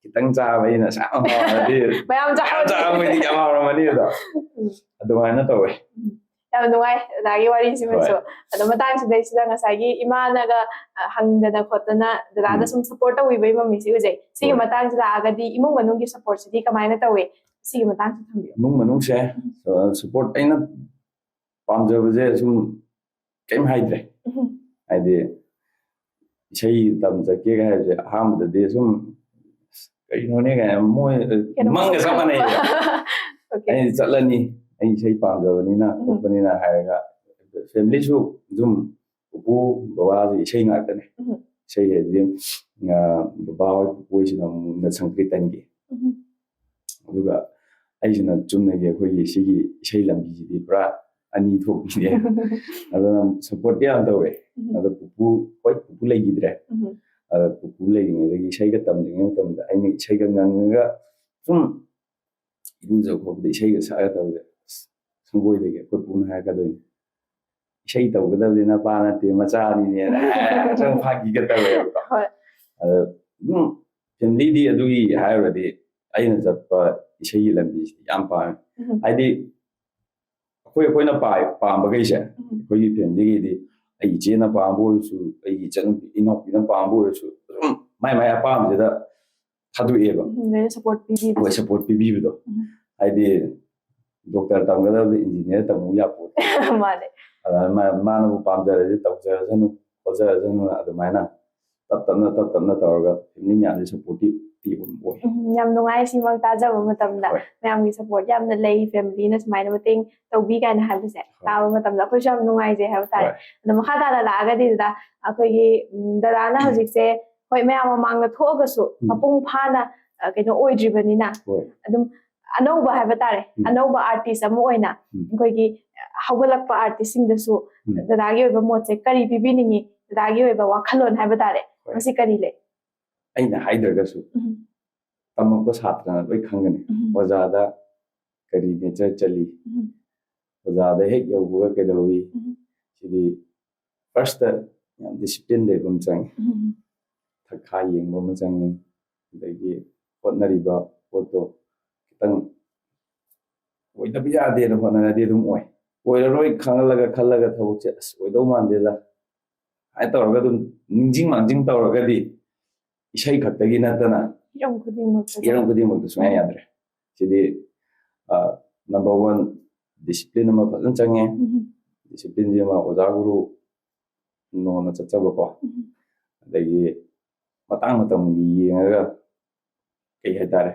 ꯈꯤꯇꯪ ꯆꯥꯕ ꯑꯩꯅ ꯁꯥ ꯌꯥꯝ ꯍꯥꯎꯔꯗꯤ, ꯃꯌꯥꯝ ꯌꯥꯝ ꯆꯥꯕ ꯆꯥꯕ ꯃꯣꯏꯗꯤ ꯌꯥꯝ ꯍꯥꯎꯔꯝꯃꯅꯤ ꯑꯗꯣ꯫ ꯎꯝ꯫ ꯑꯗꯨꯃꯥꯏꯅ ꯇꯧꯋꯦ꯫ ꯌꯥꯝ ꯅꯨꯡꯉꯥꯏ ꯑꯗꯥꯒꯤ ꯋꯥꯔꯤꯁꯤꯃꯁꯨ꯫ ꯍꯣꯏ꯫ ꯑꯗꯣ ꯃꯇꯥꯡꯁꯤꯗꯩꯁꯤꯗ ꯉꯁꯥꯏꯒꯤ ꯏꯃꯥꯅꯒ, ꯑ, ꯍꯪꯗꯅ ꯈꯣꯠꯇꯅ ꯗꯗꯥꯗ ꯎꯝ꯫ ꯁꯨꯝ support ꯇꯧꯕꯤꯕꯒꯤ ꯃꯃꯤꯁꯤ ꯎꯖꯩ꯫ ꯁꯤꯒꯤ ꯍꯣꯏ꯫ ꯃꯇꯥꯡꯁꯤꯗ ꯂꯥꯛꯑꯒꯗꯤ ꯏꯃꯨꯡ ꯃꯅꯨꯡꯒꯤ supportꯁꯤꯗꯤ ꯀꯃꯥꯏꯅ ꯇꯧꯏ? ꯁꯤꯒꯤ ꯃꯇꯥꯡꯁꯤ ꯊꯝꯕꯤꯌꯨ꯫ ꯏꯃꯨꯡ ꯃꯅꯨꯡꯁꯦ, ꯑ, support ꯑꯩꯅ ꯄꯥꯝꯖꯕꯁꯦ ꯁꯨꯝ ꯀꯩꯝ ꯍꯥꯏꯗ꯭ꯔꯦ꯫ ꯍꯥꯏꯗꯤ ꯏꯁꯩ ꯇꯝ ꯆꯠꯀꯦꯒ ꯍꯥꯏꯕꯁꯦ ꯑꯍꯥꯟꯕꯗꯗꯤ ꯁꯨꯝ ꯀꯩꯅꯣꯅꯦ ꯀꯥꯏꯅ ꯃꯣꯏ ꯃꯪꯒ ꯆꯞ ꯃꯥꯟꯅꯩꯕ꯫ ꯑꯩ ꯆꯠꯂꯅꯤ, ꯑꯩ ꯏꯁꯩ ꯄꯥꯝꯖꯕꯅꯤꯅ ꯈꯣꯠꯄꯅꯤꯅ ꯍꯥꯏꯔꯒ, ꯐꯦꯃꯤꯂꯤꯁꯨ ꯑꯗꯨꯝ ꯄꯨꯄꯨ ꯕꯕꯥꯁꯦ ꯏꯁꯩ ꯉꯥꯛꯇꯅꯦ꯫ ꯏꯁꯩ ꯍꯥꯏꯗꯤ ꯕꯕꯥ ꯍꯣꯏ ꯄꯨꯄꯨ ꯍꯣꯏꯁꯤꯅ ꯑꯃꯨꯛ ꯁꯪꯀ꯭ꯔꯤꯇꯟꯒꯤ, ꯑꯗꯨꯒ ꯑꯩꯁꯤꯅ ꯆꯨꯝꯅꯒꯤ ꯑꯩꯈꯣꯏꯒꯤ ꯁꯤꯒꯤ ꯏꯁꯩ ꯂꯝꯕꯤꯁꯤꯗꯤ ꯄꯨꯔꯥ ꯑꯅꯤ ꯊꯣꯛꯄꯤꯅꯦ꯫ ꯑꯗꯨꯅ ꯁꯞꯄꯣꯔꯠꯇꯤ ꯌꯥꯝ ꯇꯧꯋꯦ꯫ ꯑꯗꯣ ꯄꯨꯄꯨ, ꯍꯣꯏ, ꯄꯨꯄꯨ ꯂꯩꯈꯤꯗ꯭ꯔꯦ꯫ ꯑꯗꯣ ꯄꯨꯄꯨ ꯂꯩꯔꯤꯉꯩꯗꯒꯤ ꯏꯁꯩꯒ ꯇꯝꯗ꯭ꯔꯤꯉꯩ ꯃꯇꯝꯗ ꯑꯩꯅ ꯏꯁꯩꯒ ꯉꯪꯉꯒ ꯁꯨꯝ ꯏꯔꯨꯖ ꯈꯣꯠꯄꯗ ꯏꯁꯩꯒ ꯁꯛꯑꯒ ꯇꯧꯕꯗ, ꯑꯁ, ꯁꯪꯒꯣꯏꯗꯒꯤ ꯑꯩꯈꯣꯏ ꯄꯨꯅ ꯍꯥꯏꯔꯛꯀꯗꯣꯏꯅꯤ, "ꯏꯁꯩ ꯇꯧꯒꯗꯕꯗꯤ ꯅꯄꯥ ꯅꯠꯇꯦ, ꯃꯆꯥꯅꯤꯅꯦꯅ" ꯍꯥꯏꯔꯒ ꯁꯨꯝ ꯐꯥꯒꯤꯒ ꯇꯧꯋꯦꯕꯀꯣ꯫ ꯑꯗꯣ ꯑꯗꯨꯝ ꯐꯦꯃꯤꯂꯤꯗꯤ ꯑꯗꯨꯒꯤ ꯍꯥꯏꯔꯨꯔꯗꯤ ꯑꯩꯅ ꯆꯠꯄ ꯏꯁꯩꯒꯤ ꯂꯝꯕꯤꯁꯤꯗꯤ ꯌꯥꯝ ꯄꯥꯝꯃꯦ꯫ ꯍꯥꯏꯗꯤ ꯑꯩꯈꯣꯏ, ꯑꯩꯈꯣꯏꯅ ꯄꯥꯏ-, ꯄꯥꯝꯕꯈꯩꯁꯦ, ꯑꯩꯈꯣꯏꯒꯤ ꯐꯦꯃꯤꯂꯤꯒꯤꯗꯤ ꯑꯩ ꯏꯆꯦꯅ ꯄꯥꯝꯕ ꯑꯣꯏꯔꯁꯨ, ꯑꯩꯒꯤ ꯏꯆꯟꯅꯨꯄꯤ, ꯏꯅꯥꯎꯄꯤꯅ ꯄꯥꯝꯕ ꯑꯣꯏꯔꯁꯨ, ꯑꯗꯨꯝ ꯃꯥꯏ ꯃꯥꯏ ꯑꯄꯥꯝꯕꯁꯤꯗ ꯊꯥꯗꯣꯛꯑꯦꯕ꯫ ꯎꯝ, ꯂꯣꯏꯅ ꯁꯞꯄꯣꯔꯠ ꯄꯤꯕꯤꯕ꯫ ꯍꯣꯏ, ꯁꯞꯄꯣꯔꯠ ꯄꯤꯕꯤꯕꯗꯣ꯫ ꯍꯥꯏꯗꯤ ꯗꯣꯛꯇꯔ ꯇꯝꯒꯗꯕꯗ ꯏꯟꯖꯤꯅꯤꯌꯥꯔ ꯇꯝꯃꯨ ꯌꯥꯄꯣꯠꯇꯦ꯫ ꯃꯥꯅꯦ꯫ ꯑꯗꯨꯃꯥꯏꯅ ꯃꯥ-, ꯃꯥꯅꯕꯨ ꯄꯥꯝꯖꯔꯗꯤ ꯇꯧꯖꯔꯁꯅꯨ, ꯈꯣꯠꯆꯔꯁꯅꯨ, ꯑꯗꯨꯃꯥꯏꯅ ꯇꯞ ꯇꯞꯅ, ꯇꯞ ꯇꯞꯅ ꯇꯧꯔꯒ ꯐꯦꯃꯤꯂꯤ ꯃꯌꯥꯝꯁꯦ ꯁꯞꯄꯣꯔꯇꯤꯞ ꯄꯤꯕ ꯑꯃ ꯑꯣꯏ꯫ ꯎꯝ, ꯌꯥꯝ ꯅꯨꯡꯉꯥꯏ ꯁꯤ ꯃꯛ ꯇꯥꯖꯕ ꯃꯇꯝꯗ꯫ ꯍꯣꯏ꯫ ꯃꯌꯥꯝꯒꯤ ꯁꯞꯄꯣꯔꯠ ꯌꯥꯝꯅ ꯂꯩ, ꯐꯦꯃꯤꯂꯤꯅ ꯁꯨꯃꯥꯏꯅ ꯃꯇꯦꯡ ꯇꯧꯕꯤ ꯀꯥꯏꯅ ꯍꯥꯏꯕꯁꯦ ꯍꯣꯏ꯫ ꯇꯥꯕ ꯃꯇꯝꯗ ꯑꯩꯈꯣꯏꯁꯨ ꯌꯥꯝ ꯅꯨꯡꯉꯥꯏꯖꯩ ꯍꯥꯏꯕ ꯇꯥꯔꯦ꯫ ꯍꯣꯏ꯫ ꯑꯗꯣ ꯃꯈꯥ ꯇꯥꯅ ꯂꯥꯛꯑꯒꯗꯤ ꯗꯗꯥ, ꯑꯩꯈꯣꯏꯒꯤ, ꯎꯝ, ꯗꯗꯥꯅ ꯍꯧꯖꯤꯛꯁꯦ, ꯍꯣꯏ, ꯃꯌꯥꯝ ꯃꯃꯥꯡꯗ ꯊꯣꯛꯑꯒꯁꯨ ꯎꯝ꯫ ꯃꯄꯨꯡ ꯐꯥꯅ, ꯑ, ꯀꯩꯅꯣ ꯑꯣꯏꯗ꯭ꯔꯤꯕꯅꯤꯅ ꯍꯣꯏ꯫ ꯑꯗꯨꯝ ꯑꯅꯧꯕ ꯍꯥꯏꯕ ꯇꯥꯔꯦ, ꯎꯝ꯫ ꯑꯅꯧꯕ ꯑꯥꯔꯇꯤꯁ ꯑꯃ ꯑꯣꯏꯅ ꯎꯝ꯫ ꯑꯩꯈꯣꯏꯒꯤ ꯍꯧꯒꯠꯂꯛꯄ ꯑꯥꯔꯇꯤꯁꯁꯤꯡꯗꯁꯨ ꯎꯝ꯫ ꯗꯗꯥꯒꯤ ꯑꯣꯏꯕ ꯃꯣꯠꯁꯦ ꯀꯔꯤ ꯄꯤꯕꯤꯅꯤꯡꯉꯤ? ꯗꯗꯥꯒꯤ ꯑꯣꯏꯕ ꯋꯥꯈꯜꯂꯣꯟ ꯍꯥꯏꯕ ꯇꯥꯔꯦ, ꯍꯣꯏ꯫ ꯃꯁꯤ ꯀꯔꯤ ꯂꯩ? ꯑꯩꯅ ꯍꯥꯏꯗ꯭ꯔꯒꯁꯨ ꯎꯝ꯫ ꯇꯝꯃꯛꯄ ꯁꯥꯇ꯭ꯔꯅ ꯂꯣꯏ ꯈꯪꯒꯅꯤ꯫ ꯎꯝ꯫ ꯑꯣꯖꯥꯗ ꯀꯔꯤ ꯅꯦꯆꯔ ꯆꯠꯂꯤ, ꯎꯝ꯫ ꯑꯣꯖꯥꯗ ꯍꯦꯛ ꯌꯧꯕꯒ ꯀꯩꯗꯧꯏ, ꯎꯝ꯫ ꯁꯤꯗꯤ ꯐꯥꯔꯁꯇ ꯌꯥꯝ ꯗꯤꯁꯤꯄ꯭ꯂꯤꯟ ꯂꯩꯕ ꯑꯃ ꯆꯪꯉꯤ꯫ ꯎꯝ꯫ ꯊꯛ ꯈꯥ ꯌꯦꯡꯕ ꯑꯃ ꯆꯪꯉꯤ꯫ ꯑꯗꯒꯤ ꯍꯣꯠꯅꯔꯤꯕ ꯄꯣꯠꯇꯣ ꯈꯤꯇꯪ ꯑꯣꯏꯗꯕ ꯌꯥꯗꯦꯅ ꯍꯣꯠꯅꯔꯗꯤ ꯑꯗꯨꯝ ꯑꯣꯏ꯫ ꯑꯣꯏꯔꯔꯣꯏ ꯈꯪꯍꯜꯂꯒ ꯈꯜꯂꯒ ꯊꯕꯛꯁꯦ, "ꯑꯁ, ꯑꯣꯏꯗꯧ ꯃꯥꯟꯗꯦꯗ" ꯍꯥꯏꯅ ꯇꯧꯔꯒ ꯑꯗꯨꯝ ꯅꯤꯡꯁꯤꯡ ꯃꯥꯡꯖꯤꯡ ꯇꯧꯔꯒꯗꯤ ꯏꯁꯩ ꯈꯛꯇꯒꯤ ꯅꯠꯇꯅ ꯍꯤꯔꯝ ꯈꯨꯗꯤꯡꯃꯛꯇ ꯍꯤꯔꯝ ꯈꯨꯗꯤꯡꯃꯛꯇ ꯁꯨꯡꯌꯥ ꯌꯥꯗ꯭ꯔꯦ꯫ ꯁꯤꯗꯤ, ꯑ, ꯅꯝꯕꯔ ꯋꯥꯟ, ꯗꯤꯁꯤꯄ꯭ꯂꯤꯟ ꯑꯃ ꯐꯖꯅ ꯆꯪꯉꯦ꯫ ꯎꯝ꯫ ꯗꯤꯁꯤꯄ꯭ꯂꯤꯟꯁꯤ ꯑꯃ ꯑꯣꯖꯥ ꯒꯨꯔꯨ ꯅꯣꯟꯅ ꯆꯠꯆꯕꯀꯣ꯫ ꯑꯗꯒꯤ ꯃꯇꯥꯡ ꯃꯇꯝꯒꯤ ꯌꯦꯡꯉꯒ, ꯀꯩ ꯍꯥꯏꯇꯥꯔꯦ,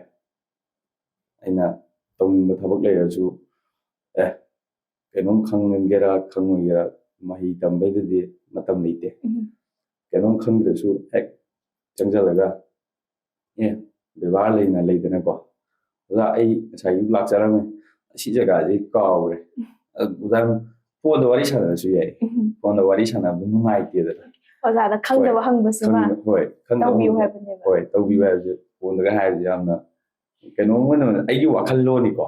ꯑꯩꯅ ꯇꯧꯅꯤꯡꯕ ꯊꯕꯛ ꯂꯩꯔꯁꯨ, ꯑꯦ, ꯀꯩꯅꯣꯝ ꯈꯪꯒꯦꯔꯥ ꯈꯪꯉꯣꯏꯒꯦꯔꯥ, ꯃꯍꯩ ꯇꯝꯕꯩꯗꯗꯤ ꯃꯇꯝ ꯂꯩꯇꯦ꯫ ꯀꯩꯅꯣꯝ ꯈꯪꯗ꯭ꯔꯁꯨ ꯍꯦꯛ ꯆꯪꯁꯤꯜꯂꯒ, ꯑꯦ, ꯕꯦꯕꯥꯔ ꯂꯩꯅ ꯂꯩꯗꯅꯀꯣ, "ꯑꯣꯖꯥ, ꯑꯩ ꯉꯁꯥꯏ ꯑꯌꯨꯛ ꯂꯥꯛꯆꯔꯝꯃꯦ, ꯑꯁꯤ ꯖꯒꯥꯁꯤ ꯀꯥꯎꯔꯦ꯫ ꯑꯗꯨ ꯑꯣꯖꯥ, ꯐꯣꯟꯗ ꯋꯥꯔꯤ ꯁꯥꯟꯅꯔꯁꯨ ꯌꯥꯏ꯫ ꯐꯣꯟꯗ ꯋꯥꯔꯤ ꯁꯥꯟꯅꯕꯗꯨ ꯅꯨꯡꯉꯥꯏꯇꯦꯗꯅ"꯫ ꯑꯣꯖꯥꯗ ꯈꯪꯗꯕ ꯍꯪꯕꯁꯤꯃ ꯈꯪꯗꯕ, ꯍꯣꯏ, ꯈꯪꯗꯕ ꯇꯧꯕꯤꯌꯨ ꯍꯪꯕ-, ꯍꯥꯏꯕꯅꯦꯕ꯫ ꯍꯣꯏ, ꯇꯧꯕꯤꯌꯨ ꯍꯥꯏꯕꯁꯦ ꯐꯣꯟꯗꯒ ꯍꯥꯏꯕꯁꯦ ꯌꯥꯝꯅ ꯀꯩꯅꯣꯝ ꯑꯣꯏꯅ ꯑꯩꯒꯤ ꯋꯥꯈꯜꯂꯣꯟꯅꯤꯀꯣ꯫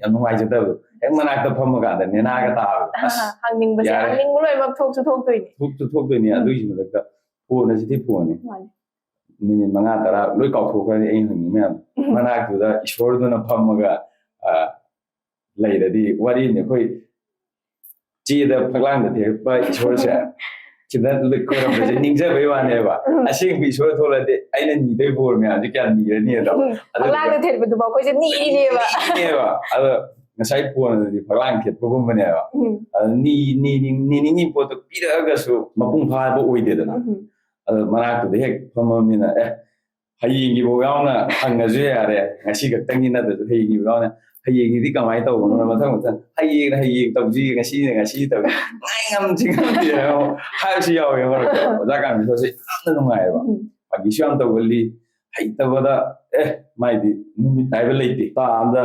ꯌꯥꯝ ꯅꯨꯡꯉꯥꯏꯖꯗꯕꯗꯣ꯫ ꯍꯦꯛ ꯃꯅꯥꯛꯇ ꯐꯝꯃꯀꯥꯟꯗ ꯅꯦꯅꯥꯒ ꯇꯥꯕꯗꯣ꯫ ꯑꯁ, ꯍꯪꯅꯤꯡꯕꯁꯦ, ꯌꯥꯔꯦ꯫ ꯍꯪꯅꯤꯡꯕ ꯂꯣꯏꯅꯃꯛ ꯊꯣꯛꯁꯨ ꯊꯣꯛꯇꯣꯏꯅꯤ꯫ ꯊꯣꯛꯁꯨ ꯊꯣꯛꯇꯣꯏꯅꯤ꯫ ꯑꯗꯨꯒꯤ ꯃꯊꯛꯇ ꯐꯣꯟ ꯑꯁꯤꯗꯤ ꯐꯣꯟꯅꯤ꯫ ꯃꯥꯅꯤ꯫ ꯃꯤꯅꯤꯠ ꯃꯉꯥ ꯇꯔꯥ ꯂꯣꯏ ꯀꯥꯎꯊꯣꯛꯈ꯭ꯔꯅꯤ ꯑꯩꯅ ꯍꯪꯅꯤꯡ ꯃꯌꯥꯝ꯫ ꯃꯅꯥꯛꯇꯨꯗ ꯏꯁꯣꯔꯗꯨꯅ ꯐꯝꯃꯒ, ꯑ, ꯂꯩꯔꯗꯤ ꯋꯥꯔꯤꯅꯤ꯫ ꯑꯩꯈꯣꯏ ꯆꯦꯗ ꯐꯛꯂꯥꯡꯗ ꯊꯦꯠꯄ ꯏꯁꯣꯔꯁꯦ ꯁꯤꯗ ꯈꯣꯏꯔꯝꯕꯁꯦ ꯅꯤꯡꯖꯕꯩ ꯋꯥꯅꯦꯕ꯫ ꯑꯁꯦꯡꯕ ꯏꯁꯣꯔ ꯊꯣꯛꯂꯗꯤ ꯑꯩꯅ ꯅꯤꯗꯣꯏ ꯕꯣꯔ ꯃꯌꯥꯝꯁꯦ ꯀꯌꯥꯝ ꯅꯤꯔꯅꯤ ꯑꯗꯣ꯫ ꯐꯛꯂꯥꯡꯗ ꯊꯦꯠꯄꯗꯨꯕꯨ ꯑꯩꯈꯣꯏꯁꯦ ꯅꯤꯛꯏꯅꯦꯕ꯫ ꯅꯤꯛꯏꯅꯦꯕ꯫ ꯑꯗꯣ ꯉꯁꯥꯏ ꯐꯣꯟꯗꯗꯤ ꯐꯛꯂꯥꯡ ꯊꯦꯠꯄꯒꯨꯝꯕꯅꯦꯕ꯫ ꯑꯗꯣ ꯅꯤ-, ꯅꯤ-, ꯅꯤ-, ꯅꯤꯅꯤꯡꯉꯤ ꯄꯣꯠꯇꯣ ꯄꯤꯔꯛꯑꯒꯁꯨ ꯃꯄꯨꯡ ꯐꯥꯕ ꯑꯣꯏꯗꯦꯗꯅ꯫ ꯑꯗꯣ ꯃꯅꯥꯛꯇꯨꯗ ꯍꯦꯛ ꯐꯝꯃꯕꯅꯤꯅ, ꯑꯦ, ꯍꯌꯦꯡꯒꯤꯐꯥꯎ ꯌꯥꯎꯅ ꯍꯪꯉꯁꯨ ꯌꯥꯔꯦ, ꯉꯁꯤ ꯈꯛꯇꯪꯒꯤ ꯅꯠꯇ꯭ꯔꯁꯨ ꯍꯌꯦꯡꯒꯤꯐꯥꯎ ꯌꯥꯎꯅ꯫ ꯍꯌꯦꯡꯒꯤꯗꯤ ꯀꯃꯥꯏꯅ ꯇꯧꯕꯅꯣ? ꯃꯊꯪ ꯃꯊꯪ, "ꯍꯌꯦꯡꯅ ꯍꯌꯦꯡ ꯇꯧꯁꯤ, ꯉꯁꯤꯅ ꯉꯁꯤ ꯇꯧꯁꯤ", ꯉꯥꯏ ꯉꯝꯁꯤ ꯉꯝꯗꯦ ꯍꯥꯏꯕꯁꯨ ꯌꯥꯎꯋꯦ ꯃꯔꯛꯇ꯫ ꯑꯣꯖꯥ ꯀꯥꯃꯦꯁꯣꯔꯁꯦ ꯌꯥꯝꯅ ꯅꯨꯡꯉꯥꯏꯌꯦꯕ꯫ ꯐꯥꯒꯤꯁꯨ ꯌꯥꯝ ꯇꯧꯒꯜꯂꯤ, ꯍꯩꯇꯕꯗ, ꯑꯦ, ꯃꯥꯏꯗꯤ ꯅꯨꯃꯤꯠ ꯍꯥꯏꯕ ꯂꯩꯇꯦ꯫ ꯍꯞꯇꯥ ꯑꯃꯗ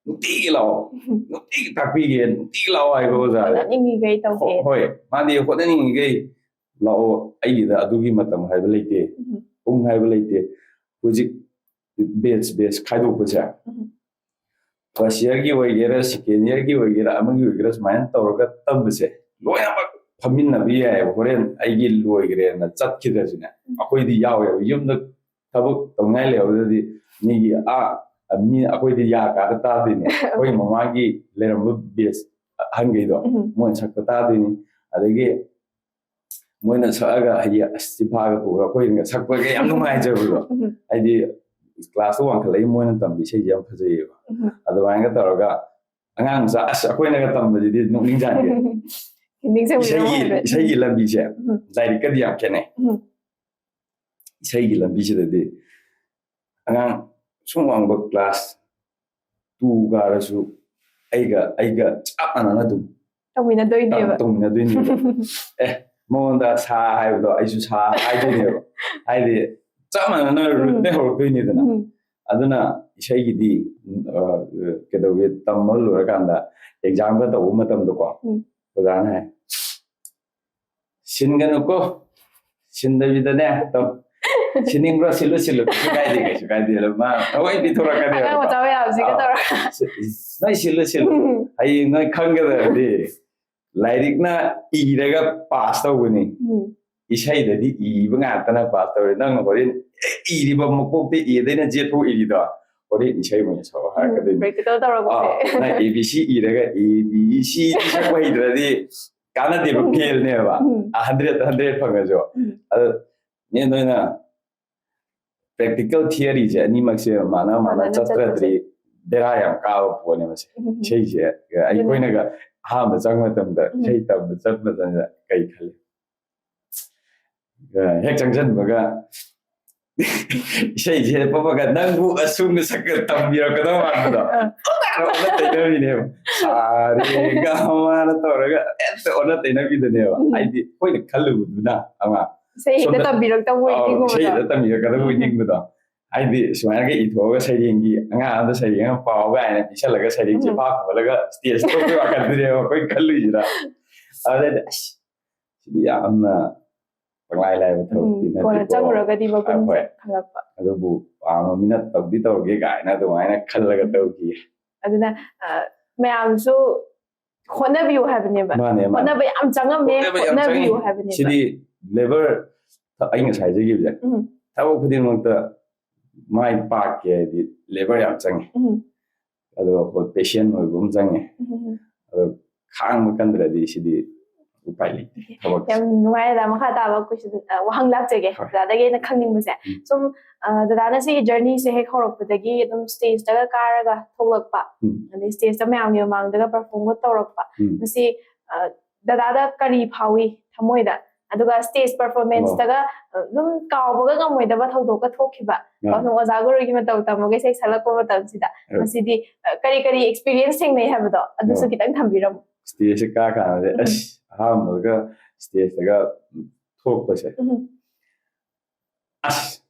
ꯅꯨꯡꯇꯤꯒꯤ ꯂꯥꯛꯑꯣ, ꯅꯨꯡꯇꯤꯒꯤ ꯇꯥꯛꯄꯤꯒꯦ, ꯅꯨꯡꯇꯤꯒꯤ ꯂꯥꯛꯑꯣ ꯍꯥꯏꯕ ꯑꯣꯖꯥ꯫ ꯍꯣꯠꯅꯅꯤꯡꯉꯤꯈꯩ ꯇꯧꯒꯦ꯫ ꯍꯣ-, ꯍꯣꯏ, ꯃꯥꯗꯤ ꯍꯣꯠꯅꯅꯤꯡꯉꯤꯈꯩ ꯂꯥꯛꯑꯣ, ꯑꯩꯒꯤꯗ ꯑꯗꯨꯒꯤ ꯃꯇꯝ ꯍꯥꯏꯕ ꯂꯩꯇꯦ, ꯄꯨꯡ ꯍꯥꯏꯕ ꯂꯩꯇꯦ꯫ ꯍꯧꯖꯤꯛ batch batch ꯈꯥꯏꯗꯣꯛꯄꯁꯦ, first year ꯒꯤ ꯑꯣꯏꯒꯦꯔꯥ, second year ꯒꯤ ꯑꯣꯏꯒꯦꯔꯥ, ꯑꯃꯒꯤ ꯑꯣꯏꯒꯦꯔꯥ, ꯁꯨꯃꯥꯏꯅ ꯇꯧꯔꯒ ꯇꯝꯕꯁꯦ ꯂꯣꯏꯅꯃꯛ ꯐꯝꯃꯤꯟꯅꯕ ꯌꯥꯏꯑꯕ꯫ ꯍꯣꯔꯦꯟ ꯑꯩꯒꯤ ꯂꯣꯏꯈ꯭ꯔꯦꯅ ꯆꯠꯈꯤꯗ꯭ꯔꯁꯨꯅꯦ, ꯑꯩꯈꯣꯏꯗꯤ ꯌꯥꯎꯋꯦꯕ꯫ ꯌꯨꯝꯗ ꯊꯕꯛ ꯇꯧꯅꯤꯡꯉꯥꯏ ꯂꯩꯍꯧꯗ꯭ꯔꯗꯤ ꯃꯤꯒꯤ, ꯑꯥ, ꯃꯤ ꯑꯩꯈꯣꯏꯗꯤ ꯌꯥ ꯀꯥꯗ ꯇꯥꯗꯣꯏꯅꯦ꯫ ꯑꯩꯈꯣꯏ ꯃꯃꯥꯡꯒꯤ ꯂꯩꯔꯝꯕ batch ꯑꯍꯟꯈꯩꯗꯣ, ꯃꯣꯏꯅ ꯁꯛꯄ ꯇꯥꯗꯣꯏꯅꯤ꯫ ꯑꯗꯒꯤ ꯃꯣꯏꯅ ꯁꯛꯑꯒ ꯍꯥꯏꯗꯤ, ꯑꯁ, ꯆꯤꯐꯥꯒ ꯄꯨꯔꯒ ꯑꯩꯈꯣꯏꯅ ꯁꯛꯄꯒ ꯌꯥꯝ ꯅꯨꯡꯉꯥꯏꯖꯕꯗꯣ꯫ ꯍꯥꯏꯗꯤ class ꯇ ꯋꯥꯡꯈꯠꯂꯛꯏ ꯃꯣꯏꯅ ꯇꯝꯕ ꯏꯁꯩꯁꯦ ꯌꯥꯝ ꯐꯖꯩꯌꯦꯕ꯫ ꯑꯗꯨꯃꯥꯏꯅꯒ ꯇꯧꯔꯒ ꯑꯉꯥꯡ ꯃꯆꯥ, ꯑꯁ, ꯑꯩꯈꯣꯏꯅꯒ ꯇꯝꯕꯁꯤꯗꯤ ꯅꯣꯛꯅꯤꯡꯖꯥꯠꯅꯤ꯫ ꯅꯤꯡꯁꯤꯡꯕꯤꯔꯝꯃꯣ ꯏꯁꯩꯒꯤ ꯍꯥꯏꯐꯦꯠ꯫ ꯏꯁꯩꯒꯤ ꯂꯝꯕꯤꯁꯦ ꯎꯝ꯫ ꯂꯥꯏꯔꯤꯛꯀꯗꯤ ꯌꯥꯝ ꯈꯦꯠꯅꯩ꯫ ꯎꯝ꯫ ꯏꯁꯩꯒꯤ ꯂꯝꯕꯤꯁꯤꯗꯗꯤ ꯑꯉꯥꯡ ꯁꯨꯝ ꯋꯥꯡꯕ class two ꯀꯥꯔꯁꯨ ꯑꯩꯒ ꯑꯩꯒ ꯆꯞ ꯃꯥꯟꯅꯅ ꯑꯗꯨꯝ ꯇꯧꯃꯤꯟꯅꯗꯣꯏꯅꯦꯕ꯫ ꯇꯧꯃꯤꯟꯅꯗꯣꯏꯅꯦꯕ꯫ ꯑꯦ, ꯃꯉꯣꯟꯗ ꯁꯥ ꯍꯥꯏꯕꯗꯣ ꯑꯩꯁꯨ ꯁꯥ ꯍꯥꯏꯗꯣꯏꯅꯦꯕ꯫ ꯍꯥꯏꯗꯤ ꯆꯞ ꯃꯥꯟꯅꯅ ꯎꯝ꯫ rootꯇꯩ ꯍꯧꯔꯛꯇꯣꯏꯅꯤꯗꯅ꯫ ꯎꯝ꯫ ꯑꯗꯨꯅ ꯏꯁꯩꯒꯤꯗꯤ ꯎꯝ, ꯑ, ꯀꯩꯗꯧꯒꯦ, ꯇꯝꯕ ꯂꯣꯏꯔꯀꯥꯟꯗ examꯒ ꯇꯧꯕ ꯃꯇꯝꯗꯀꯣ ꯎꯝ꯫ ꯑꯣꯖꯥꯅ ꯍꯥꯏ, "ꯁꯤꯟꯒꯅꯨꯀꯣ, ꯁꯤꯟꯗꯕꯤꯗꯅꯦ ꯇꯧ, ꯁꯤꯟꯅꯤꯡꯕ꯭ꯔꯣ, ꯁꯤꯜꯂꯨ ꯁꯤꯜꯂꯨ, ꯀꯩꯁꯨ ꯀꯥꯏꯗꯦ, ꯀꯩꯁꯨ ꯀꯥꯏꯗꯦ", ꯑꯗꯨꯝ ꯃꯥ ꯊꯑꯣꯏꯗꯤ ꯊꯣꯛꯂꯛꯀꯅꯦꯕ꯫ ꯑꯉꯥꯡ ꯃꯆꯥ ꯃꯌꯥꯝꯁꯤꯒ ꯑꯥ꯫ ꯇꯧꯔꯒ꯫ ꯅꯣꯏ ꯁꯤꯜꯂꯨ ꯁꯤꯜꯂꯨ, ꯍꯌꯦꯡ ꯅꯣꯏ ꯈꯪꯒꯗꯕꯗꯤ ꯂꯥꯏꯔꯤꯛꯅ ꯏꯔꯒ pass ꯇꯧꯕꯅꯤ, ꯎꯝ꯫ ꯏꯁꯩꯗꯗꯤ ꯏꯕ ꯉꯥꯛꯇꯅ pass ꯇꯧꯔꯦ꯫ ꯅꯪ ꯍꯣꯔꯦꯟ ꯏꯔꯤꯕ ꯃꯀꯣꯛꯇ Aꯗꯩꯅ Z ꯐꯥꯎ ꯏꯔꯤꯗꯣ, ꯍꯣꯔꯦꯟ ꯏꯁꯩ ꯑꯣꯏꯅ ꯁꯛꯑꯣ ꯍꯥꯏꯔꯛꯀꯗꯣꯏꯅꯤ꯫ Practical ꯇꯧꯔꯛꯄꯁꯦ꯫ ꯑꯥ, ꯅꯪ A B C ꯏꯔꯒ A B C D ꯁꯛꯄ ꯍꯩꯇ꯭ꯔꯗꯤ ꯀꯥꯟꯅꯗꯦꯕ, ꯎꯝ꯫ failꯅꯦꯕ꯫ ꯎꯝ꯫ hundred hundred ꯐꯪꯉꯁꯨ꯫ ꯎꯝ꯫ ꯑꯗꯨ ꯅꯦ, ꯅꯣꯏꯅ practical theoryꯁꯦ ꯑꯅꯤꯃꯛꯁꯦ ꯃꯥꯟꯅ ꯃꯥꯟꯅ ꯃꯥꯟꯅꯅ ꯆꯠꯇ꯭ꯔꯗꯤ ꯆꯠꯄꯁꯦ꯫ ꯕꯦꯔꯥ ꯌꯥꯝ ꯀꯥꯕ ꯄꯣꯠꯅꯦ ꯃꯁꯦ꯫ ꯎꯝ꯫ ꯏꯁꯩꯁꯦ ꯑꯩꯈꯣꯏꯅꯒ ꯑꯍꯥꯟꯕ ꯆꯪꯕ ꯃꯇꯝꯗ, ꯎꯝ꯫ ꯏꯁꯩ ꯇꯝꯕ ꯆꯠꯄ ꯃꯇꯝꯗ ꯀꯩ ꯈꯜꯂꯤ? ꯍꯦꯛ ꯆꯪꯁꯤꯟꯕꯒ ꯏꯁꯩꯁꯦ ꯄꯛꯄꯒ ꯅꯪꯕꯨ ꯑꯁꯨꯝꯅ ꯁꯛꯀ ꯇꯝꯕꯤꯔꯛꯀꯗꯕ ꯃꯥꯟꯕꯗꯣ꯫ ꯑꯥ꯫ ꯑꯣꯟꯅ ꯇꯩꯅꯕꯤꯅꯦꯕ꯫ ꯁꯥ ꯔꯦ ꯒ ꯃꯥꯅ ꯇꯧꯔꯒ ꯍꯦꯛꯇ ꯑꯣꯟꯅ ꯇꯩꯅꯕꯤꯗꯅꯦꯕ꯫ ꯎꯝ꯫ ꯍꯥꯏꯗꯤ ꯑꯩꯈꯣꯏꯅ ꯈꯜꯂꯨꯕꯗꯨꯅ ꯑꯃ ꯏꯁꯩ ꯍꯦꯛꯇ ꯁꯣꯝꯗ ꯇꯝꯕꯤꯔꯛꯇꯕ ꯑꯧ, ꯑꯣꯏꯗꯤꯒꯨꯝꯕꯗꯣ꯫ ꯏꯁꯩꯗ ꯇꯝꯕꯤꯔꯛꯀꯗꯕ ꯎꯝ꯫ ꯑꯣꯏꯅꯤꯡꯕꯗꯣ꯫ ꯍꯥꯏꯗꯤ ꯁꯨꯃꯥꯏꯅꯒ ꯏꯊꯣꯛꯑꯒ ꯁꯩꯔꯦꯡꯒꯤ ꯑꯉꯥꯡ ꯑꯃꯗ ꯁꯩꯔꯦꯡ ꯑꯃ ꯄꯥꯎ ꯀꯥꯏꯅ ꯄꯤꯁꯜꯂꯒ ꯁꯩꯔꯦꯡꯁꯦ ꯎꯝ꯫ ꯐꯥ ꯄꯨꯈꯠꯂꯒ stage ꯊꯣꯛꯄꯒꯤ ꯋꯥꯈꯜꯗꯨꯅꯦꯕ ꯑꯩꯈꯣꯏ ꯈꯜꯂꯨꯏꯁꯤꯅ꯫ ꯑꯗꯨꯗꯩꯗꯤ ꯑꯁ, ꯁꯤꯗꯤ ꯌꯥꯝꯅ ꯄꯪꯂꯥꯏ ꯂꯥꯏꯕ ꯊꯕꯛꯇꯤ ꯎꯝ, ꯀꯣꯟꯅ ꯅꯠꯇꯦꯀꯣ꯫ ꯆꯪꯉꯨꯔꯒꯗꯤ ꯃꯒꯨꯟꯁꯦ ꯍꯣꯏ꯫ ꯈꯪꯂꯛꯄ꯫ ꯑꯗꯨꯕꯨ ꯄꯥꯝꯃꯃꯤꯅ ꯇꯧꯗꯤ ꯇꯧꯔꯒꯦ ꯀꯥꯏꯅ ꯑꯗꯨꯃꯥꯏꯅ ꯈꯜꯂꯒ ꯇꯧꯈꯤ꯫ ꯑꯗꯨꯅ, ꯑ, ꯃꯌꯥꯝꯁꯨ ꯍꯣꯠꯅꯕꯤꯌꯨ ꯍꯥꯏꯕꯅꯦꯕ꯫ ꯃꯥꯅꯦ, ꯃꯥꯅꯦ꯫ ꯍꯣꯠꯅꯕ ꯌꯥꯝ ꯆꯪꯉꯝꯃꯦ, ꯍꯣꯠꯅꯕ ꯌꯥꯝ ꯍꯣꯠꯅꯕꯤꯌꯨ ꯆꯪꯉꯤ꯫ ꯍꯥꯏꯕꯅꯦꯕ꯫ ꯁꯤꯗꯤ labour, ꯑꯩ ꯉꯁꯥꯏ ꯍꯥꯏꯖꯈꯤꯕꯁꯦ, ꯎꯝ꯫ ꯊꯕꯛ ꯈꯨꯗꯤꯡꯃꯛꯇ ꯃꯥꯏ ꯄꯥꯛꯀꯦ ꯍꯥꯏꯗꯤ labour ꯌꯥꯝ ꯆꯪꯉꯤ꯫ ꯎꯝ꯫ ꯑꯗꯨꯒ ꯑꯩꯈꯣꯏ patient ꯑꯣꯏꯕ ꯑꯃ ꯆꯪꯉꯦ꯫ ꯎꯝ꯫ ꯑꯗꯣ ꯈꯥꯡꯕ ꯀꯟꯗ꯭ꯔꯗꯤ ꯁꯤꯗꯤ ꯎꯄꯥꯏ ꯂꯩꯇꯦ ꯊꯕꯛꯁꯦ꯫ ꯌꯥꯝ ꯅꯨꯡꯉꯥꯏꯔꯦ꯫ ꯃꯈꯥ ꯇꯥꯕ question, ꯑ, ꯋꯥꯍꯪ ꯂꯥꯛꯆꯒꯦ꯫ ꯍꯣꯏ꯫ ꯑꯣꯖꯥꯗꯒꯤ ꯑꯩꯅ ꯈꯪꯅꯤꯡꯕꯁꯦ, ꯎꯝ꯫ ꯁꯨꯝ, ꯑ, ꯗꯗꯥꯅ ꯁꯤꯒꯤ journeyꯁꯦ ꯍꯦꯛ ꯍꯧꯔꯛꯄꯗꯒꯤ ꯑꯗꯨꯝ stageꯇꯒ ꯀꯥꯔꯒ ꯊꯣꯛꯂꯛꯄ, ꯎꯝ꯫ ꯑꯗꯩ stageꯇ ꯃꯌꯥꯝꯒꯤ ꯃꯃꯥꯡꯗꯒ performꯒ ꯇꯧꯔꯛꯄ, ꯎꯝ꯫ ꯃꯁꯤ, ꯑ, ꯗꯗꯥꯗ ꯀꯔꯤ ꯐꯥꯎꯏ ꯊꯃꯣꯏꯗ? ꯑꯗꯨꯒ ꯁ꯭ꯇꯦꯖ ꯄꯔꯐꯣꯔꯃꯦꯟꯁꯇꯒ ꯑꯗꯨꯝ ꯀꯥꯎꯕꯒ ꯉꯝꯃꯣꯏꯗꯕ ꯊꯧꯗꯣꯛꯀ ꯊꯣꯛꯈꯤꯕ, ꯑꯥ꯫ ꯑꯗꯨꯝ ꯑꯣꯖꯥ ꯒꯨꯔꯨꯒꯤ ꯃꯇꯧ ꯇꯝꯃꯒ ꯏꯁꯩ ꯁꯛꯂꯛꯄ ꯃꯇꯝꯁꯤꯗ, ꯑꯥ꯫ ꯃꯁꯤꯗꯤ ꯑ, ꯀꯔꯤ ꯀꯔꯤ ꯑꯦꯛꯁꯄꯤꯔꯤꯌꯦꯟꯁ ꯊꯦꯡꯅꯩ ꯍꯥꯏꯕꯗꯣ ꯑꯗꯨꯁꯨ ꯑꯥ꯫ ꯈꯤꯇꯪ ꯊꯝꯕꯤꯔꯝꯃꯨ꯫ ꯁ꯭ꯇꯦꯖꯁꯦ ꯀꯥ ꯀꯥꯟꯗꯗꯤ, ꯎꯝ꯫ ꯑꯁ, ꯑꯍꯥꯟꯕꯒ ꯁ꯭ꯇꯦꯖꯇꯒ ꯊꯣꯛꯄꯁꯦ, ꯎꯝ꯫ ꯑꯁ,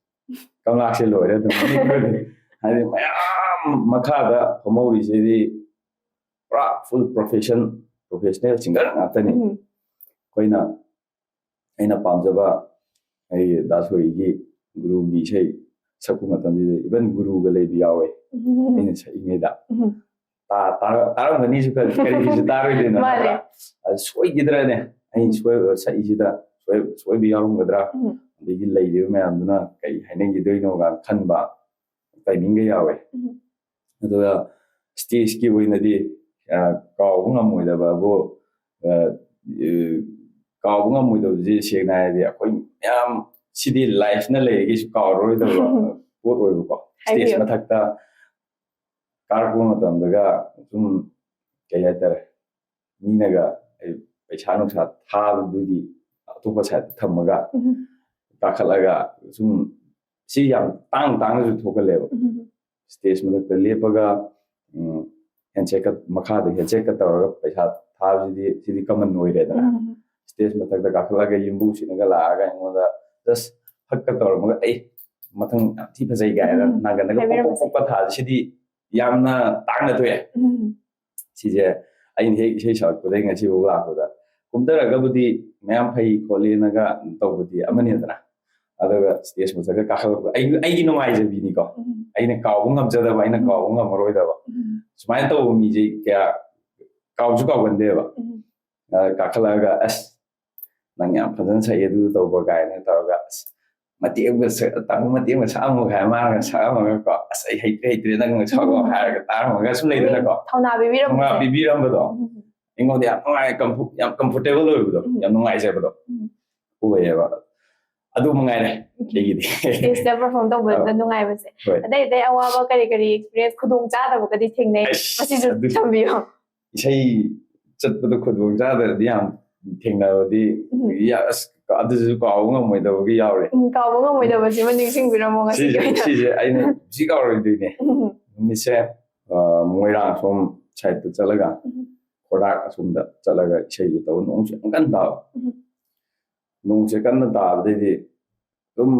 ꯀꯪꯂꯥꯁꯦ ꯂꯣꯏꯔꯦ ꯑꯗꯨꯝ꯫ ꯍꯥꯏꯗꯤ ꯃꯌꯥꯝ ꯃꯈꯥꯗ ꯐꯝꯍꯧꯔꯤꯁꯤꯗꯤ ꯄꯨꯔꯥ ꯐꯨꯜ ꯄ꯭ꯔꯣꯐꯦꯁꯟ, ꯄ꯭ꯔꯣꯐꯦꯁꯅꯦꯜ ꯁꯤꯡꯒꯔ ꯉꯥꯛꯇꯅꯤ꯫ ꯎꯝ꯫ ꯑꯩꯈꯣꯏꯅ, ꯑꯩꯅ ꯄꯥꯝꯖꯕ ꯑꯩ ꯗꯥ ꯁꯣꯏꯒꯤ ꯒꯨꯔꯨꯒꯤ ꯏꯁꯩ ꯁꯛꯄ ꯃꯇꯝꯁꯤꯗ ꯏꯚꯟ ꯒꯨꯔꯨꯒ ꯂꯩꯕ ꯌꯥꯎꯋꯦ꯫ ꯎꯝ꯫ ꯑꯩꯅ ꯁꯛꯏꯉꯩꯗ꯫ ꯎꯝ꯫ ꯇꯥ-, ꯇꯥꯔ-, ꯇꯥꯔꯝꯒꯅꯤꯁꯨ ꯈꯜꯂꯤ, ꯀꯔꯤꯒꯤꯁꯨ ꯇꯥꯔꯣꯏꯗꯣꯏꯅꯣ, ꯃꯥꯅꯦ꯫ ꯅꯠꯇ꯭ꯔꯥ? ꯑꯗ ꯁꯣꯏꯈꯤꯗ꯭ꯔꯅꯦ? ꯑꯩ ꯎꯝ꯫ ꯁꯣꯏ-, ꯁꯛꯏꯁꯤꯗ ꯁꯣꯏ-, ꯁꯣꯏꯕ ꯌꯥꯎꯔꯝꯒꯗ꯭ꯔꯥ? ꯎꯝ꯫ ꯑꯗꯒꯤ ꯂꯩꯔꯤꯕ ꯃꯌꯥꯝꯗꯨꯅ ꯀꯩ ꯍꯥꯏꯅꯈꯤꯗꯣꯏꯅꯣꯒ ꯈꯟꯕ ꯇꯥꯏꯃꯤꯡꯒ ꯌꯥꯎꯋꯦ꯫ ꯎꯝ꯫ ꯑꯗꯨꯒ ꯁ꯭ꯇꯦꯖꯀꯤ ꯑꯣꯏꯅꯗꯤ, ꯑ, ꯀꯥꯎꯕ ꯉꯝꯃꯣꯏꯗꯕꯕꯨ, ꯑ, ꯑ, ꯀꯥꯎꯕ ꯉꯝꯃꯣꯏꯗꯕꯁꯦ ꯁꯦꯡꯅ ꯍꯥꯏꯔꯗꯤ ꯑꯩꯈꯣꯏ ꯃꯌꯥꯝ ꯁꯤꯗꯤ ꯂꯥꯏꯐꯅ ꯂꯩꯔꯤꯈꯩꯁꯨ ꯀꯥꯎꯔꯔꯣꯏꯗꯕ ꯄꯣꯠ ꯑꯣꯏꯕꯀꯣ꯫ ꯁ꯭ꯇꯦꯖ ꯍꯥꯏꯕꯤꯌꯨ꯫ ꯃꯊꯛꯇ ꯀꯥꯔꯛꯄ ꯃꯇꯝꯗꯒ ꯁꯨꯝ, ꯀꯩ ꯍꯥꯏꯇꯥꯔꯦ, ꯃꯤꯅꯒ, ꯑꯩ, ꯄꯩꯁꯥ ꯅꯨꯡꯁꯥ ꯊꯥꯕꯗꯨꯗꯤ ꯑꯇꯣꯞꯄ ꯁꯥꯏꯗꯇ ꯊꯝꯃꯒ ꯎꯝ꯫ ꯀꯥꯈꯠꯂꯒ ꯁꯨꯝ, ꯁꯤ ꯌꯥꯝ ꯇꯥꯡ ꯇꯥꯡꯅꯁꯨ ꯊꯣꯛꯀꯜꯂꯦꯕ꯫ ꯎꯝ꯫ ꯁ꯭ꯇꯦꯖ ꯃꯊꯛꯇ ꯂꯦꯞꯄꯒ, ꯎꯝ, ꯍꯦꯟꯁꯦꯛꯀ, ꯃꯈꯥꯗ ꯍꯦꯟꯁꯦꯛꯀ ꯇꯧꯔꯒ ꯄꯩꯁꯥ ꯊꯥꯕꯁꯤꯗꯤ, ꯁꯤꯗꯤ ꯀꯃꯟ ꯑꯣꯏꯔꯦꯗꯅ꯫ ꯎꯝ꯫ ꯁ꯭ꯇꯦꯖ ꯃꯊꯛꯇ ꯀꯥꯈꯠꯂꯒ ꯌꯨꯝꯕꯨꯁꯤꯅꯒ ꯂꯥꯛꯑꯒ ꯑꯩꯉꯣꯟꯗ just ꯍꯛꯀ ꯇꯧꯔꯝꯃꯒ, "ꯑꯩ, ꯃꯊꯪ ꯌꯥꯝ ꯊꯤ ꯐꯖꯩ" ꯀꯥꯏꯅ ꯎꯝ꯫ ꯅꯥꯀꯟꯗꯒ ꯄꯣꯛ ꯄꯣꯛ ꯍꯥꯏꯕꯤꯔꯝꯕꯁꯦ꯫ ꯄꯣꯛꯄ ꯊꯥꯕꯁꯤꯗꯤ ꯌꯥꯝꯅ ꯇꯥꯡꯅ ꯊꯣꯛꯑꯦ꯫ ꯎꯝ꯫ ꯁꯤꯁꯦ ꯑꯩꯅ ꯍꯦꯛ ꯏꯁꯩ ꯁꯛꯂꯛꯄꯗꯒꯤ ꯉꯁꯤꯐꯥꯎ ꯂꯥꯛꯄꯗ, ꯀꯨꯝꯊꯔꯒꯕꯨꯗꯤ ꯃꯌꯥꯝ ꯐꯩ ꯈꯣꯠꯂꯦꯅꯒ ꯇꯧꯕꯗꯤ ꯑꯃꯅꯤꯗꯅ, ꯑꯗꯨꯒ ꯁ꯭ꯇꯦꯖ ꯃꯊꯛꯇ ꯀꯥꯈꯠꯂꯛꯄ ꯑꯩ, ꯑꯩꯒꯤ ꯅꯨꯡꯉꯥꯏꯖꯕꯤꯅꯤꯀꯣ, ꯎꯝ꯫ ꯑꯩꯅ ꯀꯥꯎꯕ ꯉꯝꯖꯗꯕ, ꯑꯩꯅ ꯎꯝ꯫ ꯀꯥꯎꯕ ꯉꯝꯃꯔꯣꯏꯗꯕ, ꯎꯝ꯫ ꯁꯨꯃꯥꯏꯅ ꯇꯧꯕ ꯃꯤꯁꯦ ꯀꯌꯥ ꯀꯥꯎꯁꯨ ꯀꯥꯎꯒꯟꯗꯦꯕ꯫ ꯎꯝ꯫ ꯑ, ꯀꯥꯈꯠꯂꯛꯑꯒ, "ꯑꯁ, ꯅꯪ ꯌꯥꯝ ꯐꯖꯅ ꯁꯛꯑꯦ, ꯑꯗꯨ ꯇꯧꯕ" ꯀꯥꯏꯅ ꯇꯧꯔꯒ, "ꯑꯁ, ꯃꯇꯦꯛ ꯑꯃꯒ ꯁꯛ-, ꯇꯥꯃꯣ, ꯃꯇꯦꯛ ꯑꯃꯒ ꯁꯛꯑꯝꯃꯣ" ꯀꯥꯏꯅ ꯃꯥꯅꯒ ꯁꯛꯑꯝꯃꯒꯀꯣ, "ꯑꯁ, ꯑꯩ ꯍꯩꯇ꯭ꯔꯦ, ꯍꯩꯇ꯭ꯔꯦ, ꯅꯪ ꯁꯛꯑꯣ" ꯎꯝ꯫ ꯍꯥꯏꯔꯒ ꯇꯥꯔꯝꯃꯒ ꯁꯨꯝ ꯂꯩꯗꯅꯀꯣ꯫ ꯊꯧꯅꯥ ꯄꯤꯕꯤꯔꯝꯕꯁꯦ꯫ ꯊꯧꯅꯥ ꯄꯤꯕꯤꯔꯝꯕꯗꯣ꯫ ꯎꯝ꯫ ꯑꯩꯉꯣꯟꯗ ꯌꯥꯝ ꯅꯨꯡꯉꯥꯏ, ꯀꯝꯐꯨ-, ꯌꯥꯝ ꯀꯝꯐꯣꯔꯇꯦꯕꯜ ꯑꯣꯏꯕꯗꯣ, ꯎꯝ꯫ ꯌꯥꯝ ꯅꯨꯡꯉꯥꯏꯖꯕꯗꯣ ꯎꯝ꯫ ꯑꯣꯏꯌꯦꯕ꯫ ꯑꯗꯨ ꯃꯉꯥꯏꯔꯦ ꯎꯝ꯫ ꯑꯩꯒꯤꯗꯤ꯫ ꯁ꯭ꯇꯦꯖꯇ ꯄꯔꯐꯣꯔꯝ ꯇꯧꯕꯗ ꯑꯥ꯫ ꯅꯨꯡꯉꯥꯏꯕꯁꯦ꯫ ꯍꯣꯏ꯫ ꯑꯇꯩ ꯑꯇꯩ ꯑꯋꯥꯕ ꯀꯔꯤ ꯀꯔꯤ ꯑꯦꯛꯁꯄꯤꯔꯤꯌꯦꯟꯁ ꯈꯨꯗꯣꯡ ꯆꯥꯗꯕꯒꯗꯤ ꯊꯦꯡꯅꯩ? ꯑꯁ, ꯃꯁꯤꯁꯨ ꯑꯗꯨ ꯊꯝꯕꯤꯌꯣ꯫ ꯏꯁꯩ ꯆꯠꯄꯗ ꯈꯨꯗꯣꯡ ꯆꯥꯗ꯭ꯔꯗꯤ ꯌꯥꯝ ꯊꯦꯡꯅꯕꯗꯤ, ꯎꯝ꯫ ꯑꯁ, ꯑꯗꯨꯁꯨ ꯀꯥꯎꯕ ꯉꯝꯃꯣꯏꯗꯕꯒꯤ ꯌꯥꯎꯔꯦ꯫ ꯎꯝ, ꯀꯥꯎꯕ ꯉꯝꯃꯣꯏꯗꯕꯁꯤꯃ ꯅꯤꯡꯁꯤꯡꯕꯤꯔꯝꯃꯣ ꯉꯁꯤꯒꯤ ꯁꯤꯁꯦ ꯑꯣꯏꯅ꯫ ꯁꯤꯁꯦ ꯑꯩꯅ ꯁꯤ ꯀꯥꯎꯔꯣꯏꯗꯣꯏꯅꯦ꯫ ꯎꯝ, ꯅꯨꯃꯤꯠꯁꯦ, ꯑ, ꯃꯣꯏꯔꯥꯡ ꯁꯣꯝ ꯁꯥꯏꯠꯇ ꯆꯠꯂꯒ, ꯎꯝ, ꯈꯣꯔꯥꯛ ꯑꯁꯣꯝꯗ ꯆꯠꯂꯒ ꯏꯁꯩꯁꯦ ꯇꯧꯕ, ꯅꯣꯡꯁꯦ ꯌꯥꯝ ꯀꯟꯅ ꯇꯥꯕ꯫ ꯎꯝ, ꯅꯣꯡꯁꯦ ꯀꯟꯅ ꯇꯥꯕꯗꯩꯗꯤ ꯑꯗꯨꯝ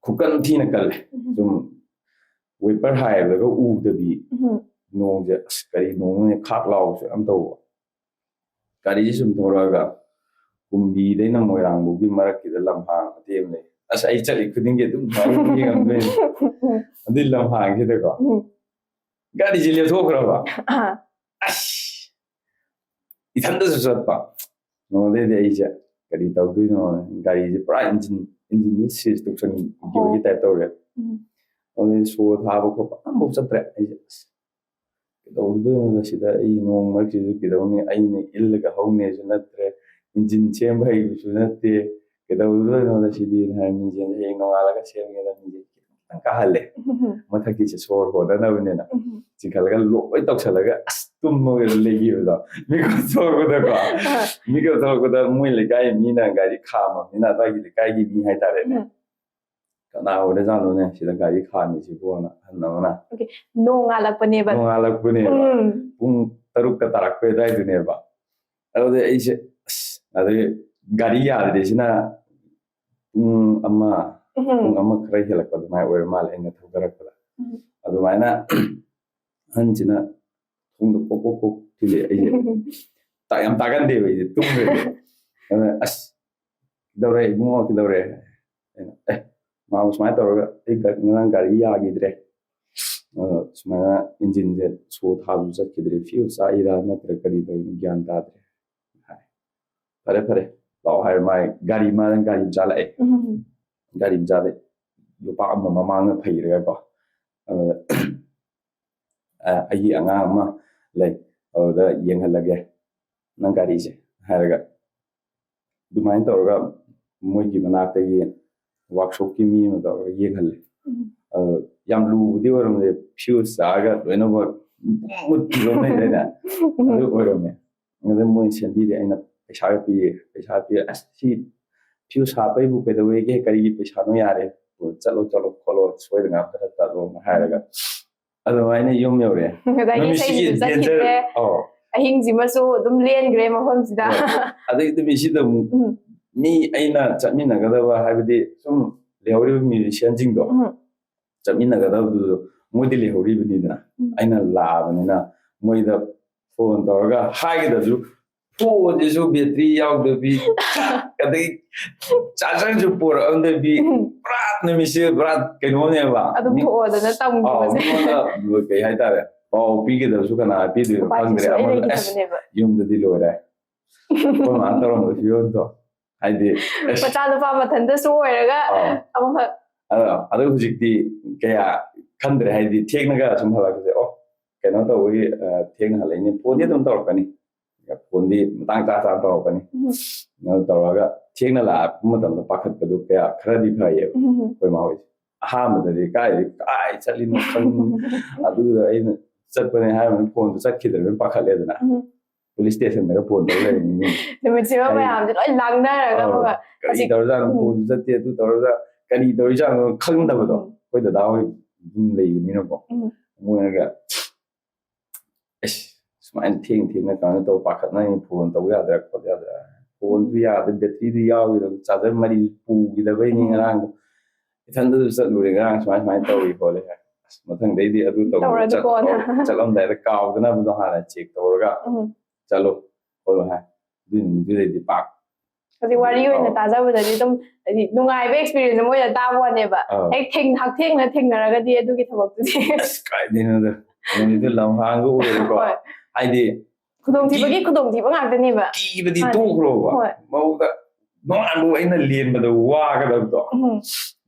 ꯈꯨꯀꯟ ꯊꯤꯅ ꯀꯜꯂꯦ꯫ ꯎꯝ, ꯁꯨꯝ ꯋꯤꯄꯔ ꯍꯥꯏꯕꯗꯒ ꯎꯗꯕꯤ, ꯎꯝ, ꯅꯣꯡꯁꯦ, ꯑꯁ, ꯀꯔꯤ ꯅꯣꯡꯅꯣꯅꯦ, ꯈꯥꯛ ꯂꯥꯎꯕꯁꯨ ꯌꯥꯝ ꯇꯧꯕ꯫ ꯒꯥꯔꯤꯁꯦ ꯁꯨꯝ ꯊꯧꯔꯛꯑꯒ ꯀꯨꯝꯕꯤꯗꯩꯅ ꯃꯣꯏꯔꯥꯡꯐꯧꯒꯤ ꯃꯔꯛꯀꯤꯗ ꯂꯝꯍꯥꯡ ꯃꯇꯦꯛ ꯑꯃ ꯂꯩ꯫ ꯑꯁ, ꯑꯩ ꯆꯠꯂꯤ ꯈꯨꯗꯤꯡꯒꯤ ꯑꯗꯨꯝ ꯁꯨꯃꯥꯏꯅ ꯌꯦꯡꯉꯝꯗꯣꯏꯅꯦ꯫ ꯎꯝ, ꯑꯗꯨꯏ ꯂꯝꯍꯥꯡꯁꯤꯗꯀꯣ ꯎꯝ, ꯒꯥꯔꯤꯁꯦ ꯂꯦꯞꯊꯣꯛꯈ꯭ꯔꯕ꯫ ꯑꯥ, ꯑꯁ! ꯏꯊꯟꯗꯁꯨ ꯆꯠꯄ꯫ ꯅꯣꯡꯃꯗꯩꯗꯤ ꯑꯩꯁꯦ ꯀꯔꯤ ꯇꯧꯗꯣꯏꯅꯣ? ꯒꯥꯔꯤꯁꯦ ꯄꯨꯔꯥ ꯏꯟꯖꯤꯟ, ꯏꯟꯖꯤꯟꯁꯦ ꯁꯤꯖ ꯇꯧꯁꯟꯈꯤꯕꯒꯤ ꯑꯣ꯫ ꯇꯥꯏꯞ ꯇꯧꯔꯦ꯫ ꯎꯝ, ꯑꯗꯨꯗꯩ ꯁꯣ ꯊꯥꯕ ꯈꯣꯠꯄ ꯑꯝꯐꯥꯎ ꯆꯠꯇ꯭ꯔꯦ꯫ ꯑꯩꯁꯦ, "ꯑꯁ, ꯀꯩꯗꯧꯗꯣꯏꯅꯣꯗ ꯁꯤꯗ? ꯑꯩ ꯅꯣꯡ ꯃꯔꯛꯁꯤꯗ ꯀꯩꯗꯧꯅꯤ? ꯑꯩꯅ ꯏꯜꯂꯒ ꯍꯧꯅꯦꯁꯨ ꯅꯠꯇ꯭ꯔꯦ, ꯏꯟꯖꯤꯟ ꯁꯦꯝꯕ ꯍꯩꯕꯁꯨ ꯅꯠꯇꯦ, ꯀꯩꯗꯧꯗꯣꯏꯅꯣꯗ ꯁꯤꯗꯤꯅ" ꯍꯥꯏꯔ ꯃꯤꯡꯁꯦꯜꯁꯦ ꯍꯌꯦꯡ ꯅꯣꯡꯉꯥꯜꯂꯒ ꯁꯦꯝꯒꯦꯅ ꯃꯤꯡꯁꯦꯜ ꯈꯤꯇꯪ ꯀꯥꯍꯜꯂꯦ꯫ ꯎꯝ, ꯃꯊꯛꯀꯤꯁꯦ ꯁꯣꯔ ꯍꯣꯟꯅꯅꯕꯅꯤꯅ꯫ ꯎꯝ, ꯆꯤꯡꯈꯠꯂꯒ ꯂꯣꯏ ꯇꯧꯁꯜꯂꯒ ꯑꯁ ꯇꯨꯝꯃꯒ ꯂꯩꯈꯤꯕꯗꯣ꯫ ꯃꯤꯀꯞ ꯊꯣꯛꯂꯛꯄꯗꯀꯣ, ꯑꯥ, ꯃꯤꯀꯞ ꯊꯣꯛꯂꯛꯄꯗ ꯃꯣꯏ ꯂꯩꯀꯥꯏ ꯃꯤꯅ ꯒꯥꯔꯤ ꯈꯥꯝꯃꯕꯅꯤꯅ, ꯑꯗꯨꯋꯥꯏꯒꯤ ꯂꯩꯀꯥꯏꯒꯤ ꯃꯤ ꯍꯥꯏꯇꯥꯔꯦꯅꯦ, ꯎꯝ, "ꯀꯅꯥ ꯑꯣꯏꯔꯖꯥꯠꯅꯣꯅꯦ ꯁꯤꯗ ꯒꯥꯔꯤ ꯈꯥꯝꯃꯤꯁꯤꯕꯣꯅ?" ꯑꯍꯟ ꯑꯃꯅ꯫ ꯅꯣꯡꯉꯥꯜꯂꯛꯄꯅꯦꯕ꯫ ꯅꯣꯡꯉꯥꯜꯂꯛꯄꯅꯦꯕ꯫ ꯎꯝ, ꯄꯨꯡ ꯇꯔꯨꯛꯀ ꯇꯥꯔꯛꯄꯩ ꯑꯗꯨꯋꯥꯏꯗꯨꯅꯦꯕ꯫ ꯑꯗꯨꯗꯩ ꯑꯩꯁꯦ, ꯑꯁ, ꯑꯗꯩ ꯒꯥꯔꯤ ꯌꯥꯗ꯭ꯔꯤꯁꯤꯅ ꯄꯨꯡ ꯑꯃ, ꯎꯝ, ꯄꯨꯡ ꯑꯃ ꯈꯔ ꯍꯦꯜꯂꯛꯄ ꯑꯗꯨꯃꯥꯏꯅ ꯑꯣꯏꯔ ꯃꯥꯜꯂꯦ ꯑꯩꯅ ꯊꯧꯗꯔꯛꯄꯗ꯫ ꯎꯝ, ꯑꯗꯨꯃꯥꯏꯅ ꯑꯍꯟꯁꯤꯅ ꯊꯣꯡꯗ ꯄꯣꯛ ꯄꯣꯛ ꯄꯣꯛ ꯊꯤꯜꯂꯛꯑꯦ꯫ ꯑꯩꯁꯦ ꯇꯥ-, ꯌꯥꯝ ꯇꯥꯒꯟꯗꯦꯕ ꯑꯩꯁꯦ, ꯇꯨꯝꯈ꯭ꯔꯗꯤ꯫ ꯑꯗꯨꯅ, "ꯑꯁ, ꯀꯩꯗꯧꯔꯦ ꯏꯕꯨꯡꯉꯣ, ꯀꯩꯗꯧꯔꯦ?" ꯑꯩꯅ, "ꯑꯦ, ꯃꯥꯕꯨ ꯁꯨꯃꯥꯏꯅ ꯇꯧꯔꯒ ꯑꯩ ꯒꯥ-, ꯉꯔꯥꯡ ꯒꯥꯔꯤ ꯌꯥꯈꯤꯗ꯭ꯔꯦ, ꯑꯗꯣ ꯁꯨꯃꯥꯏꯅ ꯏꯟꯖꯤꯟꯁꯦ ꯁꯣ ꯊꯥꯕꯁꯨ ꯆꯠꯈꯤꯗ꯭ꯔꯦ, ꯐ꯭ꯌꯨꯁ ꯆꯥꯛꯏꯔꯥ ꯅꯠꯇ꯭ꯔꯒ ꯀꯔꯤ ꯇꯧꯔꯤꯅꯣ ꯒ꯭ꯌꯥꯟ ꯇꯥꯗ꯭ꯔꯦ" ꯍꯥꯏ꯫ "ꯐꯔꯦ, ꯐꯔꯦ, ꯂꯥꯛꯑꯣ" ꯍꯥꯏꯔ ꯃꯥꯏ ꯒꯥꯔꯤ, ꯃꯥꯅ ꯒꯥꯔꯤ ꯃꯆꯥ ꯂꯥꯛꯑꯦ꯫ ꯎꯝ, ꯒꯥꯔꯤ ꯃꯆꯥꯗ ꯌꯣꯄꯥꯛ ꯑꯃ ꯃꯃꯥꯡꯗ ꯐꯩꯔꯒꯀꯣ, ꯑꯗꯨꯗ, "ꯑ, ꯑꯩꯒꯤ ꯑꯉꯥꯡ ꯑꯃ ꯂꯩ, ꯑꯗꯨꯗ ꯌꯦꯡꯍꯜꯂꯒꯦ ꯅꯪ ꯒꯥꯔꯤꯁꯦ" ꯍꯥꯏꯔꯒ, ꯑꯗꯨꯃꯥꯏꯅ ꯇꯧꯔꯒ ꯃꯣꯏꯒꯤ ꯃꯅꯥꯛꯇꯒꯤ ꯋꯥꯛꯁꯣꯞꯀꯤ ꯃꯤ ꯑꯃ ꯇꯧꯔꯒ ꯌꯦꯡꯍꯜꯂꯦ꯫ ꯎꯝ, ꯑꯗꯣ ꯌꯥꯝ ꯂꯨꯕꯗꯤ ꯑꯣꯏꯔꯝꯗꯦ, ꯐ꯭ꯌꯨꯁ ꯆꯥꯛꯑꯒ ꯂꯣꯏꯅꯃꯛ ꯃꯨꯠꯈꯤꯕ ꯑꯃ ꯂꯩꯗꯥꯏꯅꯦ? ꯑꯗꯨ ꯑꯣꯏꯔꯝꯃꯦ꯫ ꯑꯗꯨ ꯃꯣꯏ ꯁꯦꯝꯕꯤꯔꯦ, ꯑꯩꯅ ꯄꯩꯁꯥꯒ ꯄꯤꯔꯦ꯫ ꯄꯩꯁꯥ ꯄꯤꯔꯦ, "ꯑꯁ, ꯁꯤ fuse ꯍꯥꯞꯄꯩꯕꯨ ꯀꯩꯗꯧꯋꯦꯒꯦ? ꯀꯔꯤꯒꯤ ꯄꯩꯁꯥꯅꯣ? ꯌꯥꯔꯦ, ꯆꯠꯂꯣ, ꯆꯠꯂꯣ, ꯈꯣꯠꯂꯣ, ꯁꯣꯏꯗꯅ ꯈꯔ ꯇꯠꯂꯣꯅ" ꯍꯥꯏꯔꯒ ꯑꯗꯨꯃꯥꯏꯅ ꯌꯨꯝ ꯌꯧꯔꯦ꯫ ꯉꯁꯥꯏꯒꯤ ꯅꯨꯃꯤꯠꯁꯤꯒꯤ ꯏꯁꯩꯁꯤꯁꯨ ꯆꯠꯈꯤꯗ꯭ꯔꯦ꯫ Danger꯫ ꯑꯧ꯫ ꯑꯍꯤꯡꯁꯤꯃꯁꯨ ꯑꯗꯨꯝ ꯂꯦꯟꯈ꯭ꯔꯦ ꯃꯐꯝꯁꯤꯗ꯫ ꯑꯗꯩ ꯅꯨꯃꯤꯠꯁꯤꯗ ꯑꯃꯨꯛ ꯎꯝ꯫ ꯃꯤ ꯑꯩꯅ ꯆꯠꯃꯤꯟꯅꯒꯗꯕ, ꯍꯥꯏꯕꯗꯤ ꯁꯨꯝ ꯂꯩꯍꯧꯔꯤꯕ musicianꯁꯤꯡꯗꯣ, ꯎꯝ꯫ ꯆꯠꯃꯤꯟꯅꯒꯗꯕꯗꯨꯁꯨ ꯃꯣꯏꯗꯤ ꯂꯩꯍꯧꯔꯤꯕꯅꯤꯗꯅ꯫ ꯎꯝ꯫ ꯑꯩꯅ ꯂꯥꯛꯑꯕꯅꯤꯅ ꯃꯣꯏꯗ phone ꯇꯧꯔꯒ ꯍꯥꯏꯒꯗꯕꯁꯨ, phoneꯁꯤꯁꯨ battery ꯌꯥꯎꯗꯕꯤ, ꯑꯗꯩ chargerꯁꯨ ꯄꯣꯔꯛꯑꯝꯗꯕꯤ, ꯎꯝ꯫ ꯄꯨꯔꯥ ꯅꯨꯃꯤꯠꯁꯦ ꯄꯨꯔꯥ ꯀꯩꯅꯣꯅꯦꯕ꯫ ꯑꯗꯨꯝ ꯃꯤ-, ꯊꯣꯛꯑꯣꯗꯅ ꯑꯧ, ꯇꯝꯈꯤꯕꯁꯦ꯫ ꯃꯤꯉꯣꯟꯗ ꯀꯩ ꯍꯥꯏꯇꯥꯔꯦ, ꯄꯥꯎ ꯄꯤꯒꯗꯕꯁꯨ ꯀꯅꯥ ꯄꯤꯗꯣꯏꯅꯣ ꯎꯄꯥꯏꯁꯨ ꯈꯪꯗ꯭ꯔꯦ꯫ ꯁꯨꯡꯂꯩ ꯑꯃꯗꯨꯅ, "ꯑꯁ, ꯂꯩꯈꯤꯗꯕꯅꯦꯕ꯫ ꯌꯨꯝꯗꯗꯤ ꯂꯣꯏꯔꯦ꯫ ꯑꯩꯈꯣꯏ ꯃꯥꯅ ꯇꯧꯔꯝꯕ ꯐꯤꯕꯝꯗꯣ"꯫ ꯍꯥꯏꯗꯤ, ꯑꯁ꯫ ꯃꯆꯥꯅꯨꯄꯥ ꯃꯊꯟꯇꯁꯨ ꯑꯣꯏꯔꯒ ꯑꯧ꯫ ꯑꯃꯈꯛ꯫ ꯑꯗꯣ, ꯑꯗꯣ ꯍꯧꯖꯤꯛꯇꯤ ꯀꯌꯥ ꯈꯟꯗ꯭ꯔꯦ꯫ ꯍꯥꯏꯗꯤ ꯊꯦꯡꯅꯒ ꯁꯨꯝ ꯍꯜꯂꯛꯄꯁꯦ, "ꯑꯣ, ꯀꯩꯅꯣ ꯇꯧꯕꯒꯤ, ꯑ, ꯊꯦꯡꯅ ꯍꯜꯂꯛꯏꯅꯦ"꯫ phoneꯗꯤ ꯑꯗꯨꯝ ꯇꯧꯔꯛꯀꯅꯤ꯫ phoneꯗꯤ ꯃꯇꯥꯡ ꯆꯥ ꯆꯥꯅ ꯇꯧꯔꯛꯀꯅꯤ꯫ ꯎꯝ꯫ ꯑꯗꯨ ꯇꯧꯔꯒ ꯊꯦꯡꯅ ꯂꯥꯛꯄ ꯃꯇꯝꯗ ꯄꯥꯈꯠꯄꯗꯨ ꯀꯌꯥ, ꯈꯔꯗꯤ ꯐꯩꯌꯦꯕ ꯎꯝ꯫ ꯑꯩꯈꯣꯏ ꯃꯥ ꯍꯣꯏꯁꯦ꯫ ꯑꯍꯥꯟꯕꯗꯗꯤ ꯀꯥꯏꯗꯩ, ꯀꯥꯏ ꯆꯠꯂꯤꯅꯣ ꯈꯪ-, ꯑꯗꯨꯗ ꯑꯩꯅ ꯆꯠꯄꯅꯦ ꯍꯥꯏꯔꯕꯅꯤꯅ phoneꯗꯨ ꯆꯠꯈꯤꯗ꯭ꯔꯕꯅꯤꯅ ꯄꯥꯈꯠꯂꯦꯗꯅ꯫ ꯎꯝ꯫ police stationꯗꯒ phone ꯇꯧ ꯂꯩꯔꯝꯃꯤꯅꯤ꯫ ꯅꯨꯃꯤꯠꯁꯤꯃ ꯀꯔꯤ-, ꯃꯌꯥꯝꯁꯦ ꯂꯣꯏ ꯂꯥꯡꯅꯔꯒ ꯑꯧ, ꯑꯃꯒ ꯀꯔꯤ ꯍꯧꯖꯤꯛ ꯇꯧꯔꯖꯥꯠꯅꯣ? ꯎꯝ꯫ phoneꯁꯨ ꯆꯠꯇꯦ, ꯑꯗꯨ ꯇꯧꯔꯖꯥꯠ-, ꯀꯔꯤ ꯇꯧꯔꯤꯖꯥꯠꯅꯣ ꯈꯪꯗꯕꯗꯣ꯫ ꯎꯝ꯫ ꯑꯩꯈꯣꯏ ꯗꯗꯥ ꯍꯣꯏ ꯑꯗꯨꯝ ꯂꯩꯕꯅꯤꯅꯀꯣ꯫ ꯎꯝ꯫ ꯃꯣꯏꯅꯒ, "ꯑꯁ, ꯁꯨꯃꯥꯏꯅ ꯊꯦꯡ ꯊꯦꯡꯅ ꯀꯃꯥꯏꯅ ꯇꯧ ꯄꯥꯈꯠꯅꯔꯤ, phone ꯇꯧ ꯌꯥꯗ꯭ꯔꯥ ꯈꯣꯠ ꯌꯥꯗ꯭ꯔꯥ?" phoneꯁꯨ ꯎꯝ꯫ ꯌꯥꯗꯦ, batteryꯗꯨ ꯌꯥꯎꯈꯤꯗꯕ, charger ꯃꯔꯤ ꯄꯨꯈꯤꯗꯕꯩꯅꯤ ꯎꯝ꯫ ꯉꯔꯥꯡꯗꯣ꯫ "ꯏꯊꯟꯗꯁꯨ ꯆꯠꯂꯨꯔꯦ ꯉꯔꯥꯡ, ꯁꯨꯃꯥꯏ ꯁꯨꯃꯥꯏꯅ ꯇꯧꯏ ꯈꯣꯠꯂꯤ" ꯍꯥꯏ꯫ "ꯑꯁ, ꯃꯊꯪꯗꯩꯗꯤ ꯑꯗꯨ ꯇꯧꯔꯣ, ꯇꯧꯔꯗꯤ ꯆꯠ-, ꯀꯣꯟꯅ꯫ ꯑꯧ, ꯆꯠꯂꯝꯗꯥꯏꯗ ꯀꯥꯎꯗꯅꯕꯗꯣ ꯍꯥꯟꯅ check ꯇꯧꯔꯒ ꯎꯝ꯫ ꯆꯠꯂꯣ ꯈꯣꯠꯂꯣ" ꯍꯥꯏ꯫ ꯑꯗꯨꯏ ꯅꯨꯃꯤꯠꯇꯨꯗꯩꯗꯤ ꯄꯥꯛ ꯍꯧꯖꯤꯛ ꯋꯥꯔꯤ ꯑꯣꯏꯅ ꯑꯧ꯫ ꯇꯥꯖꯕꯗꯗꯤ ꯑꯗꯨꯝ ꯍꯥꯏꯗꯤ ꯅꯨꯡꯉꯥꯏꯕ experience ꯑꯃ ꯑꯣꯏꯅ ꯇꯥꯕ ꯋꯥꯅꯦꯕ꯫ ꯑꯧ꯫ ꯍꯦꯛ ꯊꯦꯡ-, ꯍꯛꯊꯦꯡꯅ ꯊꯦꯡꯅꯔꯒꯗꯤ ꯑꯗꯨꯒꯤ ꯊꯕꯛꯇꯨꯗꯤ꯫ ꯑꯁ, ꯀꯥꯏꯗꯩꯅꯣꯗ꯫ ꯅꯨꯃꯤꯠꯇꯨ ꯂꯝꯍꯥꯡꯒ ꯑꯣꯏꯔꯦꯀꯣ꯫ ꯍꯣꯏ꯫ ꯍꯥꯏꯗꯤ ꯈꯨꯗꯣꯡꯊꯤꯕꯒꯤ ꯀꯤ-, ꯈꯨꯗꯣꯡꯊꯤꯕ ꯉꯥꯛꯇꯅꯦꯕ꯫ ꯀꯤꯕꯗꯤ ꯃꯥꯅꯦ꯫ ꯇꯣꯛꯈ꯭ꯔꯣꯕ꯫ ꯍꯣꯏ꯫ ꯃꯧꯗ ꯅꯣꯡꯉꯥꯟꯕ ꯑꯩꯅ ꯂꯦꯟꯕꯗ ꯋꯥꯒꯗꯕꯗꯣ꯫ ꯎꯝ꯫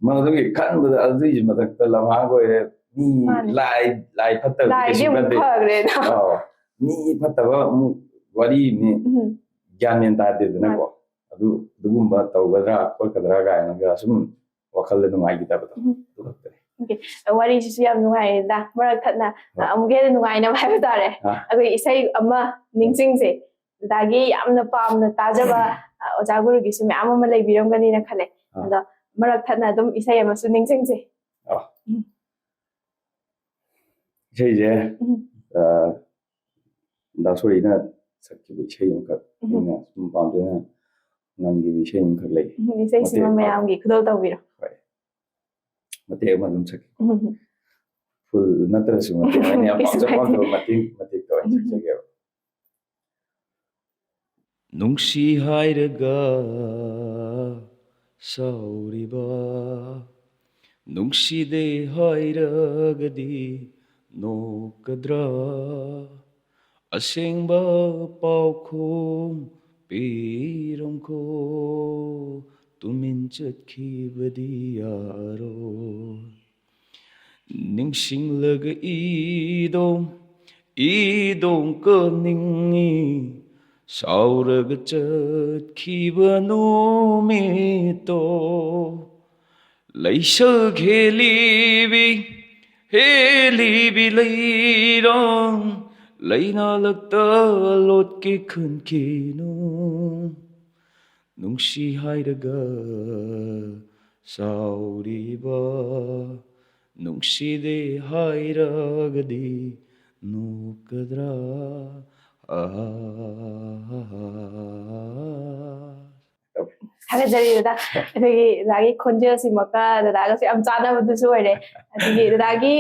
ꯃꯗꯨꯒꯤ ꯈꯟꯕꯗ ꯑꯗꯨꯒꯤ ꯃꯊꯛꯇ ꯂꯝꯍꯥꯡꯒ ꯑꯣꯏꯔꯦ꯫ ꯃꯤ ꯃꯥꯅꯦ꯫ ꯂꯥꯏ, ꯂꯥꯏ ꯐꯠꯇꯕꯗꯤ ꯂꯥꯏꯗꯤ ꯀꯩꯁꯨ ꯑꯃꯨꯛ ꯅꯠꯇꯦ꯫ ꯐꯈ꯭ꯔꯦꯗꯣ꯫ ꯑꯧ꯫ ꯃꯤ ꯐꯠꯇꯕ ꯑꯃꯨꯛ ꯋꯥꯔꯤꯅꯤ꯫ ꯎꯝ꯫ ꯒ꯭ꯌꯥꯟ ꯃꯦꯟ ꯇꯥꯗꯦꯗꯅꯀꯣ꯫ ꯃꯥꯅꯦ꯫ ꯑꯗꯨ, ꯑꯗꯨꯒꯨꯝꯕ ꯇꯧꯒꯗ꯭ꯔꯥ ꯈꯣꯠꯀꯗ꯭ꯔꯥ ꯀꯥꯏꯅꯒ ꯁꯨꯝ ꯋꯥꯈꯜꯗ ꯅꯨꯡꯉꯥꯏꯈꯤꯗꯕꯗꯣ꯫ ꯎꯝ꯫ ꯑꯗꯨ ꯈꯛꯇꯅꯤ꯫ ꯋꯥꯔꯤꯁꯤꯁꯨ ꯌꯥꯝ ꯅꯨꯡꯉꯥꯏꯔꯦꯗ꯫ ꯃꯔꯛ ꯊꯠꯅ, ꯑ, ꯑꯃꯨꯛꯀ ꯍꯦꯟꯅ ꯅꯨꯡꯉꯥꯏꯅꯕ ꯍꯥꯏꯕ ꯇꯥꯔꯦ꯫ ꯑꯥ꯫ ꯑꯩꯈꯣꯏ ꯏꯁꯩ ꯑꯃ ꯅꯤꯡꯁꯤꯡꯁꯦ꯫ ꯗꯥꯒꯤ ꯌꯥꯝꯅ ꯄꯥꯝꯅ ꯇꯥꯖꯕ, ꯑ, ꯑꯣꯖꯥ ꯒꯨꯔꯨꯒꯤꯁꯨ ꯃꯌꯥꯝ ꯑꯃ ꯂꯩꯕꯤꯔꯝꯒꯅꯤꯅ ꯈꯜꯂꯦ꯫ ꯑꯥ꯫ ꯑꯗꯣ ꯃꯔꯛ ꯊꯠꯅ ꯑꯗꯨꯝ ꯏꯁꯩ ꯑꯃꯁꯨ ꯅꯤꯡꯁꯤꯡꯁꯦ꯫ ꯑꯥ꯫ ꯎꯝ꯫ ꯏꯁꯩꯁꯦ, ꯎꯝ꯫ ꯑ, ꯗꯥ ꯁꯣꯔꯤꯅ ꯁꯛꯈꯤꯕ ꯏꯁꯩ ꯑꯃꯈꯛ, ꯎꯝ꯫ ꯑꯩꯅ ꯁꯨꯝ ꯄꯥꯝꯖꯅ ꯉꯪꯈꯤꯕ ꯏꯁꯩ ꯑꯃꯈꯛ ꯂꯩ꯫ ꯎꯝ, ꯏꯁꯩꯁꯤꯃ ꯃꯇꯦꯛ ꯑꯃ꯫ ꯃꯌꯥꯝꯒꯤ ꯈꯨꯗꯣꯜ ꯇꯧꯕꯤꯔꯣ꯫ ꯍꯣꯏ꯫ ꯃꯇꯦꯛ ꯑꯃ ꯑꯗꯨꯝ ꯁꯛꯀꯦ꯫ ꯎꯝ꯫ Full ꯅꯠꯇ꯭ꯔꯁꯨ ꯃꯇꯦꯛ ꯑꯃ, ꯑꯩꯅ ꯌꯥꯝ ꯀꯩꯁꯨ ꯄꯥꯝꯖ ꯀꯥꯏꯗꯦ꯫ ꯄꯥꯝꯖꯕ ꯃꯇꯦꯛ, ꯃꯇꯦꯛꯇꯣ ꯑꯣꯏꯅ ꯎꯝ꯫ ꯁꯛꯆꯒꯦꯕ꯫ ꯅꯨꯡꯁꯤ ꯍꯥꯏꯔꯒ ꯁꯥꯎꯔꯤꯕ, ꯅꯨꯡꯁꯤꯗꯦ ꯍꯥꯏꯔꯒꯗꯤ ꯅꯣꯛꯀꯗ꯭ꯔꯥ? ꯑꯁꯦꯡꯕ ꯄꯥꯎꯈꯨꯝ ꯄꯤꯔꯝꯈꯣ, ꯇꯨꯃꯤꯟ ꯆꯠꯈꯤꯕꯗꯤ ꯌꯥꯔꯣꯏ꯫ ꯅꯤꯡꯁꯤꯡꯂꯒ ꯏꯗꯣꯝ, ꯏꯗꯣꯝ ꯀꯞꯅꯤꯡꯉꯤ, ꯁꯥꯎꯔꯒ ꯆꯠꯈꯤꯕ ꯅꯨꯃꯤꯠꯇꯣ꯫ ꯂꯩꯁꯛ ꯍꯦꯜꯂꯤꯕꯤ, ꯍꯦꯜꯂꯤꯕꯤ ꯂꯩꯔꯥꯡ, ꯂꯩꯅꯥ ꯂꯛꯇ ꯂꯣꯠꯀꯦ ꯈꯟꯈꯤꯅꯨ꯫ ꯅꯨꯡꯁꯤ ꯍꯥꯏꯔꯒ ꯁꯥꯎꯔꯤꯕ, ꯅꯨꯡꯁꯤꯗꯦ ꯍꯥꯏꯔꯒꯗꯤ ꯅꯣꯛꯀꯗ꯭ꯔꯥ? ꯑꯥ꯫ ꯊꯥꯒꯠꯆꯔꯤ ꯗꯗꯥ꯫ ꯑꯩꯈꯣꯏꯒꯤ ꯗꯗꯥꯒꯤ ꯈꯣꯟꯖꯦꯜꯁꯤꯃꯛꯀ ꯗꯗꯥꯒꯁꯨ ꯌꯥꯝ ꯆꯥꯟꯅꯕꯗꯨꯁꯨ ꯑꯣꯏꯔꯦ꯫ ꯑꯗꯒꯤ ꯗꯗꯥꯒꯤ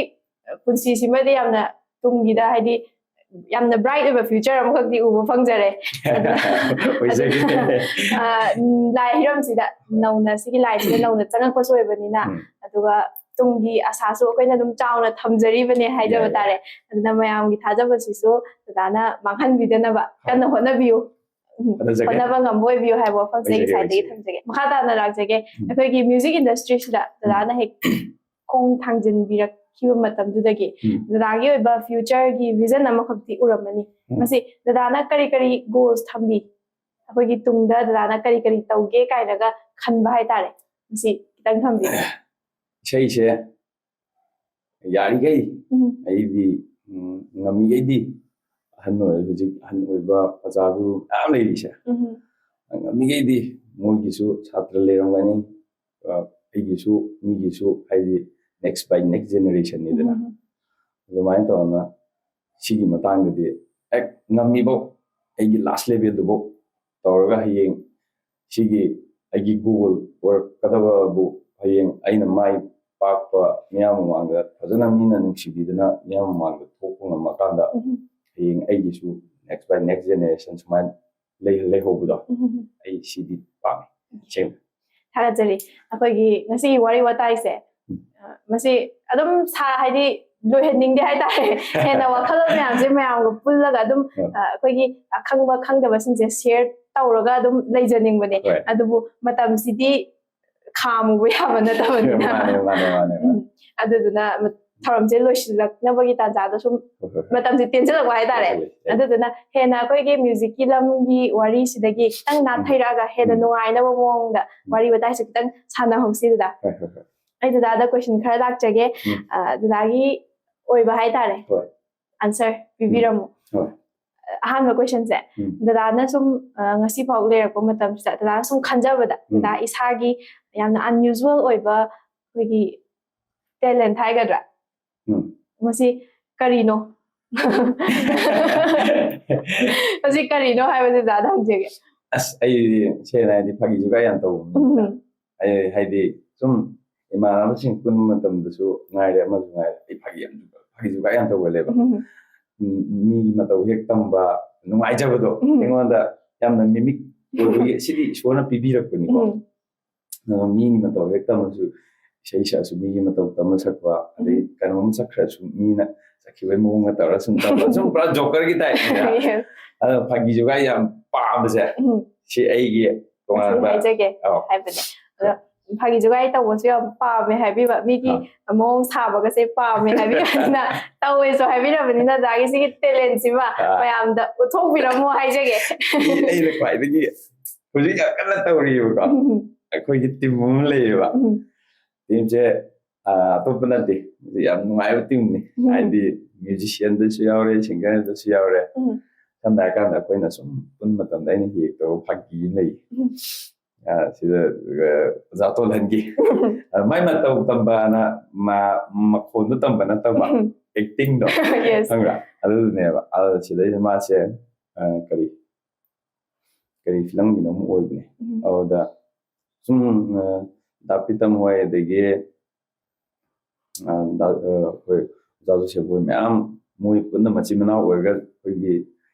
ꯄꯨꯟꯁꯤꯁꯤꯃꯗꯤ ꯌꯥꯝꯅ ꯇꯨꯡꯒꯤꯗ, ꯍꯥꯏꯗꯤ, ꯌꯥꯝꯅ bright ꯑꯣꯏꯕ future ꯑꯃꯈꯛꯇꯤ ꯎꯕ ꯐꯪꯖꯔꯦ꯫ ꯑꯗꯨꯅ, ꯑꯣꯏꯖꯒꯦ꯫ ꯑꯗꯨꯅ, ꯑ, ꯂꯥꯏ ꯍꯤꯔꯝꯁꯤꯗ ꯅꯧꯅ, ꯁꯤꯒꯤ ꯂꯥꯏꯁꯤꯗ ꯅꯧꯅ ꯆꯪꯉꯛꯄꯁꯨ ꯑꯣꯏꯕꯅꯤꯅ, ꯎꯝ꯫ ꯑꯗꯨꯒ ꯇꯨꯡꯒꯤ ꯑꯁꯥꯁꯨ ꯑꯩꯈꯣꯏꯅ ꯑꯗꯨꯝ ꯆꯥꯎꯅ ꯊꯝꯖꯔꯤꯕꯅꯦ ꯍꯥꯏꯖꯕ ꯌꯥꯏ, ꯌꯥꯏ꯫ ꯇꯥꯔꯦ꯫ ꯑꯗꯨꯅ ꯃꯌꯥꯝꯒꯤ ꯊꯥꯖꯕꯁꯤꯁꯨ ꯗꯗꯥꯅ ꯃꯥꯡꯍꯟꯕꯤꯗꯅꯕ ꯍꯣꯏ꯫ ꯀꯟꯅ ꯍꯣꯠꯅꯕꯤꯌꯨ꯫ ꯎꯝ, ꯍꯣꯠꯅꯖꯒꯦ꯫ ꯍꯣꯠꯅꯕ ꯉꯝꯕ ꯑꯣꯏꯕꯤꯌꯨ ꯍꯥꯏꯕ ꯋꯥꯐꯝꯁꯦ ꯑꯩ ꯑꯣꯏꯖꯒꯦ, ꯉꯁꯥꯏꯗꯒꯤ ꯑꯣꯏꯖꯒꯦ꯫ ꯊꯝꯖꯒꯦ꯫ ꯃꯈꯥ ꯇꯥꯅ ꯂꯥꯛꯆꯒꯦ꯫ ꯎꯝ꯫ ꯑꯩꯈꯣꯏꯒꯤ music industry ꯁꯤꯗ ꯎꯝ꯫ ꯗꯗꯥꯅ ꯍꯦꯛ ꯈꯣꯡ ꯊꯥꯡꯖꯤꯟꯕꯤꯔꯛꯈꯤꯕ ꯃꯇꯝꯗꯨꯗꯒꯤ ꯎꯝ꯫ ꯗꯗꯥꯒꯤ ꯑꯣꯏꯕ future ꯒꯤ vision ꯑꯃꯈꯛꯇꯤ ꯎꯔꯝꯃꯅꯤ꯫ ꯎꯝ꯫ ꯃꯁꯤ ꯗꯗꯥꯅ ꯀꯔꯤ ꯀꯔꯤ goals ꯊꯝꯕꯤ? ꯑꯩꯈꯣꯏꯒꯤ ꯇꯨꯡꯗ ꯗꯗꯥꯅ ꯀꯔꯤ ꯀꯔꯤ ꯇꯧꯒꯦ ꯀꯥꯏꯅꯒ ꯈꯟꯕ ꯍꯥꯏꯇꯥꯔꯦ꯫ ꯃꯁꯤ ꯈꯤꯇꯪ ꯊꯝꯕꯤꯌꯨ꯫ ꯏꯁꯩꯁꯦ ꯌꯥꯔꯤꯈꯩ ꯎꯝ꯫ ꯑꯩꯗꯤ, ꯎꯝ, ꯉꯝꯃꯤꯈꯩꯗꯤ ꯑꯍꯟ ꯑꯣꯏꯔꯦ, ꯍꯧꯖꯤꯛ ꯑꯍꯟ ꯑꯣꯏꯕ ꯑꯣꯖꯥ ꯒꯨꯔꯨ ꯃꯌꯥꯝ ꯂꯩꯔꯤꯁꯦ꯫ ꯎꯝ꯫ ꯉꯝꯃꯤꯈꯩꯗꯤ ꯃꯣꯏꯒꯤꯁꯨ ꯁꯥꯇ꯭ꯔ ꯂꯩꯔꯝꯒꯅꯤ, ꯑ, ꯑꯩꯒꯤꯁꯨ, ꯃꯤꯒꯤꯁꯨ, ꯍꯥꯏꯗꯤ next by next generation ꯅꯤꯗꯅ꯫ ꯎꯝ꯫ ꯑꯗꯨꯃꯥꯏꯅ ꯇꯧꯗꯅ ꯁꯤꯒꯤ ꯃꯇꯥꯡꯗꯗꯤ ꯍꯦꯛ ꯉꯝꯃꯤꯐꯧ, ꯑꯩꯒꯤ last level ꯗꯨꯐꯧ ꯇꯧꯔꯒ ꯍꯌꯦꯡ ꯁꯤꯒꯤ ꯑꯩꯒꯤ goal ꯑꯣꯏꯔꯛꯀꯗꯕꯕꯨ ꯍꯌꯦꯡ ꯑꯩꯅ ꯃꯥꯏ ꯄꯥꯛꯄ ꯃꯤꯌꯥꯝ ꯃꯃꯥꯡꯗ ꯐꯖꯅ ꯃꯤꯅ ꯅꯨꯡꯁꯤꯕꯤꯗꯅ ꯃꯤꯌꯥꯝ ꯃꯃꯥꯡꯗ ꯊꯣꯛꯄ ꯉꯝꯃꯀꯥꯟꯗ ꯎꯝ꯫ ꯍꯌꯦꯡ ꯑꯩꯒꯤꯁꯨ next by next generation ꯁꯨꯃꯥꯏꯅ ꯂꯩ-, ꯂꯩꯍꯧꯕꯗꯣ ꯎꯝ꯫ ꯑꯩ ꯁꯤꯗꯤ ꯄꯥꯝꯃꯦ ꯑꯁꯦꯡꯕ꯫ ꯊꯥꯒꯠꯆꯔꯤ꯫ ꯑꯩꯈꯣꯏꯒꯤ ꯉꯁꯤꯒꯤ ꯋꯥꯔꯤ ꯋꯥꯇꯥꯏꯁꯦ, ꯎꯝ꯫ ꯑ, ꯃꯁꯤ ꯑꯗꯨꯝ ꯁꯥ-, ꯍꯥꯏꯗꯤ ꯂꯣꯏꯍꯟꯅꯤꯡꯗꯦ ꯍꯥꯏꯇꯥꯔꯦ꯫ ꯍꯦꯟꯅ ꯋꯥꯈꯜꯂꯣꯟ ꯃꯌꯥꯝꯁꯦ ꯃꯌꯥꯝꯒ ꯄꯨꯜꯂꯒ ꯑꯗꯨꯝ, ꯎꯝ꯫ ꯑ, ꯑꯩꯈꯣꯏꯒꯤ ꯑꯈꯪꯕ ꯈꯪꯗꯕꯁꯤꯡꯁꯦ share ꯇꯧꯔꯒ ꯑꯗꯨꯝ ꯂꯩꯖꯅꯤꯡꯕꯅꯦ꯫ ꯍꯣꯏ꯫ ꯑꯗꯨꯕꯨ ꯃꯇꯝꯁꯤꯗꯤ ꯈꯥꯝꯃꯨꯕ ꯌꯥꯕ ꯅꯠꯇꯕꯅꯤꯅ꯫ ꯃꯥꯅꯦ, ꯃꯥꯅꯦ, ꯃꯥꯅꯦ, ꯃꯥꯅꯦ꯫ ꯎꯝ꯫ ꯑꯗꯨꯗꯨꯅ ꯊꯧꯔꯝꯁꯦ ꯂꯣꯏꯁꯤꯜꯂꯛꯅꯕꯒꯤ ꯇꯥꯟꯖꯥꯗꯣ ꯁꯨꯝ ꯍꯣꯏ, ꯍꯣꯏ, ꯍꯣꯏ꯫ ꯃꯇꯝꯁꯦ ꯇꯦꯟꯁꯤꯜꯂꯛꯄ ꯍꯥꯏꯇꯥꯔꯦ꯫ ꯂꯣꯏꯁꯤꯜꯂꯛꯑꯦ꯫ ꯑꯗꯨꯗꯨꯅ ꯍꯦꯟꯅ ꯑꯩꯈꯣꯏꯒꯤ music ꯀꯤ ꯂꯝꯒꯤ ꯋꯥꯔꯤꯁꯤꯗꯒꯤ ꯈꯤꯇꯪ ꯎꯝ꯫ ꯅꯥꯊꯩꯔꯛꯑꯒ ꯍꯦꯟꯅ ꯎꯝ꯫ ꯅꯨꯡꯉꯥꯏꯅꯕ ꯃꯑꯣꯡꯗ ꯎꯝ꯫ ꯋꯥꯔꯤ ꯋꯥꯇꯥꯏꯁꯨ ꯈꯤꯇꯪ ꯁꯥꯟꯅꯍꯧꯁꯤ ꯗꯗꯥ꯫ ꯍꯣꯏ, ꯍꯣꯏ, ꯍꯣꯏ꯫ ꯑꯩ ꯗꯗꯥꯗ question ꯈꯔ ꯂꯥꯛꯆꯒꯦ꯫ ꯎꯝ꯫ ꯑ, ꯗꯗꯥꯒꯤ ꯑꯣꯏꯕ ꯍꯥꯏꯇꯥꯔꯦ꯫ ꯍꯣꯏ꯫ Answer ꯄꯤꯕꯤꯔꯝꯃꯨ꯫ ꯍꯣꯏ꯫ ꯑꯍꯥꯟꯕ question ꯁꯦ, ꯎꯝ꯫ ꯗꯗꯥꯅ ꯁꯨꯝ, ꯑ, ꯉꯁꯤ ꯐꯥꯎ ꯂꯩꯔꯛꯄ ꯃꯇꯝꯁꯤꯗ ꯗꯗꯥꯅ ꯁꯨꯝ ꯈꯟꯖꯕꯗ, ꯎꯝ꯫ ꯗꯗꯥ ꯏꯁꯥꯒꯤ ꯌꯥꯝꯅ unusual ꯑꯣꯏꯕ ꯑꯩꯈꯣꯏꯒꯤ talent ꯍꯥꯏꯒꯗ꯭ꯔꯥ? ꯎꯝ꯫ ꯃꯁꯤ ꯀꯔꯤꯅꯣ? ꯃꯁꯤ ꯀꯔꯤꯅꯣ ꯍꯥꯏꯕꯁꯦ ꯗꯗꯥꯗ ꯍꯪꯖꯒꯦ꯫ ꯑꯁ, ꯑꯩꯗꯤ ꯁꯦꯡꯅ ꯍꯥꯏꯗꯤ ꯐꯥꯒꯤ ꯖꯨꯒꯥꯏ ꯌꯥꯝ ꯇꯧꯕ ꯃꯤ꯫ ꯎꯝ꯫ ꯑꯩ ꯍꯥꯏꯗꯤ ꯁꯨꯝ ꯏꯃꯥꯟꯅꯕꯁꯤꯡ ꯄꯨꯟꯕ ꯃꯇꯝꯗꯁꯨ ꯉꯥꯏꯔꯦ, ꯑꯃꯁꯨ ꯉꯥꯏꯔꯦ, ꯑꯩ ꯐꯥꯒꯤ ꯌꯥꯝ, ꯐꯥꯒꯤ ꯖꯨꯒꯥꯏ ꯌꯥꯝ ꯇꯧꯒꯜꯂꯦꯕ꯫ ꯎꯝ꯫ ꯎꯝ, ꯃꯤꯒꯤ ꯃꯇꯧ ꯍꯦꯛ ꯇꯝꯕ, ꯅꯨꯡꯉꯥꯏꯖꯕꯗꯣ, ꯎꯝ꯫ ꯑꯩꯉꯣꯟꯗ ꯌꯥꯝꯅ mimic ꯑꯣꯏꯕꯒꯤ, "ꯁꯤꯗꯤ ꯏꯁꯣꯔꯅ ꯄꯤꯕꯤꯔꯛꯄꯅꯤꯀꯣ"꯫ ꯎꯝ꯫ ꯑꯗꯨꯒ ꯃꯤꯒꯤ ꯃꯇꯧ ꯍꯦꯛ ꯇꯝꯃꯁꯨ, ꯏꯁꯩ ꯁꯛꯑꯁꯨ ꯃꯤꯒꯤ ꯃꯇꯧ ꯇꯝꯃ ꯁꯛꯄ, ꯑꯗꯩ ꯎꯝ꯫ ꯀꯩꯅꯣꯝ ꯆꯠꯈ꯭ꯔꯁꯨ ꯃꯤꯅ ꯆꯠꯈꯤꯕꯒꯤ ꯃꯑꯣꯡꯒ ꯇꯧꯔ ꯁꯨꯝ ꯇꯝꯕ, ꯁꯨꯝ ꯄꯨꯔꯥ ꯖꯣꯀꯔꯒꯤ ꯇꯥꯏꯞꯅꯤꯗ꯫ Yes꯫ ꯑꯗꯣ ꯐꯥꯒꯤ ꯖꯨꯒꯥꯏ ꯌꯥꯝ ꯄꯥꯝꯕꯁꯦ, ꯎꯝ꯫ ꯁꯤ ꯑꯩꯒꯤ ꯇꯣꯉꯥꯟꯕ, ꯍꯥꯏꯖꯒꯦ ꯑꯧ꯫ ꯍꯥꯏꯕꯅꯦ꯫ ꯑꯗꯣ ꯐꯥꯒꯤ ꯖꯨꯒꯥꯏ ꯇꯧꯕꯁꯨ ꯌꯥꯝ ꯄꯥꯝꯃꯦ ꯍꯥꯏꯕꯤꯕ, ꯃꯤꯒꯤ ꯑꯥ꯫ ꯃꯑꯣꯡ ꯁꯥꯕꯒꯁꯦ ꯄꯥꯝꯃꯦ ꯍꯥꯏꯕꯤꯕꯅꯤꯅ, ꯇꯧꯋꯦꯁꯨ ꯍꯥꯏꯕꯤꯔꯕꯅꯤꯅ, ꯗꯗꯥꯒꯤ ꯁꯤꯒꯤ talent ꯁꯤꯃ ꯑꯥ꯫ ꯃꯌꯥꯝꯗ ꯎꯠꯊꯣꯛꯄꯤꯔꯝꯃꯣ ꯍꯥꯏꯖꯒꯦ꯫ ꯑꯩ-, ꯑꯩꯅ ꯈ꯭ꯋꯥꯏꯗꯒꯤ ꯍꯧꯖꯤꯛ ꯌꯥꯝ ꯀꯟꯅ ꯇꯧꯔꯤꯕꯀꯣ, ꯎꯝ꯫ ꯑꯩꯈꯣꯏꯒꯤ team ꯑꯃ ꯂꯩꯌꯦꯕ꯫ ꯎꯝ꯫ Team ꯁꯦ ꯑꯇꯣꯞꯄ ꯅꯠꯇꯦ, ꯌꯥꯝ ꯅꯨꯡꯉꯥꯏꯕ ꯇꯤꯝꯅꯤ꯫ ꯎꯝ꯫ ꯍꯥꯏꯗꯤ ꯃ꯭ꯌꯨꯖꯤꯁꯤꯌꯟꯗꯁꯨ ꯌꯥꯎꯔꯦ, ꯁꯤꯡꯒꯔꯗꯁꯨ ꯌꯥꯎꯔꯦ꯫ ꯎꯝ꯫ ꯁꯝꯅ ꯍꯥꯏꯔꯀꯥꯟꯗ ꯑꯩꯈꯣꯏꯅ ꯁꯨꯝ ꯄꯨꯟꯕ ꯃꯇꯝꯗ ꯑꯩꯅ ꯍꯦꯛ ꯇꯧꯕ ꯐꯥꯒꯤ ꯑꯃ ꯂꯩ꯫ ꯎꯝ꯫ ꯑ, ꯁꯤꯗ, ꯑ, ꯑꯣꯖꯥ ꯇꯣꯜꯍꯟꯒꯤ꯫ ꯑ, ꯃꯥꯏ ꯃꯇꯧ ꯇꯝꯕꯅ ꯃꯥ ꯃꯈꯣꯟꯗꯣ ꯇꯝꯕ ꯅꯠꯇꯕ, ꯎꯝ꯫ ꯑꯦꯛꯇꯤꯡꯗꯣ꯫ Yes꯫ ꯈꯪꯕ꯭ꯔꯥ? ꯑꯗꯨꯗꯨꯅꯦꯕ꯫ ꯑꯗꯨ ꯁꯤꯗꯩꯗ ꯃꯥꯁꯦ, ꯑ, ꯀꯔꯤ, ꯀꯔꯤ ꯐꯤꯂꯝꯒꯤꯅꯣ ꯑꯃ ꯑꯣꯏꯕꯅꯦ꯫ ꯎꯝ꯫ ꯑꯗꯨꯗ ꯁꯨꯝ, ꯑ, ꯗꯥ ꯄ꯭ꯔꯤꯇꯝ ꯍꯣꯏ, ꯑꯗꯒꯤ, ꯑ, ꯗꯥ-, ꯑ, ꯑꯩꯈꯣꯏ ꯑꯣꯖꯥ ꯖꯣꯁꯦꯐ ꯍꯣꯏ ꯃꯌꯥꯝ, ꯃꯣꯏ ꯄꯨꯟꯅ ꯃꯆꯤꯟ ꯃꯅꯥꯎ ꯑꯣꯏꯔꯒ ꯑꯩꯈꯣꯏꯒꯤ,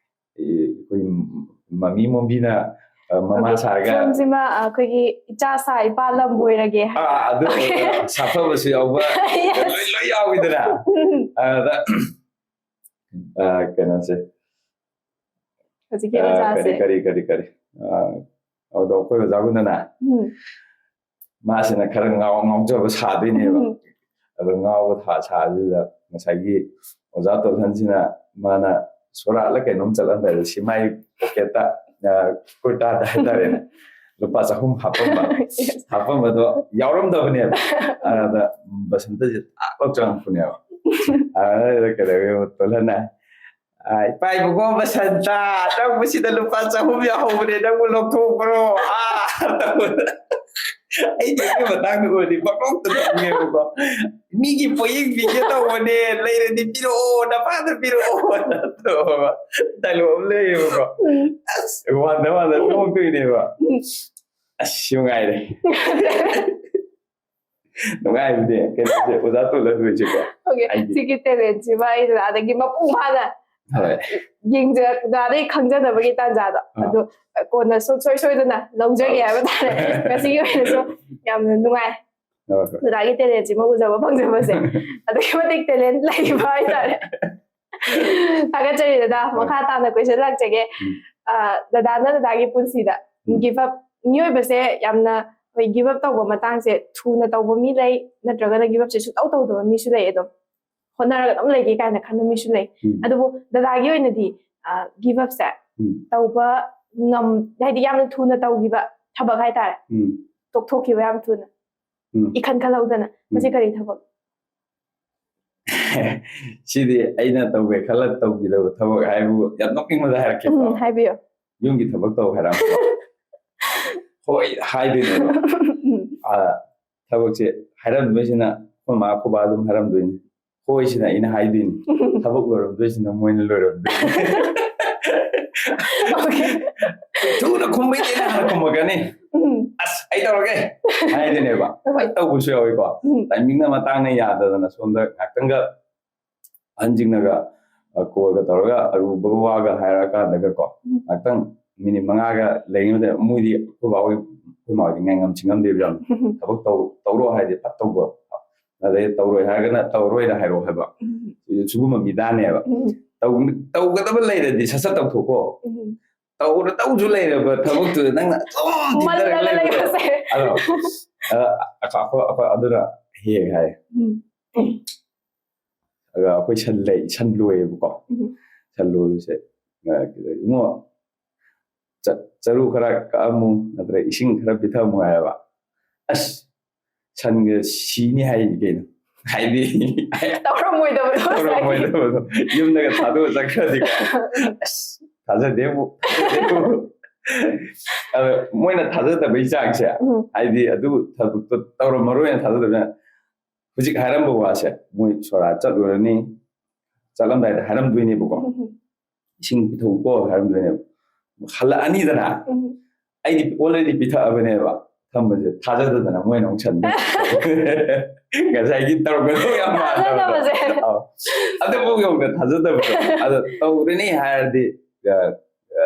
ꯑꯩꯈꯣꯏ ꯃꯃꯤ ꯃꯣꯝꯕꯤꯅ, ꯑ, ꯃꯃꯥ ꯑꯣꯀꯦ, ꯁꯥꯔꯒ ꯐꯤꯂꯝꯁꯤꯃ, ꯑ, ꯑꯩꯈꯣꯏꯒꯤ ꯏꯆꯥ ꯁꯥ ꯏꯄꯥ ꯂꯝ ꯑꯣꯏꯔꯒꯦ ꯍꯥꯏꯕ꯫ ꯑꯥ, ꯑꯗꯨ ꯑꯣꯏꯔꯒ ꯁꯥꯐꯕꯁꯨ ꯌꯥꯎꯕ, Yes꯫ ꯂꯣꯏ, ꯂꯣꯏ ꯌꯥꯎꯋꯤꯗꯅ꯫ ꯎꯝ꯫ ꯑꯗ, ꯑ, ꯀꯩꯅꯣꯁꯦ, ꯍꯧꯖꯤꯛꯀꯤ ꯑ, ꯑꯣꯖꯥꯁꯦ꯫ ꯀꯔꯤ, ꯀꯔꯤ, ꯀꯔꯤ, ꯀꯔꯤ? ꯑ, ꯑꯗꯣ ꯑꯩꯈꯣꯏ ꯑꯣꯖꯥ ꯒꯨꯟꯗꯅ ꯎꯝ꯫ ꯃꯥꯁꯤꯅ ꯈꯔ ꯉꯥꯎ-, ꯉꯥꯎꯖꯕ ꯁꯥꯗꯣꯏꯅꯦꯕ꯫ ꯎꯝ꯫ ꯑꯗꯣ ꯉꯥꯎꯕ ꯊꯥ ꯁꯥꯕꯁꯤꯗ ꯉꯁꯥꯏꯒꯤ ꯑꯣꯖꯥ ꯇꯣꯜꯍꯟꯁꯤꯅ ꯃꯥꯅ ꯁꯣꯔꯥꯠꯂ ꯀꯩꯅꯣꯝ ꯆꯠꯂꯝꯗꯥꯏꯗ ꯁꯤꯃꯥꯏ ꯄꯣꯀꯦꯠꯇ, ꯑ, ꯀꯨꯔꯇꯥꯗ ꯍꯥꯏꯇꯥꯔꯦꯅꯦ, ꯂꯨꯄꯥ ꯆꯍꯨꯝ ꯍꯥꯞꯄꯝꯕ꯫ Yes꯫ ꯍꯥꯞꯄꯝꯕꯗꯣ ꯌꯥꯎꯔꯝꯗꯕꯅꯦꯕ꯫ ꯑꯗ ꯕꯁꯟꯇꯁꯦ ꯇꯥꯛ ꯂꯥꯎ ꯆꯪꯉꯛꯄꯅꯦꯕ꯫ ꯑꯗꯨꯗ ꯀꯩꯗꯧꯒꯦ, ꯇꯣꯜꯍꯟꯅ, "ꯑ, ꯏꯄꯥ ꯏꯕꯨꯡꯉꯣ ꯕꯁꯟꯇ, ꯅꯪꯕꯨ ꯁꯤꯗ ꯂꯨꯄꯥ ꯆꯍꯨꯝ ꯌꯥꯎꯍꯧꯕꯅꯦ, ꯅꯪꯕꯨ ꯂꯧꯊꯣꯛꯄ꯭ꯔꯣ?" ꯑꯥ ꯇꯧꯕꯗ꯫ ꯑꯩꯗꯤ ꯑꯗꯨꯒꯤ ꯃꯇꯥꯡꯗ ꯑꯣꯏꯔꯗꯤ ꯄꯪꯅꯣꯛꯇ ꯅꯣꯛꯅꯤꯡꯉꯦꯕꯀꯣ꯫ "ꯃꯤꯒꯤ ꯄꯣꯌꯦꯡ ꯄꯤꯒꯦ ꯇꯧꯕꯅꯦ, ꯂꯩꯔꯗꯤ ꯄꯤꯔꯛꯑꯣ, ꯅꯄꯥꯗ ꯄꯤꯔꯛꯑꯣ" ꯇꯧꯕ ꯗꯥꯏꯂꯣꯛ ꯑꯃ ꯂꯩꯌꯦꯕꯀꯣ꯫ ꯎꯝ꯫ ꯑꯁ, ꯋꯥꯟꯗ ꯋꯥꯟꯗ ꯅꯣꯛꯇꯣꯏꯅꯦꯕ꯫ ꯎꯝ꯫ ꯑꯁ, ꯅꯨꯡꯉꯥꯏꯔꯦ꯫ ꯅꯨꯡꯉꯥꯏꯕꯅꯦ ꯀꯩꯅꯣꯁꯦ, ꯑꯣꯖꯥ ꯇꯣꯜꯍꯟ ꯍꯣꯏꯁꯦꯀꯣ꯫ ꯑꯣꯀꯦ, ꯍꯥꯏꯗꯤ ꯁꯤꯒꯤ ꯇꯦꯂꯦꯟꯁꯤꯃ ꯑꯩ ꯗꯗꯥꯗꯒꯤ ꯃꯄꯨꯡ ꯐꯥꯅ ꯍꯣꯏ꯫ ꯌꯦꯡꯖ-, ꯗꯗꯥꯗꯒꯤ ꯈꯪꯖꯅꯕꯒꯤ ꯇꯥꯟꯖꯥꯗꯣ꯫ ꯑꯥ꯫ ꯑꯗꯣ ꯀꯣꯟꯅ ꯁꯨꯡꯁꯣꯏ ꯁꯣꯏꯗꯅ ꯂꯧꯖꯒꯦ ꯑꯥ꯫ ꯍꯥꯏꯕ ꯇꯥꯔꯦ꯫ ꯉꯁꯤꯒꯤ ꯑꯣꯏꯅꯁꯨ ꯌꯥꯝꯅ ꯅꯨꯡꯉꯥꯏ꯫ ꯍꯣꯏ, ꯍꯣꯏ꯫ ꯗꯗꯥꯒꯤ ꯇꯦꯂꯦꯟꯁꯤꯃ ꯎꯖꯕ ꯐꯪꯖꯕꯁꯦ ꯑꯗꯨꯛꯀꯤ ꯃꯇꯤꯛ ꯇꯦꯂꯦꯟ ꯂꯩꯕ ꯍꯥꯏꯇꯥꯔꯦ꯫ ꯊꯥꯒꯠꯆꯔꯤ ꯗꯗꯥ꯫ ꯍꯣꯏ꯫ ꯃꯈꯥ ꯇꯥꯅ ꯀꯣꯏꯁꯟ ꯂꯥꯛꯆꯒꯦ꯫ ꯎꯝ꯫ ꯑ, ꯗꯗꯥꯅ ꯗꯗꯥꯒꯤ ꯄꯨꯟꯁꯤꯗ ꯎꯝ꯫ ꯒꯤꯚ ꯑꯞ, ꯃꯤꯑꯣꯏꯕꯁꯦ ꯌꯥꯝꯅ ꯑꯩꯈꯣꯏ ꯒꯤꯚ ꯑꯞ ꯇꯧꯕ ꯃꯇꯥꯡꯁꯦ ꯊꯨꯅ ꯇꯧꯕ ꯃꯤ ꯂꯩ, ꯅꯠꯇ꯭ꯔꯒꯅ ꯒꯤꯚ ꯑꯞꯁꯦ ꯁꯨꯡꯇꯧ ꯇꯧꯗꯕ ꯃꯤꯁꯨ ꯂꯩ꯫ ꯑꯗꯨꯝ ꯍꯣꯠꯅꯔꯒ ꯑꯗꯨꯝ ꯂꯩꯒꯦ ꯀꯥꯏꯅ ꯈꯟꯕ ꯃꯤꯁꯨ ꯂꯩ꯫ ꯎꯝ꯫ ꯑꯗꯨꯕꯨ ꯗꯗꯥꯒꯤ ꯑꯣꯏꯅꯗꯤ, ꯑ, ꯒꯤꯚ ꯑꯞꯁꯦ ꯎꯝ꯫ ꯇꯧꯕ ꯉꯝ-, ꯍꯥꯏꯗꯤ ꯌꯥꯝꯅ ꯊꯨꯅ ꯇꯧꯈꯤꯕ ꯊꯕꯛ ꯍꯥꯏꯇꯥꯔꯦ꯫ ꯎꯝ꯫ ꯇꯣꯛꯊꯣꯛꯈꯤꯕ ꯌꯥꯝ ꯊꯨꯅ꯫ ꯎꯝ꯫ ꯏꯈꯟ ꯈꯜꯍꯧꯗꯅ꯫ ꯃꯁꯤ ꯎꯝ꯫ ꯀꯔꯤ ꯊꯕꯛ? ꯁꯤꯗꯤ ꯑꯩꯅ ꯇꯧꯒꯦ ꯈꯜꯂ ꯇꯧꯈꯤꯗꯕ ꯊꯕꯛ ꯍꯥꯏꯕꯨ ꯌꯥꯝ ꯅꯣꯛꯅꯤꯡꯕꯗ ꯍꯥꯏꯔꯛꯀꯦꯀꯣ꯫ ꯎꯝ, ꯍꯥꯏꯕꯤꯌꯨ꯫ ꯌꯨꯝꯒꯤ ꯊꯕꯛ ꯇꯧ ꯍꯥꯏꯔꯛꯄ꯫ ꯍꯣꯏ ꯍꯥꯏꯗꯣꯏꯅꯦꯕ꯫ ꯎꯝ꯫ ꯑꯥ, ꯊꯕꯛꯁꯦ ꯍꯥꯏꯔꯝꯗꯣꯏꯁꯤꯅ ꯑꯩꯈꯣꯏ ꯃꯥ ꯑꯩꯈꯣꯏ ꯕꯥ ꯑꯗꯨꯝ ꯍꯥꯏꯔꯝꯗꯣꯏꯅꯤ꯫ ꯍꯣꯏꯁꯤꯅ ꯑꯩꯅ ꯍꯥꯏꯗꯣꯏꯅꯤ꯫ ꯊꯕꯛ ꯂꯣꯏꯔꯝꯗꯣꯏꯁꯤꯅ ꯃꯣꯏꯅ ꯂꯣꯏꯔꯝꯗꯣꯏꯅꯤ꯫ Okay꯫ ꯊꯨꯅ ꯈꯨꯝꯕꯩꯗꯤ ꯑꯩꯅ ꯍꯥꯟꯅ ꯈꯨꯝꯃꯛꯀꯅꯤ꯫ ꯎꯝ꯫ "ꯑꯁ, ꯑꯩ ꯇꯧꯔꯒꯦ" ꯍꯥꯏꯗꯣꯏꯅꯦꯕ꯫ ꯍꯣꯏ꯫ ꯍꯣꯏ, ꯇꯧꯕꯁꯨ ꯌꯥꯎꯋꯤꯀꯣ꯫ ꯎꯝ꯫ Timingꯅ ꯃꯇꯥꯡꯅ ꯌꯥꯗꯗꯅ ꯁꯣꯝꯗ ꯉꯥꯛꯇꯪꯒ ꯑꯍꯟꯁꯤꯡꯅꯒ, ꯑ, callꯒ ꯇꯧꯔꯒ ꯑꯔꯨꯕ ꯋꯥꯒ ꯍꯥꯏꯔꯛꯑꯀꯥꯟꯗꯒꯀꯣ, ꯎꯝ꯫ ꯉꯥꯛꯇꯪ ꯃꯤꯅꯤꯠ ꯃꯉꯥꯒ ꯂꯩꯔꯤꯉꯩꯗ ꯃꯣꯏꯗꯤ ꯑꯩꯈꯣꯏ ꯕꯥ ꯍꯣꯏ, ꯑꯩꯈꯣꯏ ꯃꯥ ꯍꯣꯏꯗꯤ ꯉꯥꯏꯉꯝ ꯆꯤꯡꯉꯝꯗꯦꯕ ꯌꯥꯝ꯫ ꯊꯕꯛ ꯇꯧ-, ꯇꯧꯔꯣ ꯍꯥꯏꯗꯤ ꯐꯠ ꯇꯧꯕ꯫ ꯑꯗꯩ ꯇꯧꯔꯣꯏ ꯍꯥꯏꯔꯒꯅ "ꯇꯧꯔꯣꯏꯅ ꯍꯥꯏꯔꯛꯑꯣ" ꯍꯥꯏꯕ꯫ ꯎꯝ꯫ ꯁꯤꯒꯨꯝꯕ ꯃꯤꯗꯥꯅꯦꯕ꯫ ꯎꯝ꯫ ꯇꯧ-, ꯇꯧꯒꯗꯕ ꯂꯩꯔꯗꯤ ꯁꯠ ꯁꯠ ꯇꯧꯊꯣꯛꯀꯣ꯫ ꯎꯝ꯫ ꯇꯧꯔ-, ꯇꯧꯁꯨ ꯂꯩꯔꯕ ꯊꯕꯛꯇꯨꯗ ꯅꯪꯅ ꯑꯗꯨꯝ ꯊꯤꯟꯊꯔꯒ ꯃꯜꯂꯒ ꯂꯩꯕꯗꯣ꯫ ꯂꯩꯕꯁꯦ꯫ ꯑꯗꯣ, ꯑ, ꯑꯩꯈꯣꯏ, ꯑꯩꯈꯣꯏ, ꯑꯩꯈꯣꯏ ꯑꯗꯨꯅ ꯍꯦꯛ ꯍꯥꯏ꯫ ꯎꯝ꯫ ꯑꯗ ꯑꯩꯈꯣꯏ ꯁꯟ ꯂꯩ, ꯁꯟ ꯂꯣꯏꯌꯦꯕꯀꯣ꯫ ꯎꯝ꯫ ꯁꯟ ꯂꯣꯏꯕꯁꯦ, ꯑ, "ꯏꯕꯨꯡꯉꯣ, ꯆ-, ꯆꯔꯨ ꯈꯔ ꯀꯛꯑꯝꯃꯨ, ꯅꯠꯇ꯭ꯔꯒ ꯏꯁꯤꯡ ꯈꯔ ꯄꯤꯊꯛꯑꯝꯃꯨ" ꯍꯥꯏꯌꯦꯕ꯫ ꯑꯁ, ꯁꯟꯒ ꯁꯤꯅꯤ ꯍꯥꯏꯅꯤ ꯀꯩꯅꯣ꯫ ꯍꯥꯏꯗꯤ, ꯇꯧꯔꯝꯃꯣꯏꯗꯕꯗꯣ ꯉꯁꯥꯏꯒꯤ꯫ ꯇꯧꯔꯝꯃꯣꯏꯗꯕꯗꯣ꯫ ꯌꯨꯝꯗꯒ ꯊꯥꯗꯣꯛꯑ ꯆꯠꯈ꯭ꯔꯗꯤꯀꯣ꯫ ꯑꯁ, ꯊꯥꯖꯗꯦꯕꯨ, ꯊꯥꯖꯗꯦꯕꯨ꯫ ꯑꯗ ꯃꯣꯏꯅ ꯊꯥꯖꯗꯕꯩ ꯆꯥꯡꯁꯦ, ꯎꯝ꯫ ꯍꯥꯏꯗꯤ ꯑꯗꯨ ꯊꯕꯛꯇꯣ ꯇꯧꯔꯝꯃꯔꯣꯏꯅ ꯊꯥꯖꯗꯕꯅꯤꯅ, ꯍꯧꯖꯤꯛ ꯍꯥꯏꯔꯝꯕ ꯋꯥꯁꯦ ꯃꯣꯏ ꯁꯣꯔꯥ ꯆꯠꯂꯨꯔꯅꯤ, ꯆꯠꯂꯝꯗꯥꯏꯗ ꯍꯥꯏꯔꯝꯗꯣꯏꯅꯦꯕꯀꯣ꯫ ꯎꯝ꯫ "ꯏꯁꯤꯡ ꯄꯤꯊꯣꯛꯎꯀꯣ" ꯍꯥꯏꯔꯝꯗꯣꯏꯅꯦꯕ꯫ ꯍꯜꯂꯛꯑꯅꯤꯗꯅ, ꯎꯝ꯫ ꯑꯩꯗꯤ already ꯄꯤꯊꯛꯑꯕꯅꯦꯕ꯫ ꯊꯝꯕꯁꯦ ꯊꯥꯖꯗꯗꯅ ꯃꯣꯏꯅ ꯑꯃꯨꯛ ꯁꯟꯗꯣꯏ꯫ ꯉꯁꯥꯏꯒꯤ ꯇꯧꯔꯛꯄꯗꯣ ꯌꯥꯝ ꯃꯥꯟꯅꯕꯗꯣ꯫ ꯊꯥꯖꯗꯕꯁꯦ꯫ ꯑꯧ꯫ ꯑꯗꯨꯐꯥꯎ ꯌꯧꯅ ꯊꯥꯖꯗꯕꯗꯣ꯫ ꯑꯗꯣ ꯇꯧꯔꯅꯤ ꯍꯥꯏꯔꯗꯤ, ꯑ, ꯑ,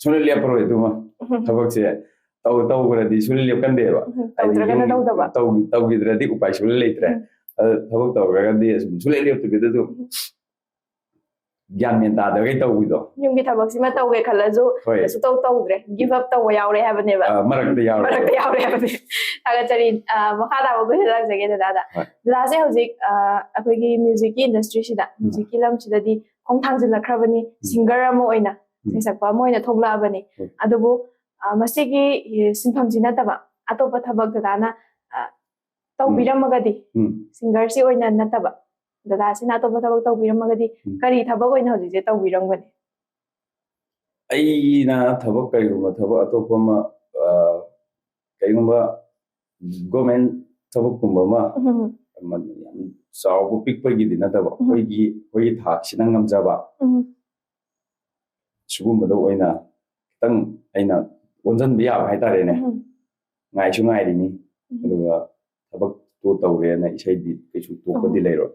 ꯁꯨꯡꯂꯦꯞ ꯂꯦꯞꯄꯔꯣꯏ ꯑꯗꯨꯃ꯫ ꯎꯝ꯫ ꯊꯕꯛꯁꯦ ꯇꯧ-, ꯇꯧꯈ꯭ꯔꯗꯤ ꯁꯨꯡꯂꯦꯞ ꯂꯦꯞꯀꯟꯗꯦꯕ꯫ ꯎꯝ꯫ ꯍꯥꯏꯗꯤ ꯇꯧꯗ꯭ꯔꯒꯅ ꯌꯨꯝ ꯇꯧꯗꯕ꯫ ꯇꯧ-, ꯇꯧꯈꯤꯗ꯭ꯔꯗꯤ ꯎꯄꯥꯏ ꯁꯨꯡꯂꯩ ꯂꯩꯇ꯭ꯔꯦ꯫ ꯎꯝ꯫ ꯑꯗꯣ ꯊꯕꯛ ꯇꯧꯈ꯭ꯔꯒꯗꯤ ꯑꯁꯨꯝ ꯁꯨꯡꯂꯦꯞ ꯂꯦꯞꯇꯕꯤꯗ ꯑꯗꯨꯝ ꯎꯝ꯫ ꯒ꯭ꯌꯥꯟ ꯃꯦꯟ ꯇꯥꯗꯈꯩ ꯇꯧꯕꯤꯗꯣ꯫ ꯌꯨꯝꯒꯤ ꯊꯕꯛꯁꯤꯃ ꯇꯧꯒꯦ ꯈꯜꯂꯁꯨ ꯍꯣꯏ꯫ ꯁꯨꯡꯇꯧ ꯇꯧꯗ꯭ꯔꯦ, give up ꯇꯧꯕ ꯌꯥꯎꯔꯦ ꯍꯥꯏꯕꯅꯦꯕ꯫ ꯑ, ꯃꯔꯛꯇ ꯌꯥꯎꯔꯦ꯫ ꯃꯔꯛꯇ ꯌꯥꯎꯔꯦ ꯍꯥꯏꯕꯅꯦ꯫ ꯊꯥꯒꯠꯆꯔꯤ꯫ ꯑ, ꯃꯈꯥ ꯇꯥꯕ question ꯂꯥꯛꯆꯒꯦ ꯗꯗꯥꯗ꯫ ꯍꯣꯏ꯫ ꯗꯗꯥꯁꯦ ꯍꯧꯖꯤꯛ, ꯑ, ꯑꯩꯈꯣꯏꯒꯤ musicꯀꯤ industryꯁꯤꯗ, ꯎꯝ꯫ Musicꯀꯤ ꯂꯝꯁꯤꯗꯗꯤ ꯈꯣꯡ ꯊꯥꯡꯖꯤꯜꯂꯛꯈ꯭ꯔꯕꯅꯤ, ꯎꯝ꯫ Singer ꯑꯃ ꯑꯣꯏꯅ, ꯎꯝ꯫ ꯁꯩꯁꯛꯄ ꯑꯃ ꯑꯣꯏꯅ ꯊꯣꯛꯂꯛꯑꯕꯅꯤ꯫ ꯎꯝ꯫ ꯑꯗꯨꯕꯨ, ꯑ, ꯃꯁꯤꯒꯤ, ꯑ, ꯁꯤꯟꯐꯝꯁꯤ ꯅꯠꯇꯕ, ꯑꯇꯣꯞꯄ ꯊꯕꯛ ꯗꯗꯥꯅ ꯑ, ꯇꯧꯕꯤꯔꯝꯃꯒꯗꯤ, ꯎꯝ ꯁꯤꯡꯒꯔꯁꯤ ꯑꯣꯏꯅ ꯅꯠꯇꯕ, ꯗꯗꯥꯁꯤꯅ ꯑꯇꯣꯞꯄ ꯊꯕꯛ ꯇꯧꯕꯤꯔꯝꯃꯒꯗꯤ ꯎꯝ꯫ ꯀꯔꯤ ꯊꯕꯛ ꯑꯣꯏꯅ ꯍꯧꯖꯤꯛꯁꯦ ꯇꯧꯕꯤꯔꯝꯒꯅꯤ? ꯑꯩꯅ ꯊꯕꯛ ꯀꯔꯤꯒꯨꯝꯕ ꯊꯕꯛ ꯑꯇꯣꯞꯄ ꯑꯃ ꯑ, ꯀꯔꯤꯒꯨꯝꯕ ꯒꯣꯔꯃꯦꯟ ꯊꯕꯛꯀꯨꯝꯕ ꯑꯃ ꯎꯝ, ꯑꯃ ꯌꯥꯝ ꯆꯥꯎꯕ ꯄꯤꯛꯄꯒꯤꯗꯤ ꯅꯠꯇꯕ ꯎꯝ꯫ ꯑꯩꯈꯣꯏꯒꯤ ꯑꯩꯈꯣꯏꯒꯤ ꯊꯥꯛꯁꯤꯅ ꯉꯝꯖꯕ ꯎꯝ, ꯁꯤꯒꯨꯝꯕꯗ ꯑꯣꯏꯅ ꯈꯤꯇꯪ ꯑꯩꯅ ꯑꯣꯟꯁꯤꯟꯕ ꯌꯥꯕ ꯍꯥꯏꯇꯥꯔꯦꯅꯦ꯫ ꯎꯝ, ꯉꯥꯏꯁꯨ ꯉꯥꯏꯔꯤꯅꯤ ꯎꯝ, ꯑꯗꯨꯒ ꯊꯕꯛꯇꯣ ꯇꯧꯔꯦꯅ ꯏꯁꯩꯗꯤ ꯀꯩꯁꯨ ꯇꯣꯛꯄꯗꯤ ꯎꯝ꯫ ꯂꯩꯔꯣꯏ꯫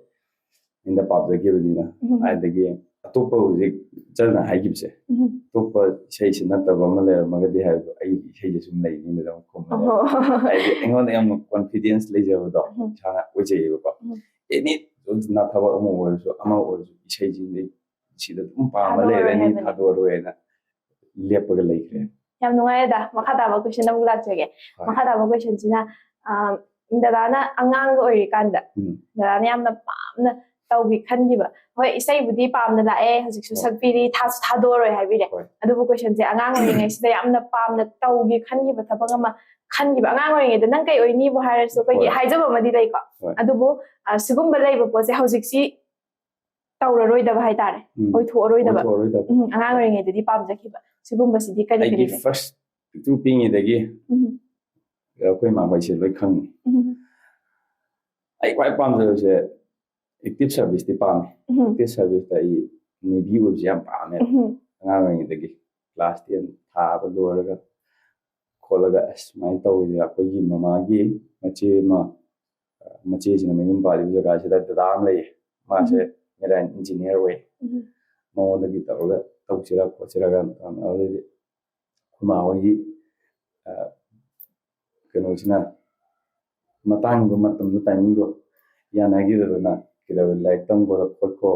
ꯑꯩꯅ ꯄꯥꯝꯖꯈꯤꯕꯅꯤꯅ ꯎꯝ꯫ ꯑꯗꯒꯤ ꯑꯇꯣꯞꯄ ꯍꯧꯖꯤꯛ ꯆꯟꯅ ꯍꯥꯏꯈꯤꯕꯁꯦ ꯎꯝ꯫ ꯑꯇꯣꯞꯄ ꯏꯁꯩꯁꯤ ꯅꯠꯇꯕ ꯑꯃ ꯂꯩꯔꯝꯃꯒꯗꯤ ꯍꯥꯏꯕꯗꯣ ꯑꯩꯒꯤ ꯏꯁꯩꯁꯦ ꯁꯨꯝ ꯂꯩꯅꯤꯅ ꯑꯗꯨꯝ ꯈꯨꯝꯕꯅꯦ꯫ ꯑꯣꯍꯣ꯫ ꯍꯥꯏꯗꯤ ꯑꯩꯉꯣꯟꯗ ꯌꯥꯝꯅ ꯀꯣꯟꯐꯤꯗꯦꯟꯁ ꯂꯩꯖꯕꯗꯣ ꯎꯝ꯫ ꯏꯁꯥꯅ ꯑꯣꯏꯖꯩꯌꯦꯕꯀꯣ꯫ ꯎꯝ꯫ ꯑꯦꯅꯤ ꯊꯕꯛ ꯑꯃ ꯑꯣꯏꯔꯁꯨ ꯑꯃ ꯑꯣꯏꯔꯁꯨ ꯏꯁꯩꯁꯤꯡꯗꯤ ꯁꯤꯗ ꯑꯗꯨꯝ ꯄꯥꯝꯕ ꯊꯥꯗꯣꯛꯑꯔꯣꯏ ꯂꯩꯔꯅꯤ ꯍꯥꯏꯕꯅꯦ꯫ ꯊꯥꯗꯣꯛꯑꯔꯣꯏꯅ ꯂꯦꯞꯄꯒ ꯂꯩꯈ꯭ꯔꯦ꯫ ꯌꯥꯝ ꯅꯨꯡꯉꯥꯏꯔꯦꯗ꯫ ꯃꯈꯥ ꯇꯥꯕ ꯀꯣꯏꯁꯟ ꯑꯃꯨꯛ ꯂꯥꯛꯆꯒꯦ꯫ ꯍꯣꯏ꯫ ꯃꯈꯥ ꯇꯥꯕ ꯀꯣꯏꯁꯟꯁꯤꯅ ꯑ, ꯗꯗꯥꯅ ꯑꯉꯥꯡꯒ ꯑꯣꯏꯔꯤꯀꯥꯟꯗ ꯎꯝ꯫ ꯗꯗꯥꯅ ꯌꯥꯝꯅ ꯄꯥꯝꯅ ꯇꯧꯒꯦ ꯈꯟꯈꯤꯕ, ꯍꯣꯏ, ꯏꯁꯩꯕꯨꯗꯤ ꯄꯥꯝꯅ ꯂꯥꯛꯑꯦ, ꯍꯧꯖꯤꯛꯁꯨ ꯍꯣꯏ꯫ ꯁꯛꯄꯤꯔꯤ, ꯊꯥꯁꯨ ꯊꯥꯗꯣꯛꯑꯔꯣꯏ ꯍꯥꯏꯕꯤꯔꯦ꯫ ꯍꯣꯏ꯫ ꯑꯗꯨꯕꯨ ꯀꯣꯏꯁꯟꯁꯦ ꯑꯉꯥꯡ ꯑꯣꯏꯔꯤꯉꯩꯁꯤꯗ ꯌꯥꯝꯅ ꯄꯥꯝꯅ ꯇꯧꯒꯦ ꯈꯟꯈꯤꯕ ꯊꯕꯛ ꯑꯃ ꯈꯟꯈꯤꯕ, ꯑꯉꯥꯡ ꯑꯣꯏꯔꯤꯉꯩꯗ ꯅꯪ ꯀꯩ ꯑꯣꯏꯅꯤꯕꯨ ꯍꯥꯏꯔꯁꯨ ꯑꯩꯈꯣꯏꯒꯤ ꯍꯣꯏ꯫ ꯍꯥꯏꯖꯕ ꯑꯃꯗꯤ ꯂꯩꯀꯣ꯫ ꯍꯣꯏ꯫ ꯑꯗꯨꯕꯨ ꯑ, ꯁꯤꯒꯨꯝꯕ ꯂꯩꯕ ꯄꯣꯠꯁꯦ ꯍꯧꯖꯤꯛꯁꯤ ꯇꯧꯔꯔꯣꯏꯗꯕ ꯍꯥꯏꯇꯥꯔꯦ, ꯎꯝ꯫ ꯑꯣꯏꯊꯣꯛꯑꯔꯣꯏꯗꯕ꯫ ꯑꯣꯏꯊꯣꯛꯑꯔꯣꯏꯗꯕ꯫ ꯎꯝ, ꯑꯉꯥꯡ ꯑꯣꯏꯔꯤꯉꯩꯗꯗꯤ ꯄꯥꯝꯖꯈꯤꯕ ꯁꯤꯒꯨꯝꯕꯁꯤꯗꯤ ꯀꯔꯤ ꯀꯔꯤ ꯑꯩꯒꯤ ꯂꯩ? ꯐꯥꯔꯁ ꯄꯤꯛꯇ꯭ꯔꯨ ꯄꯤꯛꯏꯉꯩꯗꯒꯤ ꯎꯝ꯫ ꯑꯩꯈꯣꯏ ꯏꯃꯥꯈꯣꯏꯁꯦ ꯂꯣꯏ ꯈꯪꯉꯤ꯫ ꯎꯝ꯫ ꯑꯩ ꯈ꯭ꯋꯥꯏ ꯄꯥꯝꯖꯕꯁꯦ ꯑꯦꯛꯇꯤꯚ ꯁꯥꯔꯚꯤꯁꯇꯤ ꯄꯥꯝꯃꯦ꯫ ꯎꯝ꯫ ꯑꯦꯛꯇꯤꯚ ꯁꯥꯔꯚꯤꯁꯇ ꯑꯩ ꯅꯦꯚꯤ ꯑꯣꯏꯕꯁꯦ ꯌꯥꯝ ꯄꯥꯝꯃꯦ꯫ ꯎꯝ꯫ ꯑꯉꯥꯡ ꯑꯣꯏꯔꯤꯉꯩꯗꯒꯤ ꯀ꯭ꯂꯥꯁ ꯇꯦꯟ ꯊꯥꯕ ꯂꯣꯏꯔꯒ ꯈꯣꯠꯂꯒ ꯑꯁ ꯁꯨꯃꯥꯏꯅ ꯇꯧꯋꯤꯗꯅ ꯑꯩꯈꯣꯏꯒꯤ ꯃꯃꯥꯒꯤ ꯃꯆꯦ ꯑꯃ ꯃꯆꯦꯁꯤꯅ ꯃꯌꯨꯝ ꯄꯥꯜꯂꯤꯕ ꯖꯒꯥꯁꯤꯗ ꯗꯗꯥ ꯑꯃ ꯂꯩꯌꯦ꯫ ꯃꯥꯁꯦ ꯎꯝ꯫ ꯃꯦꯔꯥꯏꯟ ꯏꯟꯖꯤꯅꯤꯌꯔ ꯑꯣꯏ꯫ ꯎꯝ꯫ ꯃꯉꯣꯟꯗꯒꯤ ꯇꯧꯔꯒ ꯇꯧꯁꯤꯔꯥ ꯈꯣꯠꯁꯤꯔꯥ ꯀꯥꯏꯅ ꯇꯧꯔꯝꯃꯦ꯫ ꯑꯗꯨꯗꯩꯗꯤ ꯑꯩꯈꯣꯏ ꯃꯥ ꯍꯣꯏꯒꯤ ꯑ, ꯀꯩꯅꯣꯁꯤꯅ ꯃꯇꯥꯡꯗꯣ ꯃꯇꯝꯗꯣ ꯇꯥꯏꯃꯤꯡꯗꯣ ꯌꯥꯅꯈꯤꯗꯗꯅ ꯀꯩꯗꯧꯋꯦ ꯂꯥꯏꯔꯤꯛ ꯇꯝꯈꯣ ꯈꯣꯠꯈꯣ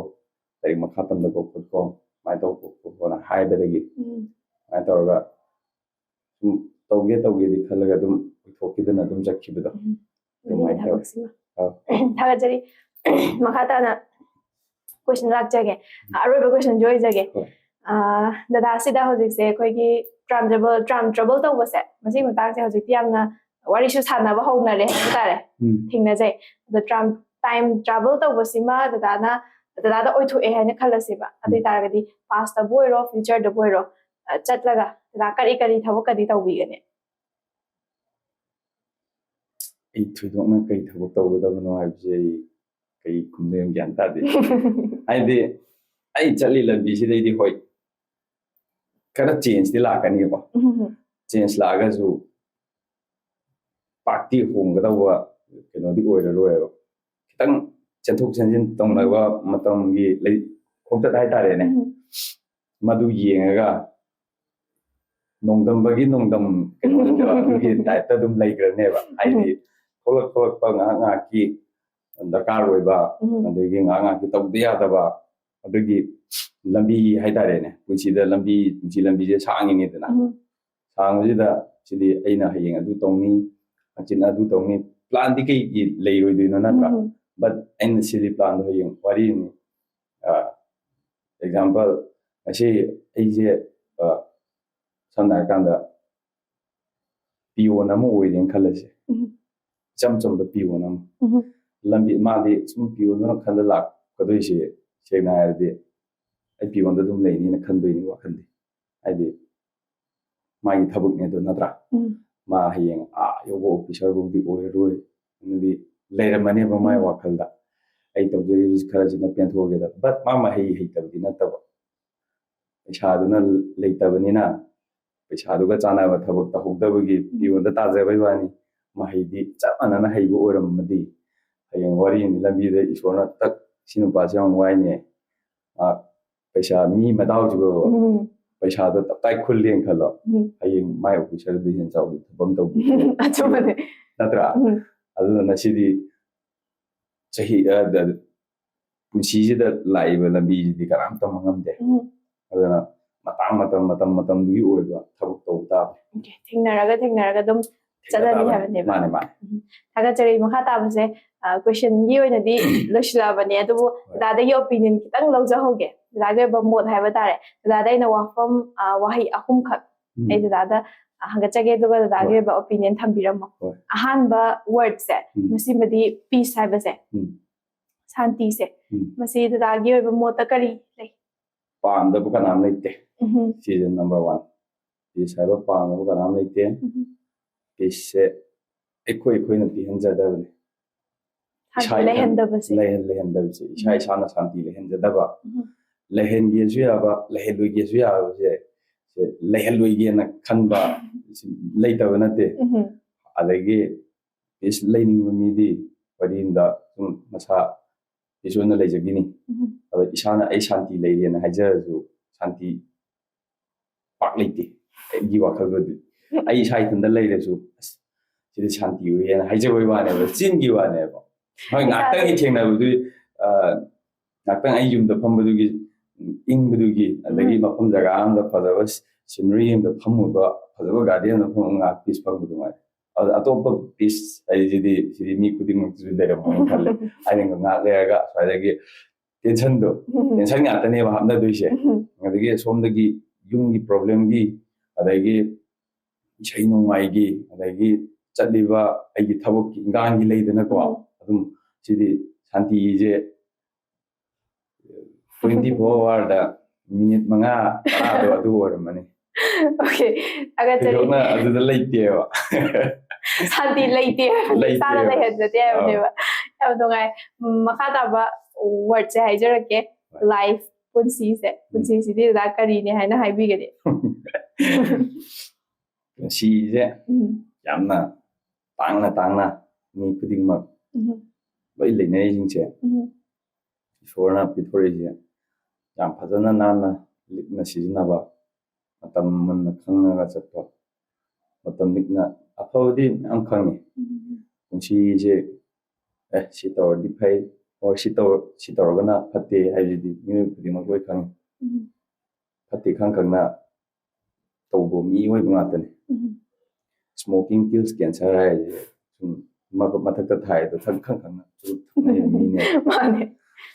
ꯂꯥꯏꯔꯤꯛ ꯃꯈꯥ ꯇꯝꯗꯀꯣ ꯈꯣꯠꯀꯣ ꯁꯨꯃꯥꯏꯅ ꯇꯧꯀꯣ ꯈꯣꯠꯀꯣꯅ ꯍꯥꯏꯕꯗꯒꯤ ꯎꯝ꯫ ꯁꯨꯃꯥꯏꯅ ꯇꯧꯔꯒ ꯁꯨꯝ ꯇꯧꯒꯦ ꯇꯧꯒꯦꯗꯤ ꯈꯜꯂꯒ ꯑꯗꯨꯝ ꯑꯣꯏꯊꯣꯛꯈꯤꯗꯅ ꯑꯗꯨꯝ ꯆꯠꯈꯤꯕꯗꯣ꯫ ꯎꯝ꯫ ꯑꯗꯨꯃꯥꯏꯅ ꯑꯗꯨꯅꯤ ꯇꯧꯋꯤ꯫ ꯊꯕꯛꯁꯤꯃ꯫ ꯑꯧ꯫ ꯊꯥꯒꯠꯆꯔꯤ꯫ ꯃꯈꯥ ꯇꯥꯅ ꯀꯣꯏꯁꯟ ꯂꯥꯛꯆꯒꯦ꯫ ꯑꯔꯣꯏꯕ ꯀꯣꯏꯁꯟꯁꯨ ꯑꯣꯏꯖꯒꯦ꯫ ꯍꯣꯏ꯫ ꯑꯥ, ꯗꯗꯥꯁꯤꯗ ꯍꯧꯖꯤꯛꯁꯦ ꯑꯩꯈꯣꯏꯒꯤ ꯇ꯭ꯔꯥꯝ ꯇ꯭ꯔꯕꯜ, ꯇ꯭ꯔꯥꯝ ꯇ꯭ꯔꯕꯜ ꯇꯧꯕꯁꯦ, ꯃꯁꯤꯒꯤ ꯃꯇꯥꯡꯁꯦ ꯍꯧꯖꯤꯛꯇꯤ ꯌꯥꯝꯅ ꯋꯥꯔꯤꯁꯨ ꯁꯥꯟꯅꯕ ꯍꯧꯅꯔꯦ ꯍꯥꯏꯕ ꯇꯥꯔꯦ꯫ ꯎꯝ. ꯊꯦꯡꯅꯖꯩ꯫ ꯑꯗꯣ time travel ꯇꯧꯕꯁꯤꯃ ꯗꯗꯥꯅ ꯗꯗꯥꯗ ꯑꯣꯏꯊꯣꯛꯑꯦ ꯍꯥꯏꯅ ꯈꯜꯂꯁꯦꯕ꯫ ꯑꯗꯨ ꯑꯣꯏ ꯇꯥꯔꯒꯗꯤ past ꯇꯕꯨ ꯑꯣꯏꯔꯣ, future ꯗꯕꯨ ꯑꯣꯏꯔꯣ, ꯑ, ꯆꯠꯂꯒ ꯗꯗꯥ ꯀꯔꯤ ꯀꯔꯤ ꯊꯕꯛꯀꯗꯤ ꯇꯧꯕꯤꯒꯅꯤ? ꯑꯩ ꯊꯣꯏꯗꯣꯛꯅ ꯀꯩ ꯊꯕꯛ ꯇꯧꯒꯗꯕꯅꯣ ꯍꯥꯏꯕꯁꯦ ꯑꯩ ꯀꯩ ꯈꯨꯝꯗꯣꯏꯅꯣ ꯒ꯭ꯌꯥꯟ ꯇꯥꯗꯦ꯫ ꯍꯥꯏꯗꯤ ꯑꯩ ꯆꯠꯂꯤ ꯂꯝꯕꯤꯁꯤꯗꯩꯗꯤ ꯍꯣꯏ ꯈꯔ change ꯇꯤ ꯂꯥꯛꯀꯅꯤꯀꯣ꯫ ꯎꯝ. Change ꯂꯥꯛꯑꯒꯁꯨ ꯄꯥꯛꯇꯤ ꯍꯣꯡꯒꯗꯧꯕ ꯀꯩꯅꯣꯗꯤ ꯑꯣꯏꯔꯔꯣꯏꯕ꯫ ꯈꯤꯇꯪ ꯆꯦꯟꯊꯣꯛ ꯆꯦꯟꯁꯤꯟ ꯇꯧꯅꯕ ꯃꯇꯝꯒꯤ ꯂꯩ ꯈꯣꯡꯆꯠ ꯍꯥꯏꯇꯥꯔꯦꯅꯦ꯫ ꯎꯝ. ꯃꯗꯨ ꯌꯦꯡꯉꯒ ꯅꯣꯡꯗꯝꯕꯒꯤ ꯅꯣꯡꯗꯝ ꯀꯩꯅꯣꯗꯨꯗ ꯑꯗꯨꯒꯤ type ꯇ ꯑꯗꯨꯝ ꯂꯩꯈ꯭ꯔꯅꯦꯕ꯫ ꯍꯥꯏꯗꯤ ꯊꯣꯛꯂꯛ ꯊꯣꯛꯂꯛꯄ ꯉꯥꯏꯍꯥꯛ ꯉꯥꯏꯍꯥꯛꯀꯤ ꯗꯔꯀꯥꯔ ꯑꯣꯏꯕ, ꯎꯝ. ꯑꯗꯒꯤ ꯉꯥꯏꯍꯥꯛ ꯉꯥꯏꯍꯥꯛꯀꯤ ꯇꯧꯗ ꯌꯥꯗꯕ, ꯑꯗꯨꯒꯤ ꯂꯝꯕꯤ ꯍꯥꯏꯇꯥꯔꯦꯅꯦ꯫ ꯄꯨꯟꯁꯤꯗ ꯂꯝꯕꯤ, ꯄꯨꯟꯁꯤ ꯂꯝꯕꯤꯁꯦ ꯁꯥꯡꯉꯤꯅꯤꯗꯅ꯫ ꯎꯝ. ꯁꯥꯡꯕꯁꯤꯗ ꯁꯤꯗꯤ ꯑꯩꯅ ꯍꯌꯦꯡ ꯑꯗꯨ ꯇꯧꯅꯤ, ꯍꯪꯆꯤꯠ ꯑꯗꯨ ꯇꯧꯅꯤ, plan ꯗꯤ ꯀꯩꯒꯤ ꯂꯩꯔꯣꯏꯗꯣꯏꯅꯣ, ꯅꯠꯇ꯭ꯔꯥ? ꯎꯝ. But ꯑꯩꯅ ꯁꯤꯗꯤ plan ꯗꯣ ꯍꯌꯦꯡ ꯋꯥꯔꯤ ꯑꯃꯅꯤ꯫ ꯑ, example, ꯉꯁꯤ ꯑꯩꯁꯦ, ꯑ, ꯁꯝꯅ ꯍꯥꯏꯔꯀꯥꯟꯗ peon ꯑꯃ ꯑꯣꯏꯔꯦꯅ ꯈꯜꯂꯁꯦ꯫ ꯎꯝ. ꯏꯆꯝ ꯆꯝꯕ peon ꯑꯃ꯫ ꯎꯝ. ꯂꯝꯕꯤ, ꯃꯥꯗꯤ ꯁꯨꯝ peon ꯗꯨꯅ ꯈꯜꯂ ꯂꯥꯛꯀꯗꯣꯏꯁꯦ, ꯁꯦꯡꯅ ꯍꯥꯏꯔꯗꯤ ꯑꯩ peon ꯗ ꯑꯗꯨꯝ ꯂꯩꯅꯤꯅ ꯈꯟꯗꯣꯏꯅꯤ ꯋꯥꯈꯜꯗꯤ꯫ ꯍꯥꯏꯗꯤ ꯃꯥꯒꯤ ꯊꯕꯛꯅꯦ ꯑꯗꯨ, ꯅꯠꯇ꯭ꯔꯥ? ꯎꯝ. ꯃꯥ ꯍꯌꯦꯡ ꯑꯥ ꯌꯧꯕ officer ꯐꯥꯎꯗꯤ ꯑꯣꯏꯔꯔꯣꯏ, ꯑꯗꯨꯗꯤ ꯂꯩꯔꯝꯃꯅꯦꯕ ꯃꯥꯏ ꯎꯝ. ꯋꯥꯈꯜꯗ, "ꯑꯩ ꯇꯧꯖꯔꯤꯕꯁꯤ ꯈꯔꯁꯤꯅ ꯄꯦꯟꯊꯣꯛꯑꯒꯦꯗ", but ꯃꯥ ꯃꯍꯩ ꯍꯩꯇꯕꯗꯤ ꯅꯠꯇꯕ, ꯄꯩꯁꯥꯗꯨꯅ ꯂꯩꯇꯕꯅꯤꯅ ꯄꯩꯁꯥꯗꯨꯒ ꯆꯥꯟꯅꯕ ꯊꯕꯛ ꯇꯧꯍꯧꯗꯕꯒꯤ peon ꯗ ꯇꯥꯖꯕꯩ ꯋꯥꯅꯤ꯫ ꯃꯍꯩꯗꯤ ꯆꯞ ꯃꯥꯟꯅꯅ ꯍꯩꯕ ꯑꯣꯏꯔꯝꯃꯗꯤ ꯍꯌꯦꯡ ꯋꯥꯔꯤ ꯑꯃ, ꯂꯝꯕꯤꯗ ꯏꯁꯣꯔꯅ ꯇꯛ, "ꯁꯤ ꯅꯨꯄꯥꯁꯦ ꯌꯥꯝ ꯋꯥꯏꯅꯦ, ꯃꯥ ꯄꯩꯁꯥ, ꯃꯤ ꯃꯗꯥꯎꯁꯤꯕꯨ ꯎꯝ. ꯄꯩꯁꯥꯗꯣ ꯇꯞꯇꯥꯏ ꯈꯨꯜꯂꯦꯅ ꯈꯜꯂꯣ", ꯎꯝ. ꯍꯌꯦꯡ ꯃꯥꯏ officer ꯗꯨ ꯍꯦꯟꯅ ꯆꯥꯎꯕ ꯊꯕꯛ ꯑꯃ ꯇꯧꯕꯤ꯫ ꯑꯆꯨꯝꯕꯅꯦ꯫ ꯅꯠꯇ꯭ꯔꯥ? ꯎꯝ. ꯑꯗꯨꯅ ꯁꯤꯗꯤ ꯆꯍꯤ, ꯑ, ꯗ-, ꯄꯨꯟꯁꯤꯁꯤꯗ ꯂꯥꯛꯏꯕ ꯂꯝꯕꯤꯁꯤꯗꯤ ꯀꯅꯥꯝ ꯇꯝꯕ ꯉꯝꯗꯦ꯫ ꯎꯝ. ꯑꯗꯨꯅ ꯃꯇꯥꯡ ꯃꯇꯝ, ꯃꯇꯝ ꯃꯇꯝꯗꯨꯒꯤ ꯑꯣꯏꯕ ꯊꯕꯛ ꯇꯧꯕ ꯇꯥꯕꯅꯤ꯫ Okay. ꯊꯦꯡꯅꯔꯒ ꯊꯦꯡꯅꯔꯒ ꯑꯗꯨꯝ ꯆꯠꯂꯅꯤ ꯍꯥꯏꯕꯅꯦꯕ꯫ ꯃꯥꯅꯦ, ꯃꯥꯅꯦ꯫ ꯊꯥꯒꯠꯆꯔꯤ꯫ ꯃꯈꯥ ꯇꯥꯕꯁꯦ, ꯑ, question ꯒꯤ ꯑꯣꯏꯅꯗꯤ ꯂꯣꯏꯁꯤꯜꯂꯛꯑꯕꯅꯦ, ꯑꯗꯨꯕꯨ ꯗꯗꯥꯗꯒꯤ opinion ꯈꯤꯇꯪ ꯂꯧꯖꯍꯧꯒꯦ꯫ ꯗꯗꯥꯒꯤ ꯑꯣꯏꯕ ꯃꯣꯠ ꯍꯥꯏꯕ ꯇꯥꯔꯦ꯫ ꯗꯗꯥꯗ ꯑꯩꯅ ꯋꯥꯐꯝ, ꯑ, ꯋꯥꯍꯩ ꯑꯍꯨꯝꯈꯛ ꯎꯝ. ꯑꯩ ꯗꯗꯥꯗ, ꯍꯪꯒꯠꯆꯒꯦ, ꯑꯗꯨꯒ ꯗꯗꯥꯒꯤ ꯍꯣꯏ꯫ ꯑꯣꯏꯕ opinion ꯊꯝꯕꯤꯔꯝꯃꯣ꯫ ꯍꯣꯏ꯫ ꯑꯍꯥꯟꯕ wordꯁꯦ, ꯎꯝ꯫ ꯃꯁꯤꯃꯗꯤ peace ꯍꯥꯏꯕꯁꯦ, ꯎꯝ꯫ ꯁꯥꯟꯇꯤꯁꯦ, ꯎꯝ꯫ ꯃꯁꯤ ꯗꯗꯥꯒꯤ ꯑꯣꯏꯕ ꯃꯣꯠꯇ ꯀꯔꯤ ꯂꯩ? ꯄꯥꯝꯗꯕ ꯀꯅꯥꯝ ꯂꯩꯇꯦ꯫ ꯎꯝ꯫ ꯁꯤꯁꯦ number one꯫ Peace ꯍꯥꯏꯕ ꯄꯥꯝꯗꯕ ꯀꯅꯥꯝ ꯂꯩꯇꯦ꯫ ꯎꯝ꯫ Peaceꯁꯦ ꯑꯩꯈꯣꯏ ꯑꯩꯈꯣꯏꯅ ꯄꯤꯍꯟꯖꯗꯕꯅꯤ꯫ ꯁꯥꯟꯇꯤ ꯏꯁꯥ ꯏꯊꯟ- ꯂꯩꯍꯟꯗꯕꯁꯦ꯫ ꯂꯩꯍꯟ ꯂꯩꯍꯟꯗꯕꯁꯦ, ꯏꯁꯥ ꯎꯝ꯫ ꯏꯁꯥꯅ ꯁꯥꯟꯇꯤ ꯂꯩꯍꯟꯖꯗꯕ, ꯎꯝ꯫ ꯂꯩꯍꯟꯒꯦꯁꯨ ꯌꯥꯕ, ꯂꯩꯍꯜꯂꯣꯏꯒꯦꯁꯨ ꯌꯥꯕꯁꯦ, ꯁꯦ ꯂꯩꯍꯜꯂꯣꯏꯒꯦꯅ ꯈꯟꯕ ꯁꯤ ꯂꯩꯇꯕ ꯅꯠꯇꯦ꯫ ꯎꯝ꯫ ꯑꯗꯒꯤ peace ꯂꯩꯅꯤꯡꯕ ꯃꯤꯗꯤ ꯋꯥꯔꯤ ꯑꯃꯗ ꯁꯨꯝ ꯃꯁꯥ peace ꯑꯣꯏꯅ ꯂꯩꯖꯈꯤꯅꯤ꯫ ꯎꯝ꯫ ꯑꯗꯣ ꯏꯁꯥꯅ ꯑꯩ ꯁꯥꯟꯇꯤ ꯂꯩꯔꯦꯅ ꯍꯥꯏꯖꯔꯁꯨ ꯁꯥꯟꯇꯤ ꯄꯥꯛ ꯂꯩꯇꯦ ꯑꯩꯒꯤ ꯋꯥꯈꯜꯗꯗꯤ꯫ ꯑꯩ ꯏꯁꯥ ꯏꯊꯟꯗ ꯂꯩꯔꯁꯨ "ꯑꯁ, ꯁꯤꯗꯤ ꯁꯥꯟꯇꯤ ꯑꯣꯏꯌꯦꯅ" ꯍꯥꯏꯖꯕꯩ ꯋꯥꯅꯦꯕ, ꯆꯤꯟꯒꯤ ꯋꯥꯅꯦꯕ꯫ ꯍꯣꯏ, ꯉꯥꯏꯍꯥꯛꯇꯪꯒꯤ ꯊꯦꯡꯅꯕꯗꯨ, ꯑ, ꯉꯥꯏꯍꯥꯛꯇꯪ ꯑꯩ ꯌꯨꯝꯗ ꯐꯝꯕꯗꯨꯒꯤ, ꯏꯪꯕꯗꯨꯒꯤ, ꯑꯗꯒꯤ ꯎꯝ꯫ ꯃꯐꯝ ꯖꯒꯥ ꯑꯃꯗ ꯐꯖꯕ scenery ꯑꯃꯗ ꯐꯝꯃꯨꯕ, ꯐꯖꯕ garden ꯑꯃꯗ ꯐꯝꯃꯨꯕ, ꯉꯥꯏꯍꯥꯛ peace ꯐꯪꯕꯗꯨ ꯉꯥꯏ꯫ ꯑꯗ ꯑꯇꯣꯞꯄ peace ꯍꯥꯏꯁꯤꯗꯤ ꯁꯤꯗꯤ ꯃꯤ ꯈꯨꯗꯤꯡꯃꯛꯇꯁꯨ ꯂꯩꯔꯝꯃꯣꯏꯅ ꯈꯜꯂꯦ꯫ ꯑꯩꯅ ꯉꯥꯏꯍꯥꯛ ꯂꯩꯔꯒ ꯁ꯭ꯋꯥꯏꯗꯒꯤ tensionꯗꯣ, ꯎꯝ꯫ tension ꯉꯥꯛꯇꯅꯦꯕ ꯍꯥꯞꯅꯗꯣꯏꯁꯦ꯫ ꯎꯝ꯫ ꯑꯗꯒꯤ ꯁꯣꯝꯗꯒꯤ ꯌꯨꯝꯒꯤ problemꯒꯤ, ꯑꯗꯒꯤ ꯏꯁꯩ ꯅꯣꯡꯃꯥꯏꯒꯤ, ꯑꯗꯒꯤ ꯆꯠꯂꯤꯕ ꯑꯩꯒꯤ ꯊꯕꯛꯀꯤ ꯏꯟꯈꯥꯡꯒꯤ ꯂꯩꯗꯅꯀꯣ, ꯎꯝ꯫ ꯑꯗꯨꯝ ꯁꯤꯗꯤ ꯁꯥꯟꯇꯤꯁꯦ twenty four hourꯗ minute ꯃꯉꯥ ꯇꯔꯥꯗꯣ ꯑꯗꯨ ꯑꯣꯏꯔꯝꯃꯅꯤ꯫ Okay, ꯊꯥꯒꯠꯆꯔꯤ꯫ ꯊꯣꯏꯗꯣꯛꯅ ꯑꯗꯨꯗ ꯂꯩꯇꯦꯕ꯫ ꯁꯥꯟꯇꯤ ꯂꯩꯇꯦ ꯍꯥꯏꯕꯅꯦ, ꯏꯁꯥꯅ ꯂꯩꯇꯦꯕ꯫ ꯂꯩꯍꯟꯖꯗꯦ ꯍꯥꯏꯕꯅꯦꯕ꯫ ꯌꯥꯝ ꯅꯨꯡꯉꯥꯏ꯫ ꯎꯝ, ꯃꯈꯥ ꯇꯥꯕ wordꯁꯦ ꯍꯥꯏꯖꯔꯛꯀꯦ꯫ ꯍꯣꯏ꯫ Life, ꯄꯨꯟꯁꯤꯁꯦ꯫ ꯎꯝ꯫ ꯄꯨꯟꯁꯤꯁꯤꯗꯤ ꯗꯗꯥ ꯀꯔꯤꯅꯦ ꯍꯥꯏꯅ ꯍꯥꯏꯕꯤꯒꯅꯤ? ꯄꯨꯟꯁꯤꯁꯦ ꯎꯝ꯫ ꯌꯥꯝꯅ ꯇꯥꯡꯅ ꯇꯥꯡꯅ ꯃꯤ ꯈꯨꯗꯤꯡꯃꯛ ꯎꯝ꯫ ꯂꯣꯏ ꯂꯩꯅꯔꯤꯁꯤꯡꯁꯦ ꯎꯝ꯫ ꯏꯁꯣꯔꯅ ꯄꯤꯊꯣꯔꯛꯏꯁꯦ ꯌꯥꯝ ꯐꯖꯅ ꯅꯥꯟꯅ ꯂꯤꯛꯅ ꯁꯤꯖꯤꯟꯅꯕ, ꯃꯇꯝ ꯃꯨꯟꯅ ꯈꯪꯉꯒ ꯆꯠꯄ, ꯃꯇꯝ ꯂꯤꯛꯅ, ꯑꯐꯕꯗꯤ ꯃꯌꯥꯝ ꯈꯪꯉꯤ꯫ ꯎꯝ꯫ ꯄꯨꯟꯁꯤꯁꯦ ꯑꯦ ꯁꯤ ꯇꯧꯔꯗꯤ ꯐꯩ, or ꯁꯤ ꯇꯧꯔ-, ꯁꯤ ꯇꯧꯔꯒꯅ ꯐꯠꯇꯦ ꯍꯥꯏꯕꯁꯤꯗꯤ ꯃꯤꯑꯣꯏꯕ ꯈꯨꯗꯤꯡꯃꯛ ꯂꯣꯏ ꯈꯪꯉꯤ꯫ ꯎꯝ꯫ ꯐꯠꯇꯦ ꯈꯪ ꯈꯪꯅ ꯇꯧꯕ ꯃꯤꯑꯣꯏꯕ ꯉꯥꯛꯇꯅꯤ꯫ ꯎꯝ꯫ Smoking kills cancer ꯍꯥꯏꯁꯦ ꯁꯨꯝ ꯃ-, ꯃꯊꯛꯇ ꯊꯥꯏꯗꯣ ꯈꯪ ꯈꯪ ꯈꯪꯅ ꯁꯨꯝ ꯊꯛꯅꯔꯤꯕ ꯃꯤꯅꯦ꯫ ꯃꯥꯅꯦ꯫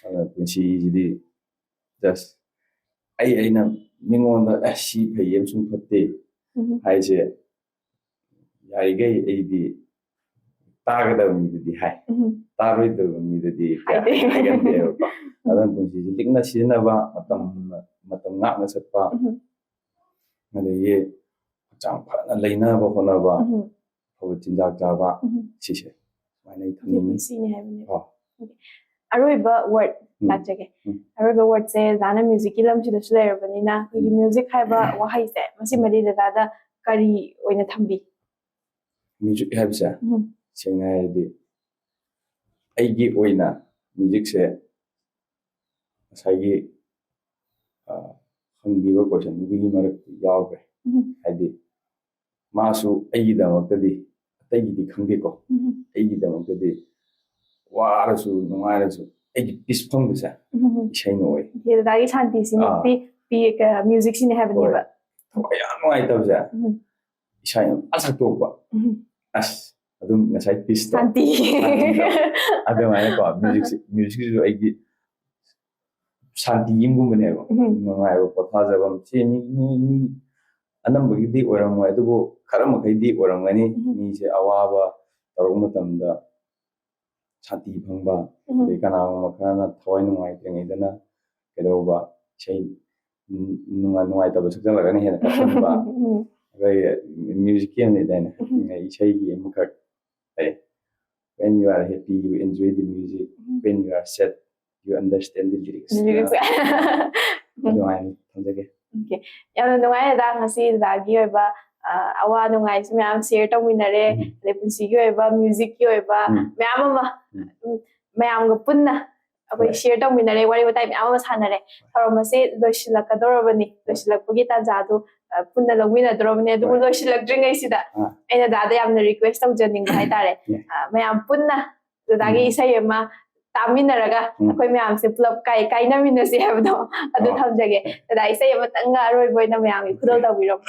ꯑꯗꯨꯅ ꯄꯨꯟꯁꯤꯁꯤꯗꯤ just ꯑꯩ ꯑꯩꯅ ꯃꯤꯉꯣꯟꯗ "ꯑꯦ ꯁꯤ ꯐꯩ ꯑꯃꯁꯨꯡ ꯐꯠꯇꯦ" ꯎꯝ꯫ ꯍꯥꯏꯁꯦ ꯌꯥꯔꯤꯈꯩ ꯑꯩꯗꯤ ꯇꯥꯒꯗꯕ ꯃꯤꯗꯗꯤ ꯍꯥꯏ, ꯎꯝ꯫ ꯇꯥꯔꯣꯏꯗꯕ ꯃꯤꯗꯗꯤ ꯀꯌꯥ ꯍꯥꯏꯗꯦ꯫ ꯍꯥꯏꯒꯟꯗꯦꯕꯀꯣ꯫ ꯑꯗꯨꯅ ꯄꯨꯟꯁꯤꯁꯦ ꯂꯤꯛꯅ ꯁꯤꯖꯤꯟꯅꯕ, ꯃꯇꯝ ꯃꯇꯝ ꯉꯥꯛꯅ ꯆꯠꯄ, ꯎꯝ꯫ ꯑꯗꯒꯤ ꯍꯛꯆꯥꯡ ꯐꯅ ꯂꯩꯅꯕ ꯍꯣꯠꯅꯕ, ꯎꯝ꯫ ꯑꯐꯕ ꯆꯤꯟꯖꯥꯛ ꯆꯥꯕ, ꯎꯝ꯫ ꯁꯤꯁꯦ ꯁꯨꯃꯥꯏꯅ ꯑꯩ ꯁꯤ ꯊꯝꯅꯤꯡꯉꯤ꯫ ꯄꯨꯟꯁꯤꯅꯤ ꯍꯥꯏꯕꯅꯦꯕ꯫ ꯑꯣ꯫ ꯑꯔꯣꯏꯕ ꯋꯥꯔꯗ ꯎꯝ꯫ ꯂꯥꯛꯆꯒꯦ꯫ ꯎꯝ꯫ ꯑꯔꯣꯏꯕ ꯋꯥꯔꯗꯁꯦ ꯗꯥꯅ ꯃ꯭ꯌꯨꯖꯤꯛꯀꯤ ꯂꯝꯁꯤꯗꯁꯨ ꯂꯩꯔꯕꯅꯤꯅ ꯑꯩꯈꯣꯏꯒꯤ ꯎꯝ꯫ ꯃ꯭ꯌꯨꯖꯤꯛ ꯍꯥꯏꯕ ꯋꯥꯍꯩꯁꯦ ꯃꯁꯤꯃꯗꯤ ꯗꯗꯥꯗ ꯀꯔꯤ ꯑꯣꯏꯅ ꯊꯝꯕꯤ? ꯃ꯭ꯌꯨꯖꯤꯛ ꯍꯥꯏꯕꯁꯦ ꯎꯝ꯫ ꯁꯦꯡꯅ ꯍꯥꯏꯔꯗꯤ ꯑꯩꯒꯤ ꯑꯣꯏꯅ ꯃ꯭ꯌꯨꯖꯤꯛꯁꯦ ꯉꯁꯥꯏꯒꯤ ꯑ, ꯍꯪꯈꯤꯕ ꯀꯣꯏꯁꯟꯗꯨꯒꯤ ꯃꯔꯛꯇ ꯌꯥꯎꯈ꯭ꯔꯦ꯫ ꯎꯝ꯫ ꯍꯥꯏꯗꯤ ꯃꯥꯁꯨ ꯑꯩꯒꯤꯗꯃꯛꯇꯗꯤ, ꯑꯇꯩꯒꯤꯗꯤ ꯈꯪꯗꯦꯀꯣ, ꯎꯝ꯫ ꯑꯩꯒꯤꯗꯃꯛꯇꯗꯤ ꯋꯥꯔꯁꯨ ꯅꯨꯡꯉꯥꯏꯔꯁꯨ ꯑꯩꯒꯤ ꯄꯤꯁ ꯐꯪꯕꯁꯦ ꯎꯝ꯫ ꯏꯁꯩꯅ ꯑꯣꯏ꯫ ꯗꯗꯥꯒꯤ ꯁꯥꯟꯇꯤꯁꯤꯃꯛꯇꯤ ꯑꯥ꯫ ꯄꯤ ꯃ꯭ꯌꯨꯖꯤꯛꯁꯤꯅꯦ ꯍꯥꯏꯕꯅꯦꯕ꯫ ꯊꯋꯥꯏ ꯌꯥꯝ ꯅꯨꯡꯉꯥꯏꯇꯕꯁꯦ ꯎꯝ꯫ ꯏꯁꯥ ꯌꯥꯝ ꯁꯛꯇꯣꯛꯄ, ꯎꯝ꯫ ꯑꯁ, ꯑꯗꯨꯝ ꯉꯁꯥꯏ ꯄꯤꯁꯇꯣ ꯁꯥꯟꯇꯤ꯫ ꯑꯗꯨꯃꯥꯏꯅꯀꯣ ꯃ꯭ꯌꯨꯖꯤꯛꯁꯤ ꯃ꯭ꯌꯨꯖꯤꯛꯁꯤꯁꯨ ꯑꯩꯒꯤ ꯁꯥꯟꯇꯤ ꯑꯃꯒꯨꯝꯕꯅꯦꯕ꯫ ꯎꯝ꯫ ꯅꯨꯡꯉꯥꯏꯕ, ꯄꯣꯊꯥꯖꯕ꯫ ꯁꯤ ꯃꯤ ꯃꯤ ꯃꯤ ꯑꯅꯝꯕꯒꯤꯗꯤ ꯑꯣꯏꯔꯝꯃꯣꯏ, ꯑꯗꯨꯕꯨ ꯈꯔ ꯃꯈꯩꯗꯤ ꯑꯣꯏꯔꯝꯒꯅꯤ꯫ ꯎꯝ꯫ ꯃꯤꯁꯦ ꯑꯋꯥꯕ ꯇꯧꯔꯛꯄ ꯃꯇꯝꯗ ꯁꯥꯟꯇꯤ ꯐꯪꯕ, ꯎꯝ꯫ ꯑꯗꯩ ꯀꯅꯥꯒꯨꯝꯕ ꯈꯔꯅ ꯊꯋꯥꯏ ꯅꯨꯡꯉꯥꯏꯇ꯭ꯔꯤꯉꯩꯗꯅ ꯀꯩꯗꯧꯕ, ꯏꯁꯩ ꯅꯨꯡꯉꯥꯏ ꯅꯨꯡꯉꯥꯏꯇꯕ ꯁꯛꯆꯜꯂꯒꯅ ꯍꯦꯟꯅ ꯀꯞꯁꯟꯕ꯫ ꯎꯝ꯫ ꯑꯩꯈꯣꯏ ꯃ꯭ꯌꯨꯖꯤꯛꯀꯤ ꯑꯃ ꯂꯩꯗꯥꯏꯅꯦ, ꯎꯝ꯫ ꯏꯁꯩꯒꯤ ꯑꯃꯈꯛ ꯂꯩ, "When you are happy, you enjoy the music. Um. When you are sad, you understand the lyrics." Lyrics. ꯑꯗꯨꯃꯥꯏꯅ ꯊꯝꯖꯒꯦ꯫ ꯌꯥꯝꯅ ꯅꯨꯡꯉꯥꯏꯔꯦ ꯗꯥ, ꯉꯁꯤ ꯗꯥꯒꯤ ꯑꯣꯏꯕ ꯑ, ꯑꯋꯥ ꯅꯨꯡꯉꯥꯏꯁꯨ ꯃꯌꯥꯝ ꯁꯤꯌꯔ ꯇꯧꯃꯤꯟꯅꯔꯦ꯫ ꯎꯝ꯫ ꯑꯗꯩ ꯄꯨꯟꯁꯤꯒꯤ ꯑꯣꯏꯕ, ꯃ꯭ꯌꯨꯖꯤꯛꯀꯤ ꯑꯣꯏꯕ ꯎꯝ꯫ ꯃꯌꯥꯝ ꯑꯃ ꯎꯝ꯫ ꯎꯝ, ꯃꯌꯥꯝꯒ ꯄꯨꯟꯅ ꯑꯩꯈꯣꯏ ꯍꯣꯏ꯫ ꯁꯤꯌꯔ ꯇꯧꯃꯤꯟꯅꯔꯦ, ꯋꯥꯔꯤ ꯋꯥꯇꯥꯏ ꯃꯌꯥꯝ ꯑꯃ ꯁꯥꯟꯅꯔꯦ꯫ ꯊꯧꯔꯝ ꯑꯁꯤ ꯂꯣꯏꯁꯤꯜꯂꯛꯀꯗꯧꯔꯕꯅꯤ꯫ ꯂꯣꯏꯁꯤꯜꯂꯛꯄꯒꯤ ꯇꯥꯟꯖꯥꯗꯨ ꯑ, ꯄꯨꯟꯅ ꯂꯧꯃꯤꯟꯅꯗꯧꯔꯕꯅꯤ꯫ ꯑꯗꯨꯕꯨ ꯍꯣꯏ꯫ ꯂꯣꯏꯁꯤꯜꯂꯛꯇ꯭ꯔꯤꯉꯩꯁꯤꯗ ꯑꯥ꯫ ꯑꯩꯅ ꯗꯥꯗ ꯌꯥꯝꯅ ꯔꯤꯀ꯭ꯋꯦꯁ ꯇꯧꯖꯅꯤꯡꯕ ꯍꯥꯏꯇꯥꯔꯦ꯫ ꯌꯥꯏ꯫ ꯑ, ꯃꯌꯥꯝ ꯄꯨꯟꯅ ꯗꯥꯗꯥꯒꯤ ꯎꯝ꯫ ꯏꯁꯩ ꯑꯃ ꯇꯥꯃꯤꯟꯅꯔꯒ ꯎꯝ꯫ ꯑꯩꯈꯣꯏ ꯃꯌꯥꯝꯁꯦ ꯄꯨꯂꯞ ꯀꯥꯏ ꯀꯥꯏꯅꯃꯤꯟꯅꯁꯤ ꯍꯥꯏꯕꯗꯣ ꯑꯗꯨ ꯑꯣ꯫ ꯊꯝꯖꯒꯦ꯫ ꯗꯥꯗꯥ ꯏꯁꯩ ꯑꯃꯇꯪꯒ ꯑꯔꯣꯏꯕ ꯑꯣꯏꯅ ꯃꯌꯥꯝꯒꯤ ꯈꯨꯗꯣꯜ ꯇꯧꯕꯤꯔꯝꯃꯨ꯫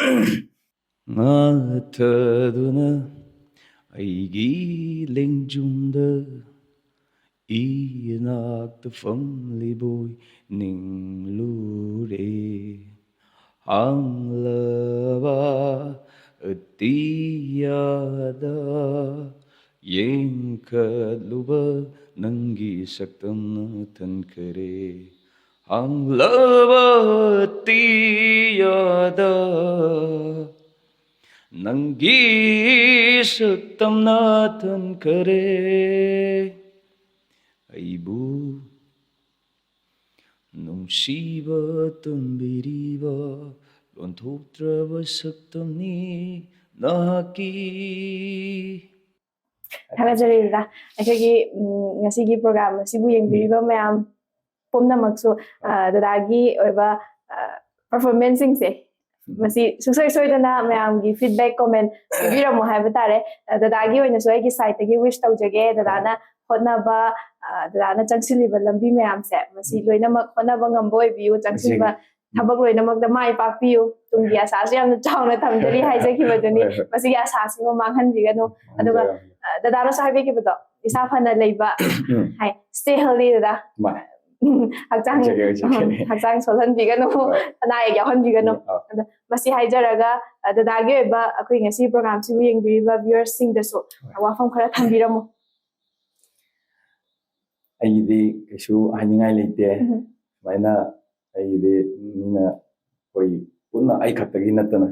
ꯉꯥꯊꯗꯨꯅ ꯑꯩꯒꯤ ꯂꯦꯡꯖꯨꯝꯗ ꯏꯅꯥꯛꯇ ꯐꯝꯂꯤꯕꯣꯏ ꯅꯤꯡꯂꯨꯔꯦ꯫ ꯍꯥꯡꯂꯕ ꯑꯇꯤꯌꯥꯗ ꯌꯦꯡꯈꯠꯂꯨꯕ ꯅꯪꯒꯤ ꯁꯛꯇꯝꯅ ꯊꯟꯈꯔꯦ꯫ ꯍꯥꯡꯂꯕ ꯑꯇꯤꯌꯥꯗ ꯅꯪꯒꯤ ꯁꯛꯇꯝꯅ ꯊꯟꯈꯔꯦ꯫ ꯑꯩꯕꯨ ꯅꯨꯡꯁꯤꯕ ꯇꯝꯕꯤꯔꯤꯕ ꯂꯣꯟꯊꯣꯛꯇ꯭ꯔꯕ ꯁꯛꯇꯝꯅꯤ ꯅꯍꯥꯛꯀꯤ꯫ ꯊꯥꯒꯠꯆꯔꯤ ꯗꯗꯥ꯫ ꯑꯩꯈꯣꯏꯒꯤ, ꯎꯝ, ꯉꯁꯤꯒꯤ ꯄ꯭ꯔꯣꯒ꯭ꯔꯥꯝ ꯑꯁꯤꯕꯨ ꯌꯦꯡꯕꯤꯔꯤꯕ ꯃꯌꯥꯝ ꯄꯨꯝꯅꯃꯛꯁꯨ, ꯑ, ꯗꯗꯥꯒꯤ ꯑꯣꯏꯕ, ꯑ, ꯄꯔꯐꯣꯔꯃꯦꯟꯁꯁꯤꯡꯁꯦ ꯃꯁꯤ ꯁꯨꯡꯁꯣꯏ ꯁꯣꯏꯗꯅ ꯃꯌꯥꯝꯒꯤ ꯐꯤꯗꯕꯦꯛ, ꯀꯣꯃꯦꯟ ꯄꯤꯕꯤꯔꯝꯃꯣ ꯍꯥꯏꯕ ꯇꯥꯔꯦ꯫ ꯑ, ꯗꯗꯥꯒꯤ ꯑꯣꯏꯅꯁꯨ ꯑꯩꯒꯤ ꯁꯥꯏꯠꯇꯒꯤ ꯋꯤꯁ ꯇꯧꯖꯒꯦ, ꯗꯗꯥꯅ ꯍꯣꯠꯅꯕ, ꯑ, ꯗꯗꯥꯅ ꯆꯪꯁꯤꯜꯂꯤꯕ ꯂꯝꯕꯤ ꯃꯌꯥꯝꯁꯦ ꯃꯁꯤ ꯂꯣꯏꯅꯃꯛ ꯍꯣꯠꯅꯕ ꯉꯝꯕ ꯑꯣꯏꯕꯤꯌꯨ, ꯆꯪꯁꯤꯟꯕ ꯊꯕꯛ ꯂꯣꯏꯅꯃꯛꯇ ꯃꯥꯏ ꯄꯥꯛꯄꯤꯌꯨ꯫ ꯇꯨꯡꯒꯤ ꯑꯁꯥꯁꯨ ꯌꯥꯝꯅ ꯆꯥꯎꯅ ꯊꯝꯖꯔꯤ ꯍꯥꯏꯖꯈꯤꯕꯗꯨꯅꯤ꯫ ꯍꯣꯏ, ꯍꯣꯏ꯫ ꯃꯁꯤꯒꯤ ꯑꯁꯥꯁꯤꯃ ꯃꯥꯡꯍꯟꯕꯤꯒꯅꯨ꯫ ꯑꯗꯨꯒ, ꯌꯥꯝꯅ꯫ ꯑ, ꯗꯗꯥꯅꯁꯨ ꯍꯥꯏꯕꯤꯈꯤꯕꯗꯣ, ꯏꯁꯥ ꯐꯅ ꯂꯩꯕ, ꯎꯝ꯫ ꯍꯥꯏ, stay healthy ꯗꯗꯥ꯫ ꯃꯥꯅꯦ꯫ ꯎꯝ, ꯍꯛꯆꯥꯡ, ꯑꯣꯏꯖꯒꯦ, ꯑꯣꯏꯖꯒꯦ꯫ ꯎꯝ, ꯍꯛꯆꯥꯡ ꯁꯣꯜꯍꯟꯕꯤꯒꯅꯨ, ꯍꯣꯏ꯫ ꯑꯅꯥ ꯑꯌꯦꯛ ꯌꯥꯎꯍꯟꯕꯤꯒꯅꯨ꯫ ꯎꯝ, ꯑꯥ꯫ ꯑꯗꯣ ꯃꯁꯤ ꯍꯥꯏꯖꯔꯒ, ꯑ, ꯗꯗꯥꯒꯤ ꯑꯣꯏꯕ ꯑꯩꯈꯣꯏ ꯉꯁꯤ ꯄ꯭ꯔꯣꯒ꯭ꯔꯥꯝꯁꯤꯕꯨ ꯌꯦꯡꯕꯤꯔꯤꯕ ꯚ꯭ꯌꯨꯋꯔꯁꯤꯡꯗꯁꯨ ꯍꯣꯏ꯫ ꯋꯥꯐꯝ ꯈꯔ ꯊꯝꯕꯤꯔꯝꯃꯨ꯫ ꯑꯩꯒꯤꯗꯤ ꯀꯩꯁꯨ ꯍꯥꯏꯅꯤꯡꯉꯥꯏ ꯂꯩꯇꯦ꯫ ꯎꯝ꯫ ꯁꯨꯃꯥꯏꯅ ꯑꯩꯒꯤꯗꯤ ꯃꯤꯅ ꯑꯩꯈꯣꯏ ꯄꯨꯟꯅ ꯑꯩ ꯈꯛꯇꯒꯤ ꯅꯠꯇꯅ,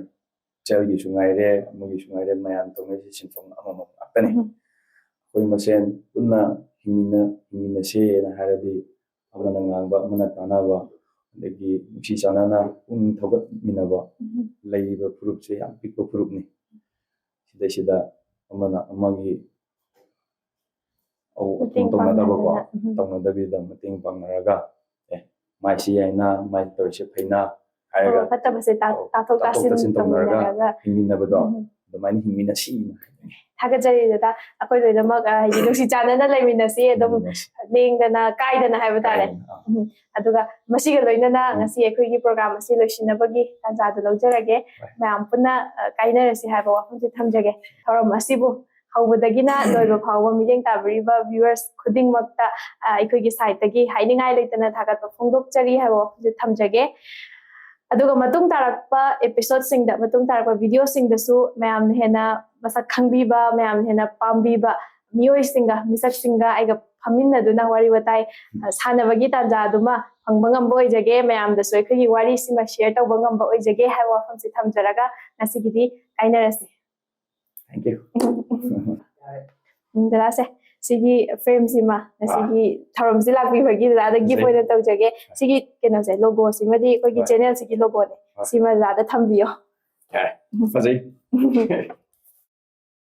ꯏꯆꯜꯒꯤꯁꯨ ꯉꯥꯏꯔꯦ, ꯑꯃꯒꯤꯁꯨ ꯉꯥꯏꯔꯦ, ꯃꯌꯥꯝ ꯇꯧꯅꯔꯤꯁꯦ ꯁꯤꯟꯐꯝ ꯑꯃꯃꯝ ꯉꯥꯛꯇꯅꯤ꯫ ꯎꯝ꯫ ꯑꯩꯈꯣꯏ ꯃꯁꯦꯟ ꯄꯨꯟꯅ ꯍꯤꯡꯃꯤꯟꯅ-, ꯍꯤꯡꯃꯤꯟꯅꯁꯦꯅ ꯍꯥꯏꯔꯗꯤ ꯑꯃꯅ ꯉꯥꯡꯕ, ꯑꯃꯅ ꯇꯥꯟꯅꯕ, ꯑꯗꯒꯤ ꯅꯨꯡꯁꯤ ꯆꯥꯟꯅꯅ ꯄꯨꯛꯅꯤꯡ ꯊꯧꯒꯠꯃꯤꯟꯅꯕ, ꯎꯝ꯫ ꯂꯩꯔꯤꯕ ꯐꯨꯔꯨꯞꯁꯦ ꯌꯥꯝ ꯄꯤꯛꯄ ꯐꯨꯔꯨꯞꯅꯤ꯫ ꯁꯤꯗꯩꯁꯤꯗ ꯑꯃꯅ ꯑꯃꯒꯤ ꯑꯧ, ꯃꯇꯦꯡ ꯑꯊꯤꯡ ꯇꯧꯅꯗꯕꯀꯣ, ꯄꯥꯡꯅꯗꯅ, ꯎꯝ꯫ ꯇꯧꯅꯗꯕꯤꯗ ꯃꯇꯦꯡ ꯄꯥꯡꯅꯔꯒ, "ꯑꯦ, ꯃꯥꯏꯁꯤ ꯌꯥꯏꯅ, ꯃꯥꯏ ꯇꯧꯔꯤꯁꯦ ꯐꯩꯅ" ꯍꯥꯏꯔꯒ, ꯑꯐꯕ ꯐꯠꯇꯕꯁꯦ ꯇꯥ-, ꯑꯧ, ꯇꯥꯊꯣꯛ ꯇꯥꯊꯣꯛ ꯇꯥꯁꯤꯟ ꯇꯥꯁꯤꯟ ꯇꯧꯅꯔꯒ ꯇꯧꯃꯤꯟꯅꯔꯒ, ꯍꯤꯡꯃꯤꯟꯅꯕꯗꯣ, ꯎꯝ꯫ ꯑꯗꯨꯃꯥꯏꯅ ꯍꯤꯡꯃꯤꯟꯅꯁꯤ ꯍꯥꯏꯅꯤꯡꯉꯤ꯫ ꯊꯥꯒꯠꯆꯔꯤ ꯗꯗꯥ꯫ ꯑꯩꯈꯣꯏ ꯂꯣꯏꯅꯃꯛ, ꯑ, ꯍꯥꯏꯗꯤ ꯅꯨꯡꯁꯤ ꯆꯥꯟꯅꯅ ꯂꯩꯃꯤꯟꯅꯁꯤ, ꯑꯗꯨꯝ ꯂꯩꯃꯤꯟꯅꯁꯤ꯫ ꯂꯦꯡꯗꯅ, ꯀꯥꯏꯗꯅ ꯍꯥꯏꯕ ꯇꯥꯔꯦ꯫ ꯀꯥꯏꯗꯅ, ꯑꯥ꯫ ꯎꯝ꯫ ꯑꯗꯨꯒ ꯃꯁꯤꯒ ꯂꯣꯏꯅꯅ ꯎꯝ꯫ ꯉꯁꯤ ꯑꯩꯈꯣꯏꯒꯤ ꯄ꯭ꯔꯣꯒ꯭ꯔꯥꯝ ꯑꯁꯤ ꯂꯣꯏꯁꯤꯟꯅꯕꯒꯤ ꯇꯥꯟꯖꯥꯗꯨ ꯂꯧꯖꯔꯒꯦ꯫ ꯍꯣꯏ꯫ ꯃꯌꯥꯝ ꯄꯨꯟꯅ, ꯑ, ꯀꯥꯏꯅꯔꯁꯤ ꯍꯥꯏꯕ ꯋꯥꯐꯝꯁꯦ ꯊꯝꯖꯒꯦ꯫ ꯊꯧꯔꯝ ꯑꯁꯤꯕꯨ ꯍꯧꯕꯗꯒꯤꯅ ꯂꯣꯏꯕ ꯐꯥꯎꯕ ꯃꯤꯠꯌꯦꯡ ꯇꯥꯕꯤꯔꯤꯕ ꯚ꯭ꯌꯨꯋꯔꯁ ꯈꯨꯗꯤꯡꯃꯛꯇ, ꯑ, ꯑꯩꯈꯣꯏꯒꯤ ꯁꯥꯏꯠꯇꯒꯤ ꯍꯥꯏꯅꯤꯡꯉꯥꯏ ꯂꯩꯇꯅ ꯊꯥꯒꯠꯄ ꯐꯣꯡꯗꯣꯛꯆꯔꯤ ꯍꯥꯏꯕ ꯋꯥꯐꯝꯁꯦ ꯊꯝꯖꯒꯦ꯫ ꯑꯗꯨꯒ ꯃꯇꯨꯡ ꯇꯥꯔꯛꯄ episodeꯁꯤꯡꯗ, ꯃꯇꯨꯡ ꯇꯥꯔꯛꯄ videoꯁꯤꯡꯗꯁꯨ ꯃꯌꯥꯝꯅ ꯍꯦꯟꯅ ꯃꯁꯛ ꯈꯪꯕꯤꯕ, ꯃꯌꯥꯝꯅ ꯍꯦꯟꯅ ꯄꯥꯝꯕꯤꯕ ꯃꯤꯑꯣꯏꯁꯤꯡꯒ, ꯃꯤꯁꯛꯁꯤꯡꯒ ꯑꯩꯒ ꯐꯝꯃꯤꯟꯅꯗꯨꯅ ꯋꯥꯔꯤ ꯋꯥꯇꯥꯏ, ꯑ, ꯁꯥꯟꯅꯕꯒꯤ ꯇꯥꯟꯖꯥ ꯑꯗꯨꯃ ꯐꯪꯕ ꯉꯝꯕ ꯑꯣꯏꯖꯒꯦ, ꯃꯌꯥꯝꯗꯁꯨ ꯑꯩꯈꯣꯏꯒꯤ ꯋꯥꯔꯤꯁꯤꯃ share ꯇꯧꯕ ꯉꯝꯕ ꯑꯣꯏꯖꯒꯦ ꯍꯥꯏꯕ ꯋꯥꯐꯝꯁꯤ ꯊꯝꯖꯔꯒ ꯉꯁꯤꯒꯤꯗꯤ ꯀꯥꯏꯅꯔꯁꯤ꯫ Thank you. ꯎꯝ, ꯗꯗꯥꯁꯦ, ꯁꯤꯒꯤ frameꯁꯤꯃ ꯉꯁꯤꯒꯤ ꯊꯧꯔꯝꯁꯤ ꯂꯥꯛꯄꯤꯕꯒꯤ ꯗꯗꯥꯗ gift ꯐꯖꯩ꯫ ꯑꯣꯏꯅ ꯇꯧꯖꯒꯦ꯫ ꯁꯤꯒꯤ ꯀꯩꯅꯣꯁꯦ, logoꯁꯤꯃꯗꯤ ꯑꯩꯈꯣꯏꯒꯤ ꯍꯣꯏ꯫ channelꯁꯤꯒꯤ logoꯅꯦ꯫ ꯍꯣꯏ꯫ ꯁꯤꯃ ꯗꯗꯥꯗ ꯊꯝꯕꯤꯌꯣ꯫ ꯌꯥꯔꯦ, ꯐꯖꯩ꯫